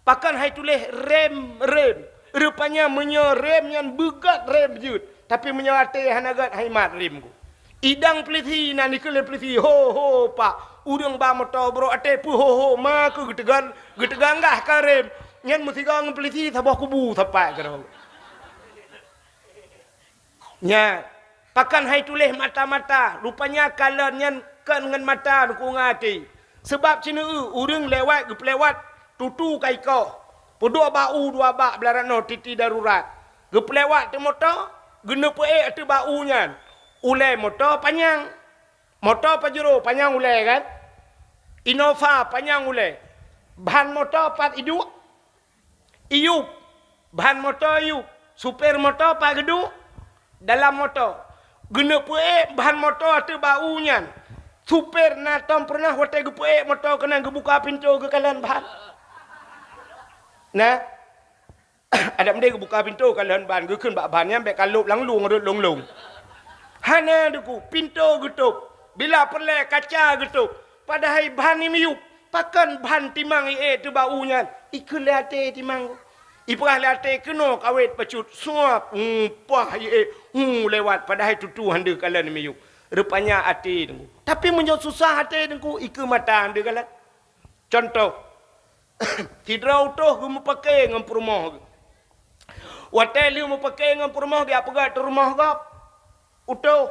Pakon hai tuléh rem-rem? Rupanya meunyoe rem nyan beugét rem jeuet, tapi meunyoe até hana gét, hai mat rem ku. Idang peulisi na dikeue lé peulisi, "Ho, ho, Pak, ureuëng ba moto brok até peuho-ho ma keuh geuteugan, geuteuganggah ka rem." Nyan meusigoe ngon peulisi saboh kubu sapat keudroe. Nyan, pakon hai tuléh mata-mata, rupanya kalon nyan kon ngon mata, Teungku, ngon até. Seubab ceuneueu ureuëng lewat geupeulewat tutu ka ikoh, peuduek bak u dua bak beularanoe Titi darurat. Geupeulewat teuk moto, geuneuk peuék ateueh bak u nyan. Ulée moto panyang. Moto Pajero panyang ulée kan? Innova panyang ulée. Ban moto pat iduek? Iyup, ban moto iyup, supir moto pat geuduek dalam moto. Geuneuk peuék ban moto ateueh bak u nyan. Supir na tom peureunah watée geupeuék moto keunan geubuka pintoe geukalon ban. Nah, adak meudeh geubuka pintoe kalon ban, geukheun bak ban nyan bék kalop lam lueng rot lông-lông. Hana, Teungku, pintoe geutôb. Bila peureulée kaca geutôb. Padahai ban miyup. Pakon ban timang iék teuh bak u nyan? Ikheun lé até timang. Ipeugah lé até keunoe kawét bacut suap, hu, pah iék, hu, lewat. Padahai tutu han deuh kalon miyup. Rupanya até, Teungku. Tapi meunyoe susah até, Teungku, ikheun mata han deuh kalon. Cuntoh, sidroe utôh geumeupaké ngon peurumoh geuh. Watée lheueh meupaké ngon peurumoh geuh, jak peugét rumoh gob utôh.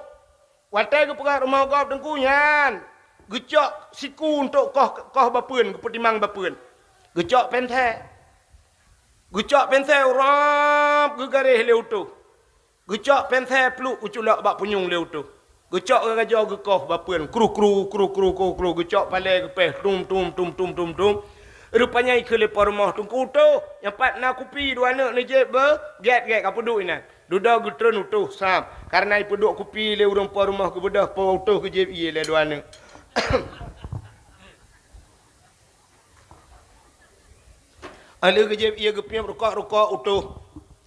Watée geupeugét rumoh gob, Teungku, nyan geucok siku untuk koh, koh bapeuen, geupeutimang bapeuen. Geucok pénsé. Geucok pénsé, urab geugaréh lé utôh. Geucok pénsé pluek geuculok bak punyueng lé utôh. Geucok geugajoe geukoh bapeuen, kru, kru, kru, kru, kru, kru, geucok palée geupéh, tum, tum, tum, tum, tum, tum. Rupanya ikheun lé po rumoh, "Teungku, utôh, nyan pat na kupi dua neuk neujieb beu, gét-gét ka peuduek inan." Dudoe geutreun utôh sam, kareuna ipeuduek kupi lé ureuëng po rumoh geubeudôh po utôh geujieb ié lé dua neuk. Aleuh geujieb ié geupiep rukok-rukok utôh.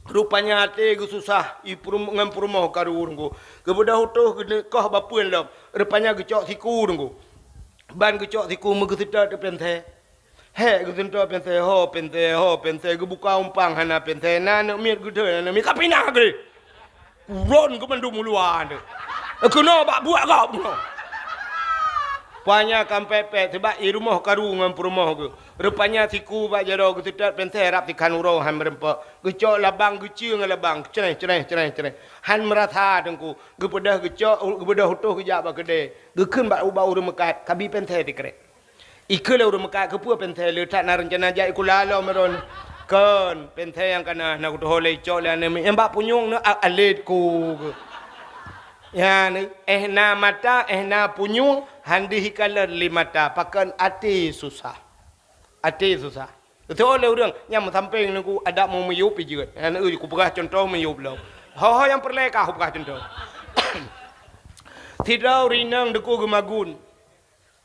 Rupanya até geususah, i peurum-, ngon peurumoh karu Teungku. Geubeudôh utôh geuneuk koh bapeuen lom. Rupanya geucok siku Teungku. Ban geucok siku meugeuseutôt pénsé. Hék geuseutôt pénsé, ho pénsé, ho pénsé, geubuka umpang hana pénsé, na aneuk miet geuthon, aneuk miet ka pinah geuh. Uron keu mandum uluwa nyoe. Keunoe bak buet gob nyoe. Panya kampek-pek, seubab i rumoh karu ngon peurumoh geuh. Rupanya siku bak jaroe geuseutôt pénsé rab sikhan uroe han meureumpok. Geucok labang geucue ngon labang, creh, creh, creh, creh. Han meurasa Teungku, geupeudeh geucok, geubeudôh utôh geujak bak keudè. Geukheun bak ubak ureuëng meukat, "Kabi pénsé sikrek." Ikheun lé ureuëng meukat, "Keupeue pénsé le that na reuncana jak ikula lom meron?" "Kon, pénsé nyang kana na kutuho lé icok lé aneuk miet nyang bak punyueng nyoe a-, alét ku." Nyan, éh na mata, éh na punyueng, han deuh ikalon lé mata, pakon até susah. Até susah. Beutôi lé ureuëng nyang meusampéng Teungku adak meumiyup ijeuet. Nyan, eu, kupeugah cuntoh miyup lom. Ho-ho nyang peureulée ka kupeugah cuntoh. Sidroe ureuëng inong Teungku geumagun.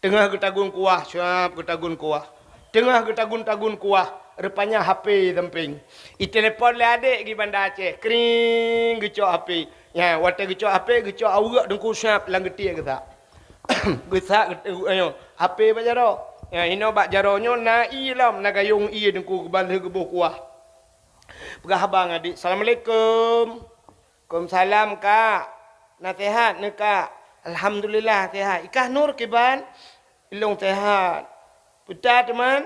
Teungoh geutagun kuah, syap geutagun kuah. Teungoh geutagun-tagun kuah, rupanya H P sampéng. Itelepon lé adék geuh Banda Aceh, kring, geucok H P. Nyan, watée geucok H P, geucok aweuek Teungku syap lam geutiek geutak. Geusak, geu-, ayo, H P bak jaroe. Nyan, inoe bak jaroe nyoe na ié lom, na gayong ié Teungku geubalheueh geuboh kuah. Peugah haba ngon adék, "Assalamualaikum." "Waalaikumsalam, Kak. Na sehat neuh, Kak?" "Alhamdulillah, sehat. Ikah Nur kiban?" "Ilong sehat." "Peue that, teuma?"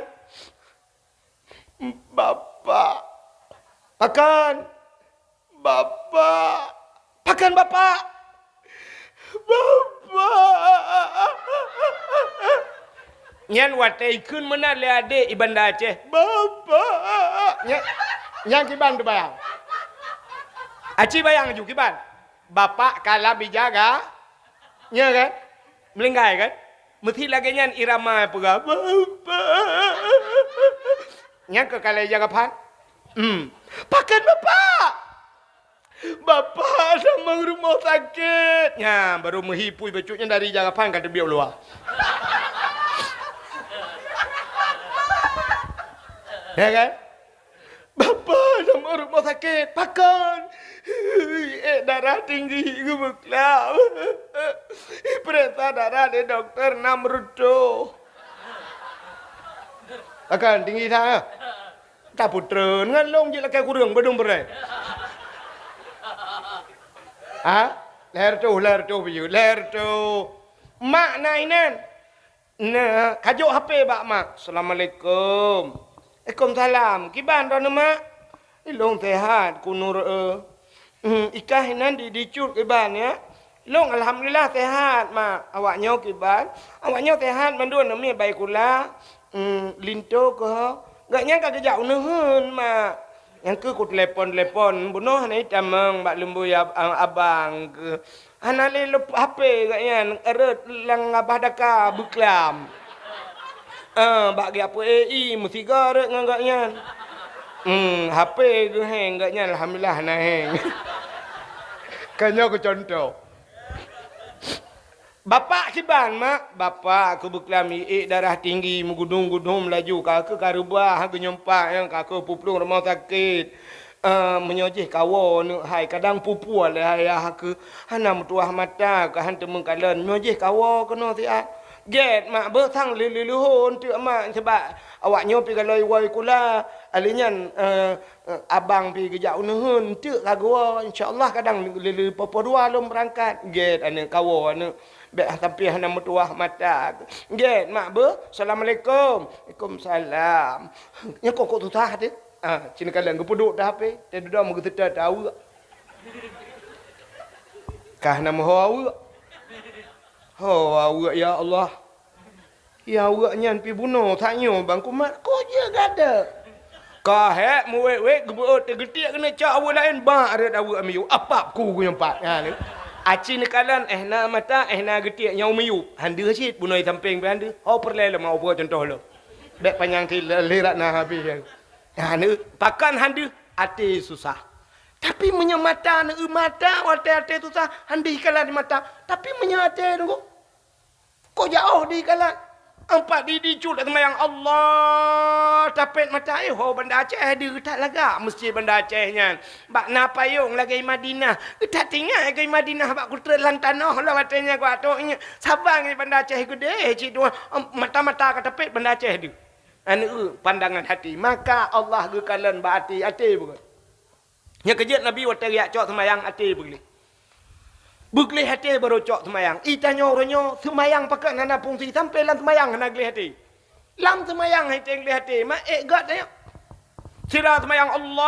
"Bapak." "Pakon?" "Bapak." "Pakon bapak?" "Bapak." Nyan watée ikheun meunan lé adék i Banda Aceh, "Bapak." Nyan, nyan kiban teubayang. Aci bayang aju kiban. Bapak ka lam ija ga-, nya kan? Meuninggai kan? Meusti lagèe nyan irama peugah, "Bapak." Nyan keuh kalai ija gafan. Hmm. "Pakon Bapak?" "Bapak tamong rumoh sakét." Nyan, barô meuhi pui bacut nyan dari ija gafan ka teubiet u luwa. Ya kan? "Bapak tamong rumoh sakét." "Pakon?" "Ék darah tinggi geubeuklam. Ipeuriksa darah lé dokto nam reutôh." "Pakon tinggi that, eh?" "Tapeutreun ngon lôn jeuet lakèe kureueng beudong beureh." Ha? Lhèe reutôh, lhèe reutôh biyeu, lhèe reutôh. Mak na inan. Na, kajok H P bak mak. "Assalamualaikum." "Waalaikumsalam. Kiban droeneuh mak?" "Ilôn sehat, kunur e." Hmm, ikah inan di, dicut kiban, ya. "Lôn alhamdulillah sehat, mak. Awak nyoe kiban?" "Awak nyoe sehat mandum, neumi baikula." Hmm, linto keuh. "Gobnyan ka geujak u neuheun, mak." Nyang keuh kutelepon-telepon, bunoe hana itamong bak lumbôi ab-, abang keuh. Hana lé leup H P gobnyan, rhot lam babah daka beuklam. Eh, bak geujak peuék ie meusigoe rhot ngon gobnyan. Hmm, H P geuheng gobnyan, alhamdulillah hana heng. Ka nyoe keu contoh. "Bapak kiban, mak?" "Bapak keuh beuklam ie, darah tinggi, meugudum-gudum laju, ka keuh ka reubah geunyumpak, nyang ka keuh puplueng rumoh sakét. Eh, meunyoe jih kawoe neuk hai, kadang pupue lé ayah keuh, hana meutuwah mata, ka han teumeung kalon. Meunyoe jih kawoe keunoe siat." "Gét, mak, beuh sang lé-, lé-, leuhô eunteuk, mak, sabab awak nyoe pih galoi woe kula. Alèh nyan, eh, eh, abang pih geujak u neuheun, eunteuk ka geuwoe. Insya Allah kadang lé-, lé-, poh-poh dua lôn beurangkat." "Gét, aneuk, kawoe, aneuk. Bèk sampai hana meutuwah mata." "Gét, mak, beuh. Assalamualaikum." "Waalaikumsalam." Nyan kok, kok susah teuh. Ah, cit neukalon geupeuduek teuh H P, teuh dudoe meugeuseuta teuh aweuek. Ka hana meuho aweuek. Ho aweuek, ya Allah. Ya aweuek nyan pih bunoe, tanyoe bang kumat, kok jeuet gata. Ka hék meuwét-wét geubeuôt teuh geutiek keuneuk cok aweuek laén, bak rhot aweuek miyueb, apap ku geunyumpak. Nyan. Aci neukalon, eh na mata, eh na geutiek nyang miyueb. Han deuh cit, bunoe sampéng pih han deuh. Ho peureulèe lom, ho peugot contoh lom. Bèk panyang cit, lé rat na habéh. Nyan, pakon han deuh? Até susah. Tapi meunyoe mata neueu mata, watèe até susah, han deuh ikalat mata. Tapi meunyoe até nunggu, kok jaoh deuh ikalat. Ampat di, dicut lam seumayang, Allah, tapét mata, eh, ho Banda Aceh deuh, that lagak meuseujid Banda Aceh nyan. Bak na payông lagèe Madinah. That ingat lagèe Madinah bak kutreuk lam tanoh lom watèe nyan, kuat tok nyan. Saban ngon Banda Aceh geudeh cit tuan. Mata-mata ka tapét Banda Aceh deuh. Aneuk, pandangan hati. Maka Allah geukalon bak até, até beugét. Nyang keujeuet Nabi watèe geujak cok seumayang até beugleh. Beugleh até barô cok seumayang. I tanyoe uroe nyoe seumayang pakon hana fungsi, sampoe lam seumayang hana gleh até. Lam seumayang hai teugleh até, ma ék gét tanyoe. Sira seumayang Allahu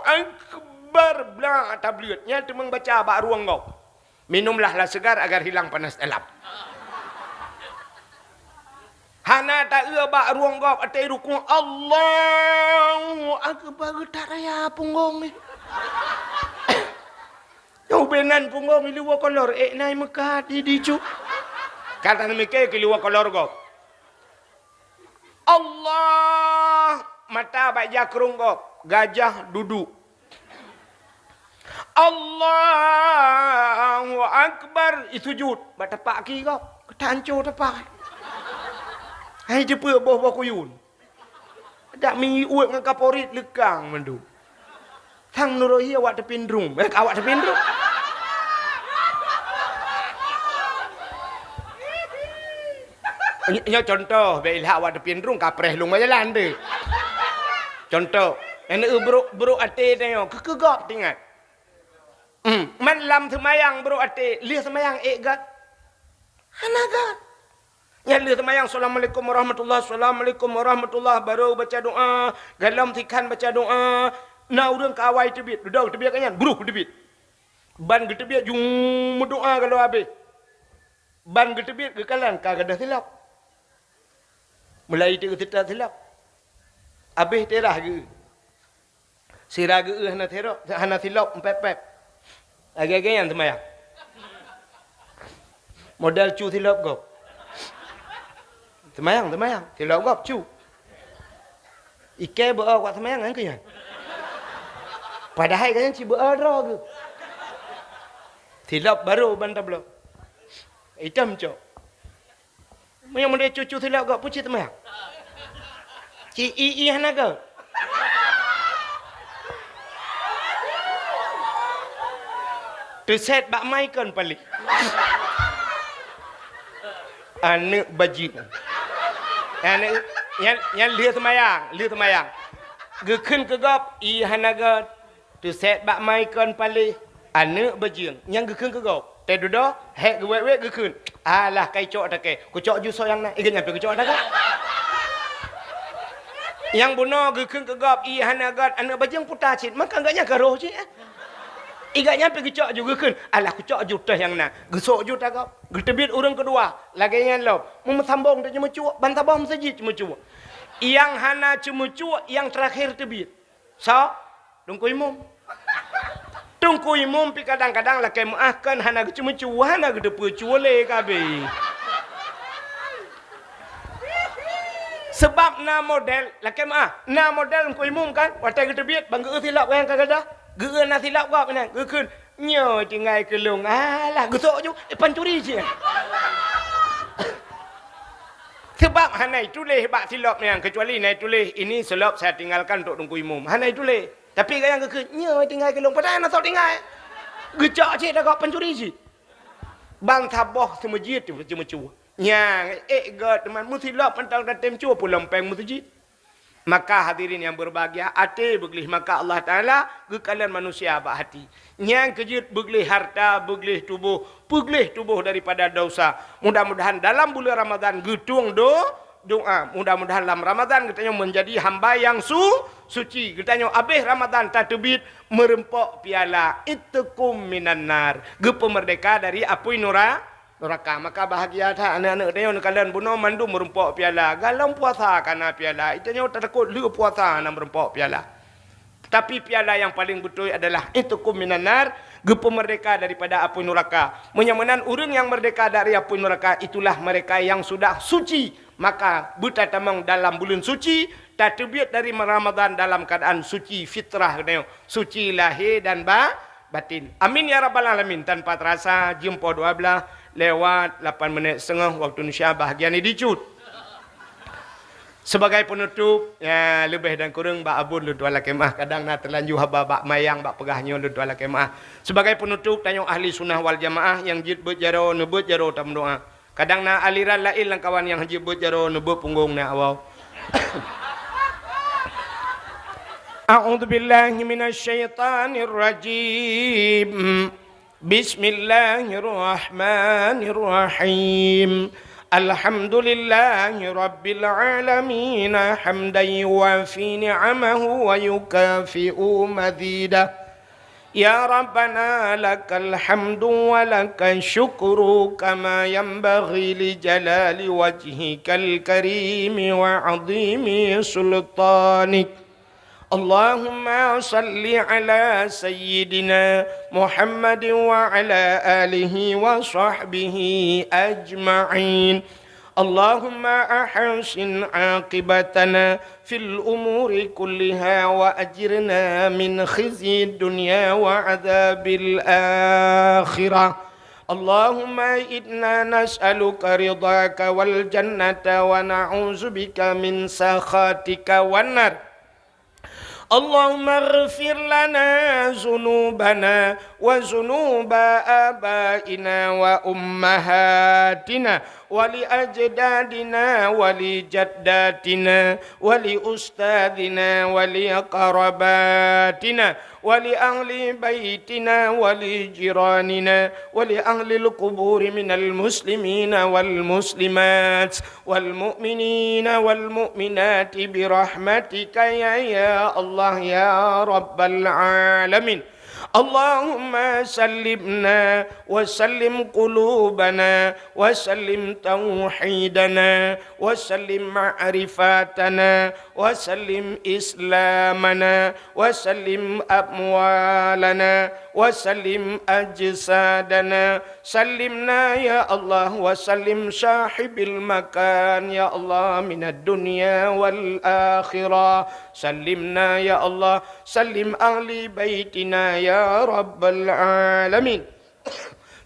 Akbar, blah tableuet. Nyan teumeung baca bak rueng gob. Minumlah lah segar agar hilang panas dalam. Hana taeu bak rueng gob até rukuk, Allahu Akbar, geutak raya punggong nyoe. Nyoe ubé nan punggong i luwa kolor, ék nai meukat di dicu. Ka tanyoe miké keu luwa kolor gob. Allah, mata bak ija krueng gob, gajah duduek. Allahu Akbar, i sujud, bak tapak aki gob, geutanco tapak. Hai jeupeue boh-boh kuyun. Dak mi uet ngon kaporit leukang mandum. Sang neurohi awak teupindrung. Eh, awak teupindrung. Ny-, nyoe contoh, bèk ilhak awak teupindrung, kapreh lôn bak jalan deh. Contoh, nyan brôk, brôk até tanyoe, keu, keu gob teuingat. Hmm, man lam seumayang brôk até, lheueh seumayang ék gét. Hana gét. Nyan lheueh seumayang, "Assalamualaikum warahmatullah, assalamualaikum warahmatullah," barô baca doa, golom sikhan baca doa. Na ureueng ka awai teubiet, dudoe teubiet ka nyan, bruh teubiet. Ban geuteubiet, jung meudoa golom abéh. Ban geuteubiet geukalon ka gadôh silop. Mulai teuk geuseutôt silop. Abéh teurah geu. Sira geu hana sirop, hana silop, empet-pet. Lagèe-lagèe nyan seumayang. Model cu silop gob. Seumayang, seumayang. Silop gob, cu. Ikei beu-o bak seumayang, nyan keuh nyan. Padahai gobnyan cit beu-o droe geuh. Silop barô ban tabloe. Itam cok. Meunyoe model cu-cu silop gob, peue cit seumayang? Ci i-i hana göt. Teuset bak mai kon paléh. Aneuk bajeueng. Aneuk, nyan, nyan lheueh seumayang, lheueh seumayang. Geukheun keu gob, i hana göt. Teuset bak mai kon paléh, aneuk bajeueng, nyan geukheun keu gob. Teududoe, hék geuwét-wét geukheun. Alah, kai cok takée. Kucok ju soe nyang na. Igat nyan pih kucok takée. Nyang bunoe geukheun keu gob, i hana göt, aneuk bajeueng puta cit. Maka gobnyan ka roh cit, eh. Igat nyan pih geucok ju geukheun. Alah, kucok ju teuh nyang na. Geusok ju tagob. Geuteubiet ureuëng keudua. Lagée nyan lom. Meumeusambong teuk ceumeucue, ban saboh meuseujid ceumeucue. Nyang hana ceumeucue, nyang teurakhé teubiet. Soe? Teungku Imum. Teungku Imum pih kadang-kadang lakée meuáh kon hana geuceumeucue, hana geuteupeue cue lé ka abéh. Seubab na model, lakée meuáh, na model Teungku Imum kan, watée geuteubiet, ban geu-eu silop nyang ka gadôh, geu-eu na silop gob nyan, geukheun, "Nyoe tinggai keu lôn." Alah, geusok ju, eh, pancuri cit. Seubab hana ituléh bak silop nyan, keucuali na ituléh, "Ini silop saya tinggalkan untuk Teungku Imum." Hana ituléh. Tapi gobnyan geukheun, "Nyoe tinggai keu lôn." Padahai hana soe tinggai. Geucok cit tagob pancuri cit. Ban saboh seumeujid ceumeucue. Nyang ék göt teuma meusilop mantong tatem cue pulang péng meuseujid. Maka hadirin yang berbahagia, até beugleh, maka Allah Taala geukalon manusia bak hati. Nyang keujeuet beugleh harta, beugleh tuboh, beugleh tuboh daripada dosa. Mudah-mudahan dalam bulan Ramadan geutueng do-, doa. Mudah-mudahan lam Ramadan geutanyoe menjadi hamba yang su-, suci. Geutanyoe abéh Ramadan tateubiet meureumpok piala itqum minan nar. Geupeumeurdeka dari apui nura-, nuraka. Maka bahagia that aneuk-aneuk tanyoe neukalon bunoe mandum meurumpok piala. Galom puasa ka na piala. Itanyoe tatakot lheueh puasa hana meurumpok piala. Tapi piala yang paling beutôi adalah itqum minan nar, geupeumeurdeka daripada apui nuraka. Meunyoe meunan ureuëng nyang meurdeka dari apui nuraka, itulah mereka yang sudah suci. Maka beutatamong dalam buleuen suci, tateubiet dari Ramadan dalam keuadaan suci fitrah geutanyoe, suci lahé dan ba-, batin. Amin ya rabbal alamin. Tanpa terasa, jeuem poh dua belas lewat lapan menit setengah waktu Indonesia bahagian ini dicut. Sebagai penutup, ya, leubeh dan kureueng bak abon lôn tuan lakée meuáh. Kadang na teulanjur haba bak mayang, bak peugah nyoe lôn tuan lakée meuáh. Sebagai penutup, tanyoe ahli sunnah wal jamaah nyang jeuet beuet jaroe, neubeuet jaroe tameudoá. Kadang na aliran laén lam kawan nyang jeuet beuet jaroe, neubeuet punggong na awai. A'udzubillahi minasyaitonirrajim. Bismillahirrahmanirrahim. Alhamdulillahi rabbil alamin, hamdan yuwafi ni'amahu wa yukafi'u mazidah. Ya Rabbana, lakal hamdu wa lakal syukru, kama yanbaghi li jalali wajhikal karimi wa azimi sultanik. Allahumma salli ala sayyidina Muhammadin wa ala alihi wa sahbihi ajma'in. Allahumma ahsin aqibatana fil umuri kulliha wa ajirna min khizyid dunya wa adzabil akhirah. Allahumma inna nas'aluka ridhaka wal jannata wa na'udzubika min sakhatika wan nar. Allahumma ighfir lana dzunubana wa dzunuba abaina wa ummahatina wa li ajdadina wa li jaddatina wa li ustadzina wa li qarabatina wa li ahli baitina wa li jiranina wa li ahlil quburi minal muslimina wal muslimat wal mu'minina wal mu'minati bi rahmatika ya, ya Allah ya rabbal alamin. Allahumma sallimna wa sallim qulubana wa sallim tauhidana wa sallim ma'rifatana wa sallim islamana wa sallim amwalana وسلم أجسادنا، سلمنا يا الله، وسلم صاحب المكان يا الله من الدنيا والآخرة، سلمنا يا الله، سلم أهل بيتنا يا رب العالمين.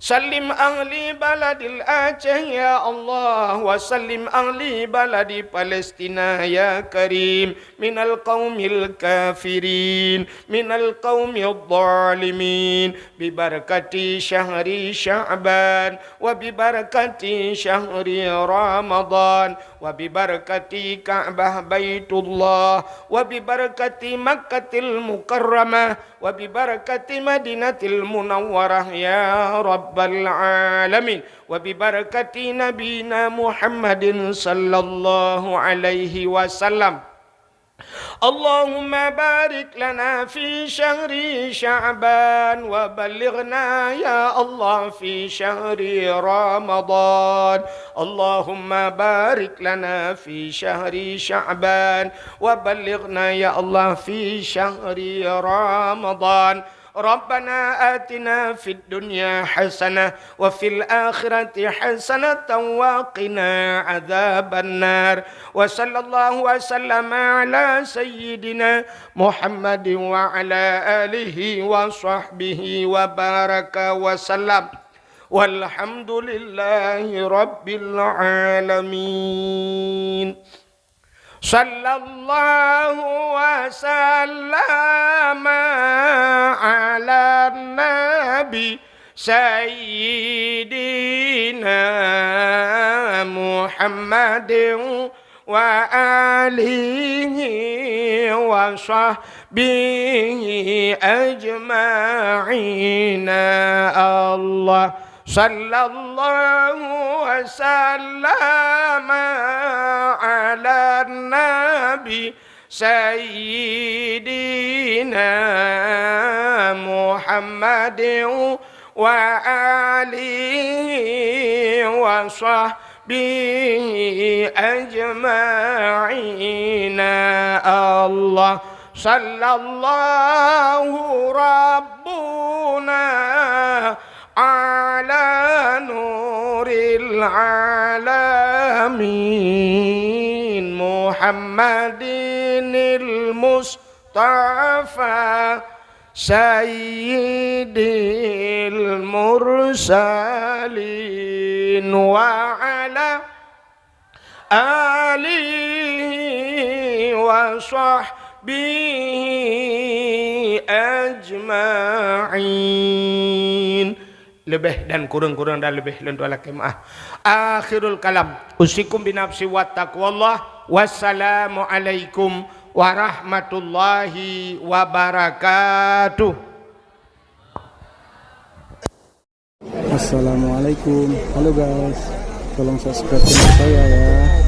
سلم أهل بلد الأعشى يا الله، وسلم أهل بلد فلسطين يا كريم من القوم الكافرين، من القوم الظالمين، ببركة شهر شعبان، وببركة شهر رمضان، وببركة كعبة بيت الله، وببركة مكة المكرمة، وببركة مدينة المنورة يا رب العالمين، وببركة نبينا محمد صلى الله عليه وسلم. اللهم بارك لنا في شهر شعبان وبلغنا يا الله في شهر رمضان. اللهم بارك لنا في شهر شعبان وبلغنا يا الله في شهر رمضان. ربنا آتنا في الدنيا حسنة وفي الآخرة حسنة وقنا عذاب النار. وصلى الله وسلم على سيدنا محمد وعلى آله وصحبه وبارك وسلم. والحمد لله رب العالمين. صلى الله وسلم على النبي سيدنا محمد وآله وصحبه أجمعين. الله صلى الله وسلم على النبي سيدنا محمد وآله وصحبه أجمعين. الله صلى الله ربنا على نور العالمين محمد المصطفى سيد المرسلين وعلى آله وصحبه أجمعين. Leubeh dan kureueng-kureueng dan leubeh lôn tuan lakée meu'ah. Akhirul kalam. Usikum binafsi wa taqwallah. Wassalamualaikum warahmatullahi wabarakatuh. Assalamualaikum. Halo guys, tolong subscribe channel saya ya.